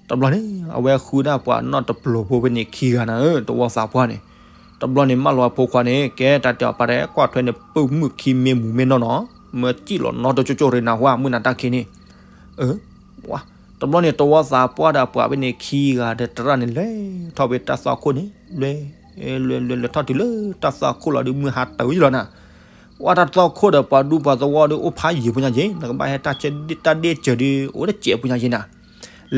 တဘျီန့ၣ် အဝဲဃုဒၣ်ပှၤနီၢ်တပျိၤဖိဖဲန့ၣ်ခံဂၤနၤဧၢ တဝီသးပှၢ်န့ၣ်, တဘျီန့ၣ် မၢလီၤအဖိခွါန့ၣ် ကဲတၢ်တဲအီၤ ပၢ်တဲ ကွၢ်ထွဲန့ၣ် ပုၢ်မုၣ်ခံမ့ၢ်မူၤမ့ၢ်နီၢ်နီၢ်, မၢစံၣ်လီၤနီတကၠိကၠိရ့ၣ်နၢ်ဟူဧါ မုၢ်နၤတၢ်ခံန့ၣ်, တဘျီန့ၣ် တဝီသးပှၢ်ဒီးပှၤဖဲန့ၣ်ခံဂၤဒီးသရၣ်န့ၣ် လဲၤထီၣ်ဖဲတၢ်သွၣ်ခိၣ်န့ၣ် လဲၤ လဲၤလဲၤလဲၤထီၣ်တုၤလၢတၢ်သွၣ်ခိၣ်လီၤဒီး မုၢ်ဟါတၢ်ဝံၤလီၤနၤ ဝဲတၢ်သွၣ်ခိၣ်ဒီးပှၤဒူပှၤသဝီဒီးအိၣ်ဖးယံၤဖိညါက့ၤ နကဘၣ်ဟဲတၢ်ဆၢတၢ်ဒ့ၣ်စၢၤဒီး အိၣ်တစဲးဖိညါက့ၤနၤ,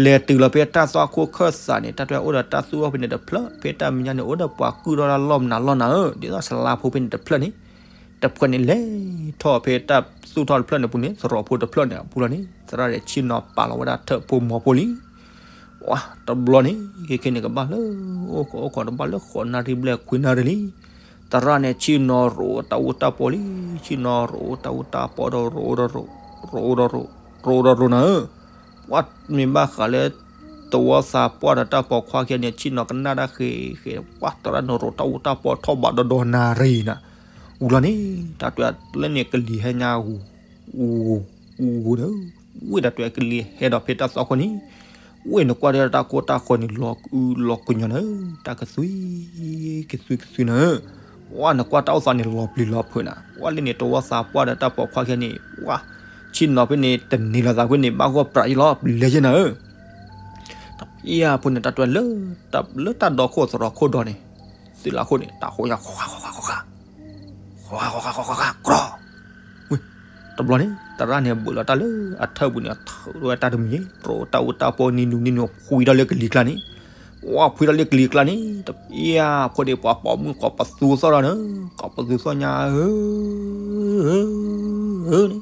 လဲၤတုၤလီၤဖဲတၢ်သွၣ်ခိၣ်ခၢၣ်စးန့ၣ် တၢ်တဲအိၣ်ဒီးတၢ်သူၣ်ထီၣ်ဖဲန့ၣ်တဖျၢၣ် ဖဲတၢ်မဲာ်ညါန့ၣ် အိၣ်ဒီးပှၤကုၢ်ထီၣ်တၢ်လီၢ်မနုၤလီၢ်နၤဧၢ ဒ်သိးစလါဖိဖဲန့ၣ်တဖျၢၣ်န့ၣ်, တဖျၢၣ်န့ၣ်လဲၤထီၣ်ဖဲတၢ်သူၣ်ထီၣ်တဖျၢၣ်န့ၣ်ပူၤန့ၣ် သရိာ်ဖိတဖျၢၣ်န့ၣ်အပူၤလီၤန့ၣ် သရၣ်ဒီးဆ့ၣ်နီၤပာ်လီၤဝဲဒၣ်ထၢၣ်ဖိမီၤဖိလံ ဝါ တဘျီန့ၣ် ခဲခဲန့ၣ်ကဘၣ်လၢ အိၣ်ခိးအိၣ်ခိးတဘၣ်လၢဃိးနၣ်ရံၣ်ဘျဲၣ်ခွံနၣ်ရံၣ်လံ, သရၣ်န့ၣ် ဆ့ၣ်နီၤရိးတၢ်အူတၢ်ပီလံ, ဆ့ၣ်နီၤရိးတၢ်အူတၢ်ပီဒီး ရိးဒီးရိး ရိးဒီးရိး ရိးဒီးရိးနၤဧၢ, ဝါ မ့ၢ်ဘၣ်ဃးလၢ သဝီသးပှၢ်ဒီးတၢ်ပိာ်ခွါခံဂၤန့ၣ် ဆ့ၣ်နီၤကနၣ်တၢ်ဃဲဃဲ ဝါ သရၣ်န့ၣ်ရိးတၢ်အူတၢ်ပီထီၣ်ဘးဒီဒီနၣ်ရံၣ်နၤ, ဝံၤလီၤန့ၣ် တၢ်တွဲလၢန့ၣ်ကလံၤဟဲညါ ဝံၤဒီး ဝံၤတၢ်တွဲကလံၤဟဲဒီးဖဲတၢ်သွၣ်ခိၣ်န့ၣ်, ဝံၤနကွၢ်ဒီးတၢ်ကိၢ်တၢ်ဂီၤန့ၣ် လီၤအုလီၤကညီနၤဧၢ, တၢ်ကသွံ ကသွံကသွံနၤဧၢ, ဝါ နကွၢ်တၢ်အိၣ်သးန့ၣ်လီၤပျံၤလီၤဖုးနၤ, ဝါ လၢန့ၣ်တဝီသးပှၢ်ဒီးတၢ်ပိာ်ခွါခံဂၤန့ၣ် ဝါ ဆ့ၣ်နီၤဖဲန့ၣ် တန့ၢ်လီၤသးဖဲန့ၣ် ဘၣ်ဂီၢ်ပြးယံၤလီၤ ပလဲၤယဲၢ်နၤဧၢ, တပျၢ်ဖိန့ၣ် တၢ်တွဲလၢ လၢတၢ်ဒီခိၣ်သရိာ်ခိၣ်ဒီးန့ၣ် သုးလၢခိၣ်န့ၣ် တၢ်ဃိယၤ ဃိဃာ ဃိဃာ ဃိဃာ ဃိဃာ ကြီ ဝံၤ တဘျီန့ၣ် သရၣ်န့ၣ် ဘုးလီၤတၢ်လၢအထၢၣ်ပူၤန့ၣ် အထုးဝဲတၢ်တမံၤ ရိးတၢ်အူတၢ်ပီနံၤနူၤနံၤနူၤ ဖှံထီၣ်လၢကလံၤကျါန့ၣ်, ဝါ ဖှံထီၣ်လၢကလံၤကျါန့ၣ် တပျၢ်ဖိန့ၣ် ပှၤပိာ်မုၣ်ကိးပသူသီၣ်ဒီးန့ၣ် ကိးပသူသီၣ်ညါဧၢ န့ၣ်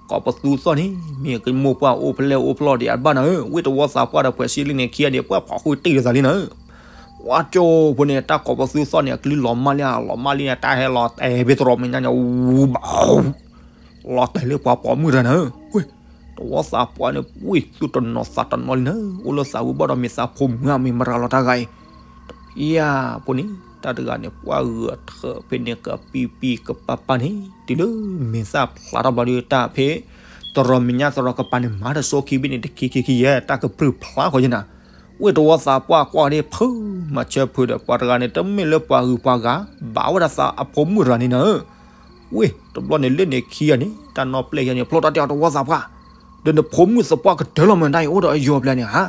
ကိးပသူသီၣ်န့ၣ် မ့ၢ်ကမိၢ်ပှၢ်အိၣ်ဖျဲၣ်အိၣ်ဖျီၣ်ဒံးအဘၣ်နၤဧၢ, ဝ့ၢ်တဝီသးပှၢ်ဒီးဖှဲးစံလံန့ၣ်ခံဂၤန့ၣ် ပှၤဖီၣ်ဃုာ်တံၢ်လိာ်သးလံနၤဧၢ. ပှၤကၠိဖိန့ၣ် တၢ်ကိးပသူသီၣ်န့ၣ် အကလုၢ်လီၤမၢ်လံ အလီၤမၢ်လံန့ၣ် တၢ်ဟဲလီၤတဲာ်ဖဲတရီးမဲာ်ညါန့ၣ် ဝူဘၣ် လီၤတဲာ်လၢပှၤပိာ်မုၣ်တဂၤနၤဧၢ. ဝ့ၢ် တဝီသးပှၢ်န့ၣ် ဝ့ၢ်သူၣ်တနီၤသးတနီၤလံနၤဧၢ, အိၣ်လၢသးဝံၤဘၣ်ဒီးမ့ၢ်သးဖိမုၣ်ဧါ မ့ၢ်မရၤလီၤတၢ်ဂၤအံၤ တဖံယၤဖိန့ၣ် တၢ်တဂၤန့ၣ် ပှၤဂုာ်အထၢၣ်ဖဲန့ၣ်ကပံပံကပၤပၤန့ၣ် တုၤလၢမဲာ်သၣ်ဖျါထီၣ်ဘျီဒီး တၢ်ဖဲ တရီးမဲာ်ညါတရီးကပၤန့ၣ် မၤတစိခံဘ့ၣ်န့ၣ် တခံခံခံယဲၢ် တၢ်ကပြုၢ်ဖျါဃီယဲၢ်နၤ. ဝ့ၢ်တဝီသးပှၢ်ကွၢ်ဒၣ်ဖုမၤဆၢဖုဒီး ပှၤတဂၤန့ၣ် တမ့ၢ်လၢပှၤဂုၤပှၤဂၤ ဘၣ်ဝဲဒၣ်သးအဖိမုၣ်တဂၤန့ၣ်နၤဧၢ. ဝ့ၢ် တဘျီန့ၣ်လၢန့ၣ်ခံဂၤန့ၣ် တၢ်နီၢ်ပျဲၢ်ယဲၢ်န့ၣ် ဖျိတၢ်တဲအီၤတဝီသးပှၢ်, ဒီးနဖိမုၣ်သပှၢ်ကတၢၢ်လီၤမး တၢ်အံၤအိၣ်ဒီးအယီၤပျဲၢ်န့ၣ်ဧါ.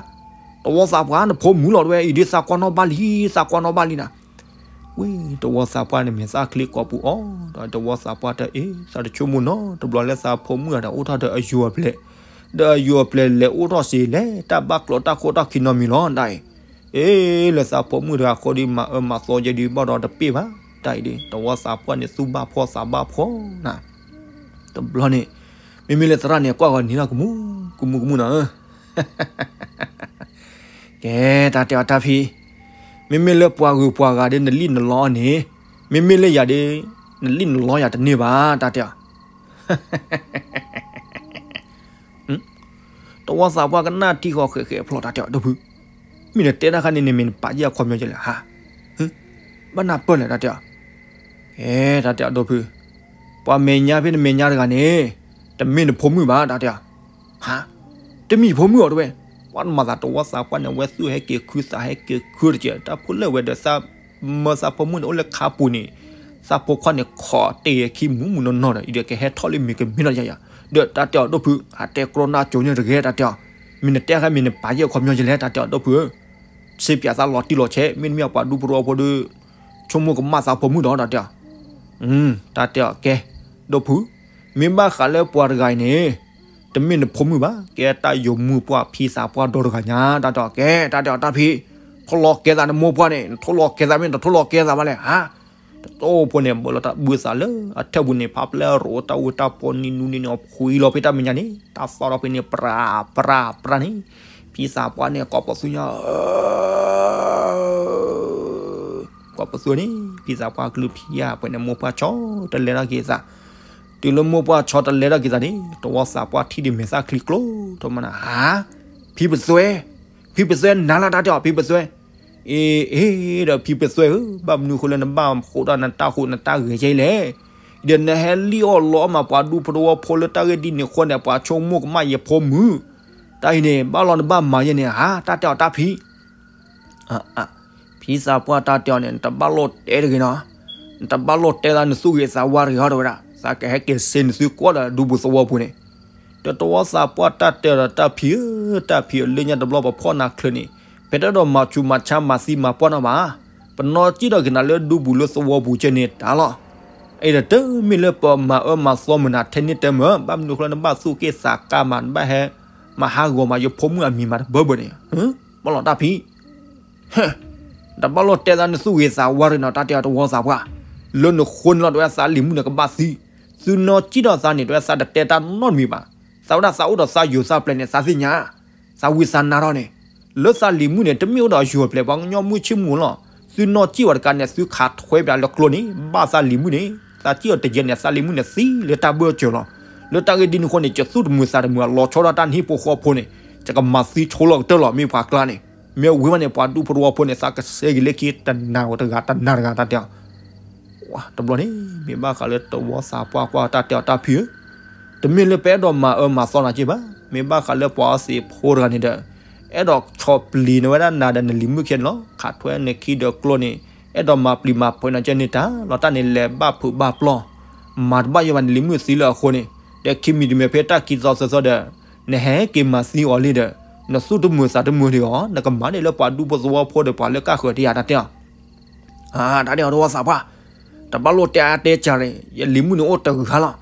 တဝီသးပှၢ် နဖိမုၣ်လီၤတဝဲ အံၤဒ်သးကွၢ်နီၣ်ဘၣ်လံ သးကွၢ်နီၣ်ဘၣ်လံနၤ. ဝ့ၢ် တဝီသးပှၢ်န့ၣ် မဲာ်သၣ်ချ့ကိးပူၤအီၤဒီး တဝီသးပှၢ်တဲအ့ၣ် သးတဆိကမိၣ်နီတဘျီလၢသးဖိမုၣ်တဂၤဒီးအိၣ်ထီၣ်ဒီးအယီၤပျဲၢ်, ဒီးအယီၤပျဲၢ်လဲၤအိၣ်ထီၣ်စ့လဲၣ် တၢ်ဘၣ်ကျိးတၢ်ခိၣ်တၢ်ခံနီတမံၤလီၤ တၢ်အံၤ အ့ၣ် လၢသးဖိမုၣ်တဂၤအဃိဒီး မၤအၢမၤသီယဲဒုးဘၣ်ဒီးတပ့ၢ်ဘၣ် တၢ်အံၤဒီး တဝီသးပှၢ်န့ၣ် သူၣ်ဘၣ်ဖှီၣ်သးဘၣ်ဖှီၣ်နၤ. တဘျီန့ၣ် မ့မ့ၢ်လၢသရၣ်န့ၣ် ကွၢ်ဂီၤနံၤလီၤ ကမူကမူကမူနၤဧၢ ကဲ တၢ်တဲအီၤတၢ်ဖံ, မ့မ့ၢ်လၢပှၤဂုၤပှၤဂၤဒီး နလံၣ်နလီန့ၣ်, မ့မ့ၢ်လၢယၤဒီး နလံၣ်နလီယၤတန့ၢ်ဘၣ် တၢ်တဲအီၤ တဝီသးပှၢ်ကနၣ်ထံဃီဃဲးဃဲးဖျိး တၢ်တဲအီၤ ဒီပုၢ်, မ့ၢ်နတဲတၢ်ခါန့ၣ် နမ့ၢ်နပာ်ယဲၢ်အခီပညီကလဲၣ်ဟါ, ဘၣ်နၢ်ပၢၢ်လဲၣ် တၢ်တဲအီၤ, ကဲ တၢ်တဲအီၤ ဒီပုၢ်, ပှၤမဲာ်ညါဖဲနမဲာ်ညါတဂၤန့ၣ် တမ့ၢ်နဖိမုၣ်ဘၣ် တၢ်တဲအီၤ, ဟါ, တမ့ၢ်ယဖိမုၣ်အီၤတဝဲ, ပှၤမၤသးတဝီသးပှၢ်န့ၣ် အဝဲသူၣ်ဟဲက့ၤခုသးဟဲက့ၤခုတက့ၢ် တၢ်ဖိလၢဝဲဒီးသး မၢသးဖိမုၣ်န့ၣ် အိၣ်လၢခါပူၤန့ၣ်, သးဖိခွါန့ၣ် ခိးတ့ၢ်ခံမူးမူးနီၢ်နီၢ်ဒီး အံၤဒီးကဟဲထီၣ်လၢမ့ၢ်ကမ့ၢ်နီၢ်ယၤယၤ, ဒီးတၢ်တဲအီၤ ဒီပုၢ် အတဲကြီနၢ်ကၠိန့ၣ်တဂ့ၤ တၢ်တဲအီၤ, မ့ၢ်နတဲခါမ့ၢ်နပာ်ယဲၢ်အခီပညီကလဲၣ် တၢ်တဲအီၤ ဒီပုၢ်ဧၢ, စ့ပၠးသးလီၤတံၢ်လီၤဆဲး မ့တမ့ၢ်ပှၤဒူဖိတဝီဖိဒီး ဆိကမိၣ်ကမၣ်သးဖိမုၣ်ဒီး တၢ်တဲအီၤ တၢ်တဲအီၤ ကဲ, ဒီပုၢ်, မ့ၢ်ဘၣ်ဃးလၢပှၤတဂၤအံၤန့ၣ်, တမ့ၢ်နဖိမုၣ်ဘၣ်, ကဲတၢ်ယိၤမုၢ်ပှၢ်ဖံသးပှၢ်ဒီတဂၤညါ တၢ်တဲအီၤ ကဲ တၢ်တဲအီၤတၢ်ဖံ, ထိၣ်လီၤကဲသးနမိၢ်ပှၢ်န့ၣ် နထိၣ်လီၤကဲသးမ့ၢ်နတထိၣ်လီၤကဲသးဘၣ်လဲၣ် ဟါ, တတိၢ်ဖိန့ၣ် ဘၢလီၤတၢ်ဘုသးလၢအထၢၣ်ပူၤန့ၣ် ဖးဖျဲၣ်ရိးတၢ်ဝံတၢ်ပီနံၤနူနံၤန့ၣ် အဖှံလီၤဖဲတၢ်မဲာ်ညါန့ၣ် တၢ်သီၣ်ထီၣ်ဖဲန့ၣ် ပြးပြးပြးန့ၣ်, ဖံသးပှၢ်န့ၣ် ကိးပသူညါ ကိးပသူန့ၣ် ဖံသးပှၢ်ကလုၢ်ဖံယၢ်ပှဲၤန့ၣ် မိၢ်ပှၢ်ဆီတလဲထီၣ်က့ၤသး, တုၤလၢမိၢ်ပှၢ်ဆီတလဲထီၣ်က့ၤသးန့ၣ် တဝီသးပှၢ်ထံၣ်ဒံးမဲာ်သၣ်ချံကျိ တမနၤ ဟါ, ဖံပသွဲ, ဖံပသွဲနၤလၢတၢ်တဲအီၤ ဖံပသွဲ, အ့ အ့ ဒီးဖံပသွဲဧၢ, ဘၣ်မနုၤဃိလၢနဘၣ်ဃိးတၢ်နတၢ်ဃိးနတၢ်ဂဲၤယဲလဲၣ်, ဒီးနဟဲလံၣ်အီၣ်လီအီၣ်မးပှၤဒူဖိတဝီဖိလၢတၢ်ဂ့ၢ်ဒ်န့ၣ်ဃိန့ၣ် ပှၤဆိကမိၣ်ကမၣ်ယဖိမုၣ်, တၢ်အံၤန့ၣ် ဘၣ်လီၤနဘၣ်မၤယဲန့ၣ် ဟါ တၢ်တဲအီၤတၢ်ဖံ ဖံသးပှၢ်တၢ်တဲအီၤန့ၣ် နတဘၣ်လိၣ်တဲတဂ့ၤနီၤ, နတဘၣ်လိၣ်တဲလၢနသူၣ်ဂ့ၤသးဝါတဂ့ၤဟီ တဲဝဲဒၣ် သးကဟဲက့ၤစ့နသုကိးဒီးဒူပူၤသဝီပူၤန့ၣ်, ဒီးတဝီသးပှၢ်တၢ်တဲအီၤဒီးတၢ်ဖံဧၢ, တၢ်ဖံဧၢ လၢညါတဘျီပဖီၣ်နၤချုးန့ၣ်, ပတအဲၣ်ဒိးမၤဆူးမၤဆါမၤသံမၤပှၢ်နီၣ်ဘၣ်, ပနီၢ်ကံၣ်ဒီးက့ၤနၤလၢဒူပူၤလၢသဝီပူၤကဲန့ၣ်တၢ်လီၤ, အံၤဒီးတမ့ၢ်လၢပမၤအၢမၤသီမုာ်နၤထဲန့ၣ်တမုာ်, ဘၣ်မနုၤဃိလၢနဘၣ်သူၣ်က့ၣ်သးကါမး နဘၣ်ဟဲ မၤဟးဂီၤမးယဖိမုၣ်အမံၤမးတဘၢဘၢန့ၣ်, ဘၣ်လီၤတၢ်ဖံ တဘၣ်လိၣ်တဲသးနသူၣ်ဂ့ၤသးဝါရ့ၣ်နီၤ တၢ်တဲအီၤတဝီသးပှၢ်, လၢနဃိန့ၣ်လီၤ တဝဲသးလံၤမုၣ်န့ၣ်ကဘၣ်သံ, သုနီၢ်ကံၣ်ဒီးသးန့ၣ် တဝဲသးတတဲတၢ်နီတမံၤဘၣ်, သးဝဲဒၣ်သးအိၣ်ဒီးသးယိၤသးပျဲၤန့ၣ် သးသ့ၣ်ညါ, သးဝံသးနါထီၣ်န့ၣ်, လၢသးလံၤမုၣ်န့ၣ် တမ့ၢ်အိၣ်ဒီးယိၤပျဲၤ ပှၤကညီမုၣ်ဆ့ၣ်မုၣ်လီၤ, သုနီၢ်ကံၣ်ဝဲတကးန့ၣ် သုခးထွဲပၠးလၢကျိန့ၣ် ဘၣ်သးလံၤမုၣ်န့ၣ်, သးကံၣ်အီၤတယဲန့ၣ် သးလံၤမုၣ်န့ၣ်သံလၢတၢ်ဘၢၣ်စၢၤလီၤ, လၢတၢ်ဂ့ၢ်ဒ်န့ၣ်အဃိန့ၣ် ယသူၣ်တမုာ်သးတမုာ် အလီၤဆီဒၣ်တၢ်နဟံၣ်ဖိဃီဖိန့ၣ်, ယကမၤသံဆိလီၤကတၢၢ်လီၤ မ့ၢ်ပှၤကျါန့ၣ်, မ့ၢ်ဝံၤမးန့ၣ် ပှၤဒူဖိတဝီဖိန့ၣ် သးကစဲက့ၤလၢခံတနၤဝဲတဂၤတနၤတဂၤ တၢ်တဲအီၤ တဘျီန့ၣ် မ့ၢ်ဘၣ်ဃးလၢတဝီသးပှၢ်ကွၢ်တၢ်တဲအီၤတၢ်ဖံဧၢ, တမ့ၢ်လၢပအဲၣ်ဒိးမၤအၢမၤသီနၤက့ဘၣ်, မ့ၢ်ဘၣ်ဃးလၢပှၤအီသံးဖိတဂၤန့ၣ်ဒီး, အဲၣ်ဒိးဆီၣ်ပျံၤနဝဲဒၣ်နၤဒီးနလံၤမုၣ်ခဲန့ၣ်လီၤ, ခးထွဲနခံဒီးကျိန့ၣ်, အဲၣ်ဒိးမၤပျံၤမၤဖုးနၤကဲန့ၣ်တၢ်လီၤ, တၢ်န့ၣ်လဲၤဘၣ်ဖုးဘၣ်ပျီၢ်, မၤတဘၣ်ယဲဘၣ် နလံၤမုၣ်သံလၢအဃိန့ၣ်, ဒီးခံမံၤတမံၤဖဲတၢ်ခံသီသၢသီဒီး, နဟဲက့ၤမၤသံအီၤလံဒီး, နသူၣ်တမုာ်သးတမုာ်ဒံးအီၤ, နကမၤန့ၢ်လၢပှၤဒူဖိသဝီဖိဒီးပှၤလၢကၢ်ဃၢၤတယၤ တၢ်တဲအီၤ တၢ်တဲအီၤတဝီသးပှၢ်, တဘၣ်လိၣ်တဲအါတဲစှၤန့ၣ် ယလံၤမုၣ်န့ၣ်အိၣ်တဂၤလီၤ,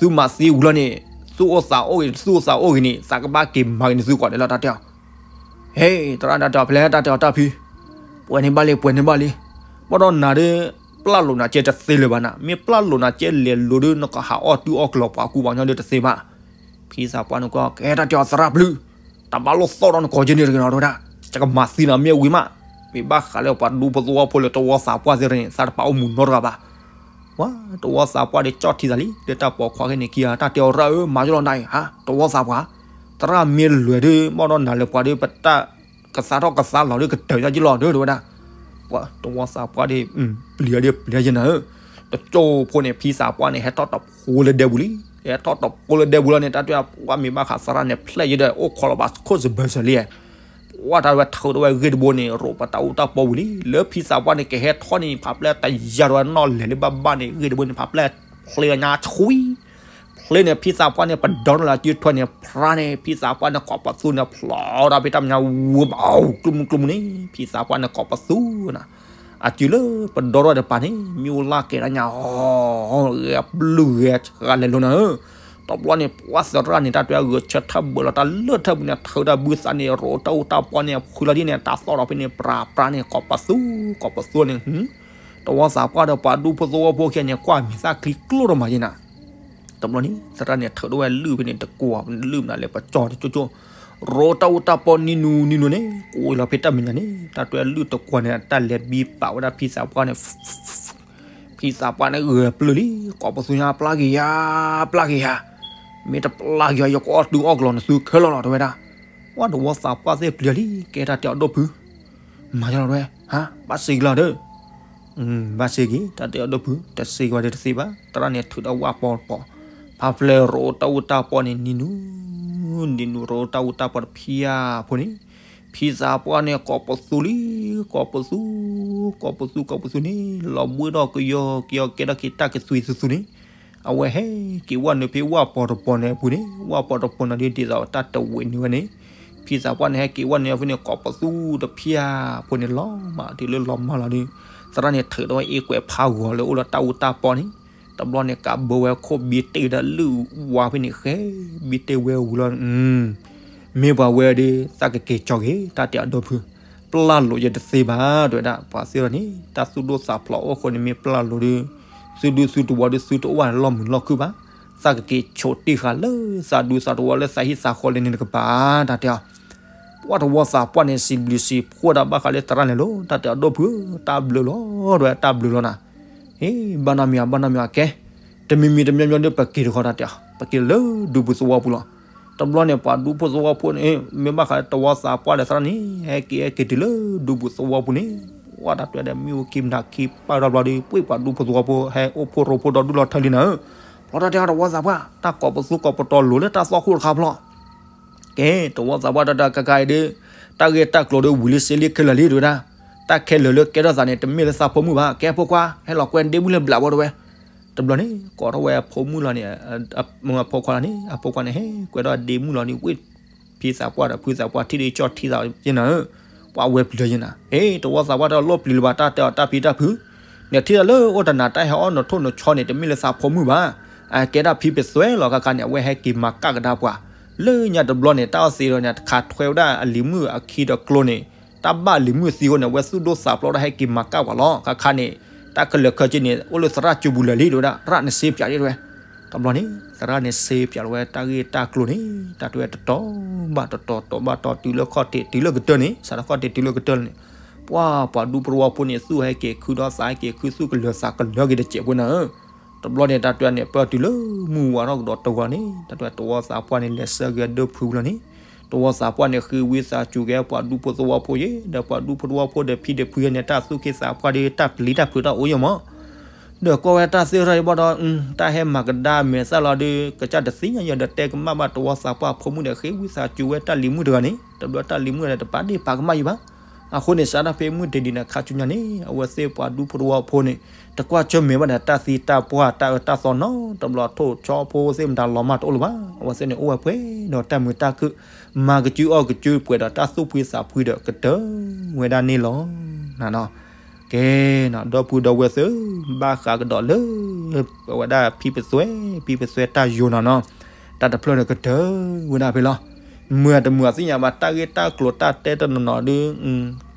သုမၤသံဝံၤလီၤန့ၣ်, သူၣ်အိၣ်သးအိၣ်ဂ့ၤ သူၣ်အိၣ်သးအိၣ်ဂ့ၤန့ၣ် သးကဘၣ်က့ၤမၤက့ၤန့ၣ်သုကိးန့ၣ်လီၤ တၢ်တဲအီၤ, ဟဲ, သရၣ်တၢ်တဲအီၤဖဲလဲၣ် တၢ်တဲအီၤတၢ်ဖံ, ပှဲၤန့ၢ်ဘၣ်လံ ပှဲၤန့ၢ်ဘၣ်လံ, ဘၣ်ဒီးနၤဒီး, ပျၢ်လိာ်နၤကဲတသ့လၢၤဘၣ်နၤ, မ့ၢ်ပျၢ်လိာ်နၤကဲလဲၤလိၤဒီး နကဟးအီၣ်တုၤအီၣ်ကလီၤပှၤကူပှၤကညီဒီးတသ့ဘၣ်, ဖံသးပှၢ်န့ၣ်ကွၢ် ကဲတၢ်တဲအီၤသရၣ်ပျုၢ်, တၢ်ဘၣ်လိၣ်သီၣ်ဒီးနကိးက့န့ၣ်တဂ့ၤနီၤ တဲဝဲဒၣ်, ယကမၤသံနၤမ့ၢ်ဝံၤမး, မ့ၢ်ဘၣ်ဃးလၢပှၤဒူဖိသဝီဖိလၢတဝီသးပှၢ်သ့ၣ်န့ၣ် သးတပာ်အိၣ်မူနီတဂၤဘၣ်. ဝဲတဝီသးပှၢ်ဒီးကၠီၣ်ထံသးလံ လၢတၢ်ပိာ်ခွါခဲန့ၣ်ခံဂၤ တၢ်တဲအီၤရၣ်ဧၢ မၤယလီၤနၤအံၤ ဟါ တဝီသးပှၢ်, သရၣ်မ့ၢ်လွဲၤဒုး ဘၣ်ဒီးနၤလၢပှၤဒုး ပတၢ်ကသါထီၣ်ကသါလီၤဒုး ကတၢၢ်ယက့လီၤဒုး တဲဝဲဒၣ်. ဝဲတဝီသးပှၢ်ဒီး ပျံၤအီၤဒုးပျံၤယနၤဧၢ, တကၠိဖိန့ၣ် ဖံသးပှၢ်န့ၣ် ဟဲထီၣ်တဖိလၢဒဲပူၤလံ, ဟဲထီၣ်တဖိလၢဒဲပူၤလီၤန့ၣ် တၢ်တဲပှၢ်မ့ၢ်ဘၣ်ဃးသရၣ်န့ၣ် ဖျဲၣ်ယဒီး အိၣ်ခိးလီၤဘၣ်ခိၣ်စဘၢၣ်စၢၤလံ ပှၢ်တၢ်ဝဲထုးထီၣ်ဝဲဂ့ၢ်တဘိန့ၣ် ရိးပတၢ်အူတၢ်ပီဝံၤလံ, လၢဖံသးပှၢ်န့ၣ် ကဟဲထီၣ်န့ၣ် ဖးပျဲၢ်တယၤဒီးနီၣ်လဲၤလၢဘၣ်ဘၣ်န့ၣ် ဂ့ၢ်တဘိန့ၣ် ဖးပျဲၢ်ဖျ့ညါဆှံ, ဖျ့န့ၣ် ဖံသးပှၢ်န့ၣ် ပဒီထီၣ်လၢအစုထွဲန့ၣ် ဖြါန့ၣ် ဖံသးပှၢ်န့ၣ် ကိးပသူန့ၣ် ဖျိးဒီးဖဲတၢ်မဲာ်ညါဝူဘၣ် ကျိမုၢ်ကျိမုၢ်န့ၣ် ဖံသးပှၢ်န့ၣ် ကိးပသူနၤ, အစုလၢပဒီထီၣ်တပၤန့ၣ် မ့ၣ်အူလၢ်ကဲၤတၢ်ညါ ဂဲၤပျုၢ်ဂဲၤဆှးလဲၤလိၤနၤဧၢ, တဘျီန့ၣ် ပှၢ်သရၣ်န့ၣ် တၢ်တဲဂဲၤဆၢထၢၣ်ဘၢလီၤတၢ်လၢထၢၣ်ပူၤန့ၣ် ထုးတၢ်ဘုသးန့ၣ် ရိးတၢ်အူတၢ်ပီန့ၣ် ဖှံလီၤဒ်န့ၣ် တၢ်သီၣ်ဒီးဖဲန့ၣ် ပြးပြးန့ၣ် ကိးပသူ ကိးပသူန့ၣ် တဝီသးပှၢ်ဒီးပှၤဒူဖိသဝီဖိခဲန့ၣ် ကွၢ်မံၤသၣ်ချံကျိၣ်ဒီးမးယနၤ တဘျီန့ၣ် သရၣ်န့ၣ် ထုးထီၣ်ဝဲလုၢ်ဖဲန့ၣ် တကွီၤလုၢ်မနုၤလဲၣ် ပကၠီၣ်တကၠိၣ်ကၠိၣ်, ရိးတၢ်အူတၢ်ပီနံၤနူနံၤနူန့ၣ် ကိးလီၤဖဲတၢ်မဲာ်ညါန့ၣ် တၢ်တဲလုၢ်တကွီၤန့ၣ် တၢ်လဲၤဘံပာ်ဝဲဒၣ်ဖံသးပှၢ်န့ၣ် ဖံသးပှၢ်န့ၣ် ဂဲၤပျုၢ်လံ ကိးပသူညါ ပျၢ်က့ၤယၤ ပျၢ်က့ၤယၤ, မ့ၢ်တပျၢ်က့ၤယၤ ယကအီၣ်တုၤအီၣ်ကလီၤနသုခဲလၢာ်လီၤ တဲဝဲဒၣ်. ဝဲတဝီသးပှၢ်သ့ၣ်ပျံၤလံ ကဲတၢ်တဲအီၤဒိၣ်ဖု မၤယလီၤတဲဝဲ ဟါ ဘၣ်စ့ကလီၤဒီး ဘၣ်စ့က့ၤ တၢ်တဲအီၤဒိၣ်ဖု တစ့ကလီၤဒီးတသ့ဘၣ် သရၣ်န့ၣ်ထုးဒီးဝၣ်ပီၤတပီၤ, ဖးဖျဲၣ်ရိးတၢ်အူတၢ်ပီန့ၣ် နံၤနူ နံၤနူရိးတၢ်အူတၢ်ပီတဖၣ်ဖိန့ၣ်, ဖံသးပှၢ်န့ၣ် ကိးပသူလံ ကိးပသူ ကိးပသူ ကိးပသူန့ၣ် လီၤဘှံးထီၣ်ကယီကယီကဲထီၣ်က့ၤတၢ်ကသွံၣ်သူသူန့ၣ်, အဝဲဟဲက့ၤဝၣ်နုာ်ဖဲဝၣ်ပီၤတပီၤန့ၣ်အပူၤန့ၣ် ဝၣ်ပီၤတပီၤန့ၣ်ဒ်သိးတၢ်တဝံးန့ၢ်ဝဲန့ၣ်, ဖံသးပှၢ်န့ၣ် ဟဲက့ၤဝၣ်နုာ်ဖဲန့ၣ် ကိးပသူတဖၣ်ဖိန့ၣ် လီၤမၢ်တုၤလၢလီၤမၢ်လီၤဒီး သရၣ်န့ၣ် ထုးထီၣ်ဝဲအ့ကွဲးဖးဂီၤလၢအိၣ်လၢတၢ်အူတၢ်ပီန့ၣ်, တဘျီန့ၣ် ကးဘၢဝဲခိၣ်ဘံတ့ၢ်ဒီးလုၢ်ဝါဖဲန့ၣ် ဃဲဘံတ့ၢ်ဝဲဝံၤလီၤ မ့ၢ်ပှၤဝဲဒီး သးကက့ၤကၠီက့ၤ တၢ်တဲအဒိၣ်ဖု ပျၢ်လိာ်ယတသ့ဘၣ် တဲဝဲဒၣ် ပှၤသ့ၣ်လီၤန့ၣ် တၢ်သူၣ်ဒိၣ်သးဖျိးအိၣ်ဃိန့ၣ် မ့ၢ်ပျၢ်လိာ်ဒီး သုဒူသုတဝီဒီးသုတအိၣ်ဘၣ်လီၢ်မုာ်လီၢ်ခုၣ်ဘၣ်, သးကက့ၤဆိးတ့ၢ်ဃာ်လၢသးဒူသးတဝီလၢသးဟံၣ်သးဃီလၢန့ၣ်တကပၤ တၢ်တဲအီၤ ပှၢ်တဝီသးပှၢ်န့ၣ် စံးဘျုးစံးဖှိၣ်ဒၣ်ဘၣ်ဃးလၢသရၣ်န့ၣ်လီၤ တၢ်တဲအဒိၣ်ဖု တၢ်ဘျုးလီၤ တဲဝဲတၢ်ဘျုးလီၤနၤ, ဟ့ၣ် ဘၣ်နီတမံၤ ဘၣ်နီတမံၤ ကဲ တမံၤမံၤတမံၤမံၤဒီး ပက့ၤတခီတၢ်တဲအီၤ ပက့ၤလၢဒူပူၤသဝီပူၤလီၤ. တဘျီန့ၣ် ပှၤဒူဖိသဝီဖိန့ၣ် မ့ၢ်ဘၣ်ဃးတဝီသးပှၢ်ဒီးသရၣ်န့ၣ် ဟဲက့ၤဟဲက့ၤတုၤလၢဒူပူၤသဝီပူၤန့ၣ် ဝဲတၢ်တဲဒီး မ့ၣ်အူကံမနၤခံပၢၢ်ထီၣ်ဘျီဒီး ပှ့ၢ်ပှၤဒူဖိသဝီဖိ ဟဲအိၣ်ဖှိၣ်ရိဖှိၣ်ဒီဒူၣ်လီၤထၢလံနၤဧၢ, ပျီတၢ်တဲအီၤတဝီသးပှၢ် တၢ်ကိးပသူကိးပတီၤလိၤလၢတၢ်သွၣ်ခိၣ်တခါဖျီ ကဲ တဝီသးပှၢ်တၢ်တၢ်ကကါအံၤဒီး တၢ်ဂ့ၢ်တၢ်ကျိၤဒီးဝံၤလံစ့လံခဲလၢာ်လံ တဲဝဲဒၣ်, တၢ်ခဲလၢာ်လၢကဲထီၣ်သးန့ၣ် တမ့ၢ်လၢသးဖိမုၣ်ဘၣ်, ကဲဖိခွါ ဟဲလီၤကွဲဒ့မုၣ်လၢဘျးဘီတဲဝဲ, တဘျီန့ၣ် ကိးထီၣ်ဝဲအဖိမုၣ်လီၤန့ၣ်, အဖိခွါလီၤန့ၣ် အဖိခွါန့ၣ် ဟဲကွဲထီၣ်ဒ့မုၣ်လီၤန့ၣ် ဝ့ၢ်ဖံသးပှၢ်ဒီးဖုသးပှၢ်ထံၣ်ဒီးကၠီၣ်ထံသးယနၤဧၢ, ပှၤဝဲပျံၤယနၤ, ဟ့ၣ် တဝီသးပှၢ်တၢ်လိၣ်ပျံၤလၢၤဘၣ် တၢ်တဲအီၤတၢ်ဖံးတၢ်ဖုး နထံၣ်တၢ်လၢအိၣ်တနၤတၢ်ဟဲအီၣ်နထိၣ်နဆီန့ၣ် တမ့ၢ်လၢသးဖိမုၣ်ဘၣ်, အကဲဒၣ်ဖံပသွဲလီၤ ခါခါန့ၣ် အဝဲဟဲက့ၤမၤကၣ်ကဒါပှၤ, လၢညါတဘျီန့ၣ် တၢ်အီၣ်သ့ဒီးန့ၣ် တခးထွဲဝဲဒၣ်အလံၤမုၣ်အခံဒီးကျိန့ၣ်, တၢ်ဘၣ်လံၤမုၣ်သံအဃိန့ၣ် အဝဲသူၣ်ဒိၣ်သးဖျိးဒၣ်ဟဲက့ၤမၤကၣ်ပှၤလီၤ ခါခါန့ၣ်, တၢ်ခဲလၢာ်ခဲဆ့န့ၣ် အိၣ်လၢသရၣ်စုပူၤလၢာ်လံ တဲဝဲဒၣ် သရၣ်န့ၣ်စ့ပၠးဒ်တဲဝဲ, တဘျီန့ၣ် သရၣ်န့ၣ်စ့ပၠးလီၤဝဲတၢ်ဂ့ၢ်တၢ်ကျိၤန့ၣ် တၢ်တဲဝဲတတီၤဘၣ်တတီၤ တီၤဘၣ်တီၤတုၤလၢခီၣ်ထံးတုၤလၢကတၢၢ်န့ၣ် စးထီၣ်ခီၣ်ထံးတုၤလၢကတၢၢ်န့ၣ်, ပှၤပှၤဒူဖိသဝီဖိန့ၣ် သူၣ်ဟဲက့ၤခုဒီးသးဟဲက့ၤခုသူၣ်ကလၢၤသးကလၢၤက့ၤတစဲးဖိနၤဧၢ, တဘျီန့ၣ် တၢ်တဲန့ၣ် ပၢၢ်တုၤလၢမုၢ်ဝါထီၣ်ကဒီးတဂီၤန့ၣ် တၢ်တဲတဝီသးပှၢ်န့ၣ် လဲၤဆၢက့ၤအဒိၣ်ဖုလီၤန့ၣ်, တဝီသးပှၢ်န့ၣ် ဃ့ဝံသးစူၤက့ၤပှၤဒူဖိသဝီဖိယဲ ဒီးပှၤဒူဖိသဝီဖိဒီးဖံဒီးဖုယဲန့ၣ် တၢ်သူၣ်က့သးပှၢ်ဒီးတၢ်ပျံၤတၢ်ဖုးတၢ်အိၣ်ယဲမး ဒီးကွၢ်ဝဲတၢ်သ့ၣ်တဖၣ်အံၤဘၣ်ဒီး တၢ်ဟဲမၤကဒါမဲာ်သၣ်လီၤဒီး ကစၢ်တသ့ၣ်ညါယဲဒီးတဲကမၣ်ဘၣ်တဝီသးပှၢ်အဖိမုၣ်ဒီး ဃ့ဝံသးစူၤဝဲတၢ်လံၤမုၣ်တဂၤန့ၣ် တဘျီတၢ်လံၤမုၣ်ဒီးတပာ်ဒ့ၣ်ပာ်ကမၣ်ယဲဘၣ်. အဃိန့ၣ် စးထီၣ်ဖဲမုၢ်တနံၤန့ၣ် ခါဆူညါန့ၣ် အဝဲသ့ၣ်ပှၤဒူဖိသဝီဖိန့ၣ် တကွၢ်ဆၢၣ်မဲာ်ဘၣ်ဒီးတၢ်သံတၢ်ပှၢ်တၢ်အၢတၢ်သီနီတဘျီ ထိၣ်ဆီဖိသ့ၣ်မတၤလီၤမၢ်တအိၣ်လၢၤဘၣ်. အဝဲသ့ၣ်န့ၣ် အိၣ်ဝဲပှဲၤဒီးတၢ်မုာ်တၢ်ခုၣ် မၤကစုအီၣ်ကစုပှဲၤဒီးတၢ်သူၣ်ဖှံသးဖှံဒီးကတၢၢ်ဝဲဒၣ်န့ၣ်လီၤ. ကဲ ဒီပုၢ်ဒီဝဲၢ်သ့ၣ်ဧၢ, ဘၣ်ဃးကဒီးလၢ ပဝဲဒၣ်ဖံပသွဲ ဖံပသွဲတၢ်ယိာ်နီၤနီၤ, တၢ်တဖျၢၣ်န့ၣ်ကတၢၢ်ဝဲဒၣ်ဖဲလီၤ. မုာ်တမုာ်အသ့ၣ်ညါဘၣ် တၢ်ဂ့ၢ်တၢ်ကျိၤတၢ်တဲတနီၤနီၤ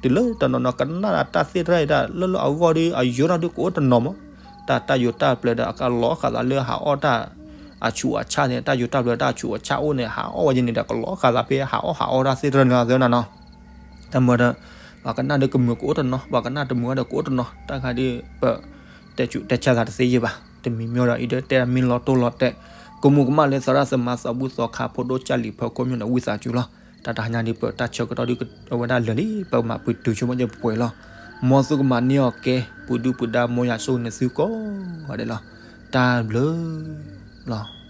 ဒီး တုၤလၢတနီၤနီၤကနၣ်တၢ်သ့ၣ်တဖၣ်အံၤတၢ်လၢလၢအဂီၢ်ဒီး အယိာ်ထီၣ်ဒုးကအိၣ်တနီၤမး, တၢ်တၢ်ယိာ်တၢ်ပျဲၤဒီးအကလီၤဃာ်သးလၢဟးအီၣ်တၢ် အဆူးအဆါန့ၣ် တၢ်ယိၤတၢ်ဘျၢတၢ်အဆူးအဆါအိၣ်န့ၣ် ဟးအီၣ်ဝဲယဲန့ၣ်ဒီး ကလီၤဃာ်သးဖဲဟးအီၣ်ဟးအီတၢ်သ့တရၢန့ၣ်သ့နၤနီၤ. တၢ်မၢဒီး ပှၤကနၣ်ဒီးကမုာ်ကအိၣ်တနီၤ, ပှၤကနၣ်တမုာ်ဒီးကအိၣ်တနီၤ, တၢ်ခါဒ်ပ တဲဆူးတဲဆါသးတသ့ယဲဘၣ်. တမံၤမ့ၢ်ဒီး အံၤဒီးတဲမ့ၢ်လီၤတိၢ်လီၤတဲာ်, ကမူၤကမၣ်လၢသရၣ်သမါသးဘူၣ်သီခါဖိဒိၣ်ကၢ်လံၤဖီခိၣ်မ့ၢ်ဒီး ဝံသးစူၤလီၤ. တၢ်တဟါညါဒ်ပတၢ်ဆၢကတီၢ်ဒ်အဝဲဒၣ်လၢာ်လံ ပကမၤပတုာ်ဆိကမိၣ်ယဲပှဲၤလီၤ. မ်သုကမၤန့ၢ်အီၤကဲ ပူၤဒုၣ်ပူၤဒါ မ်ယွၤဆိၣ်ဂ့ၤန့ၢ်သုကိးဂၤဒဲးလီၤ. တၢ်ဘျုးလီၤ.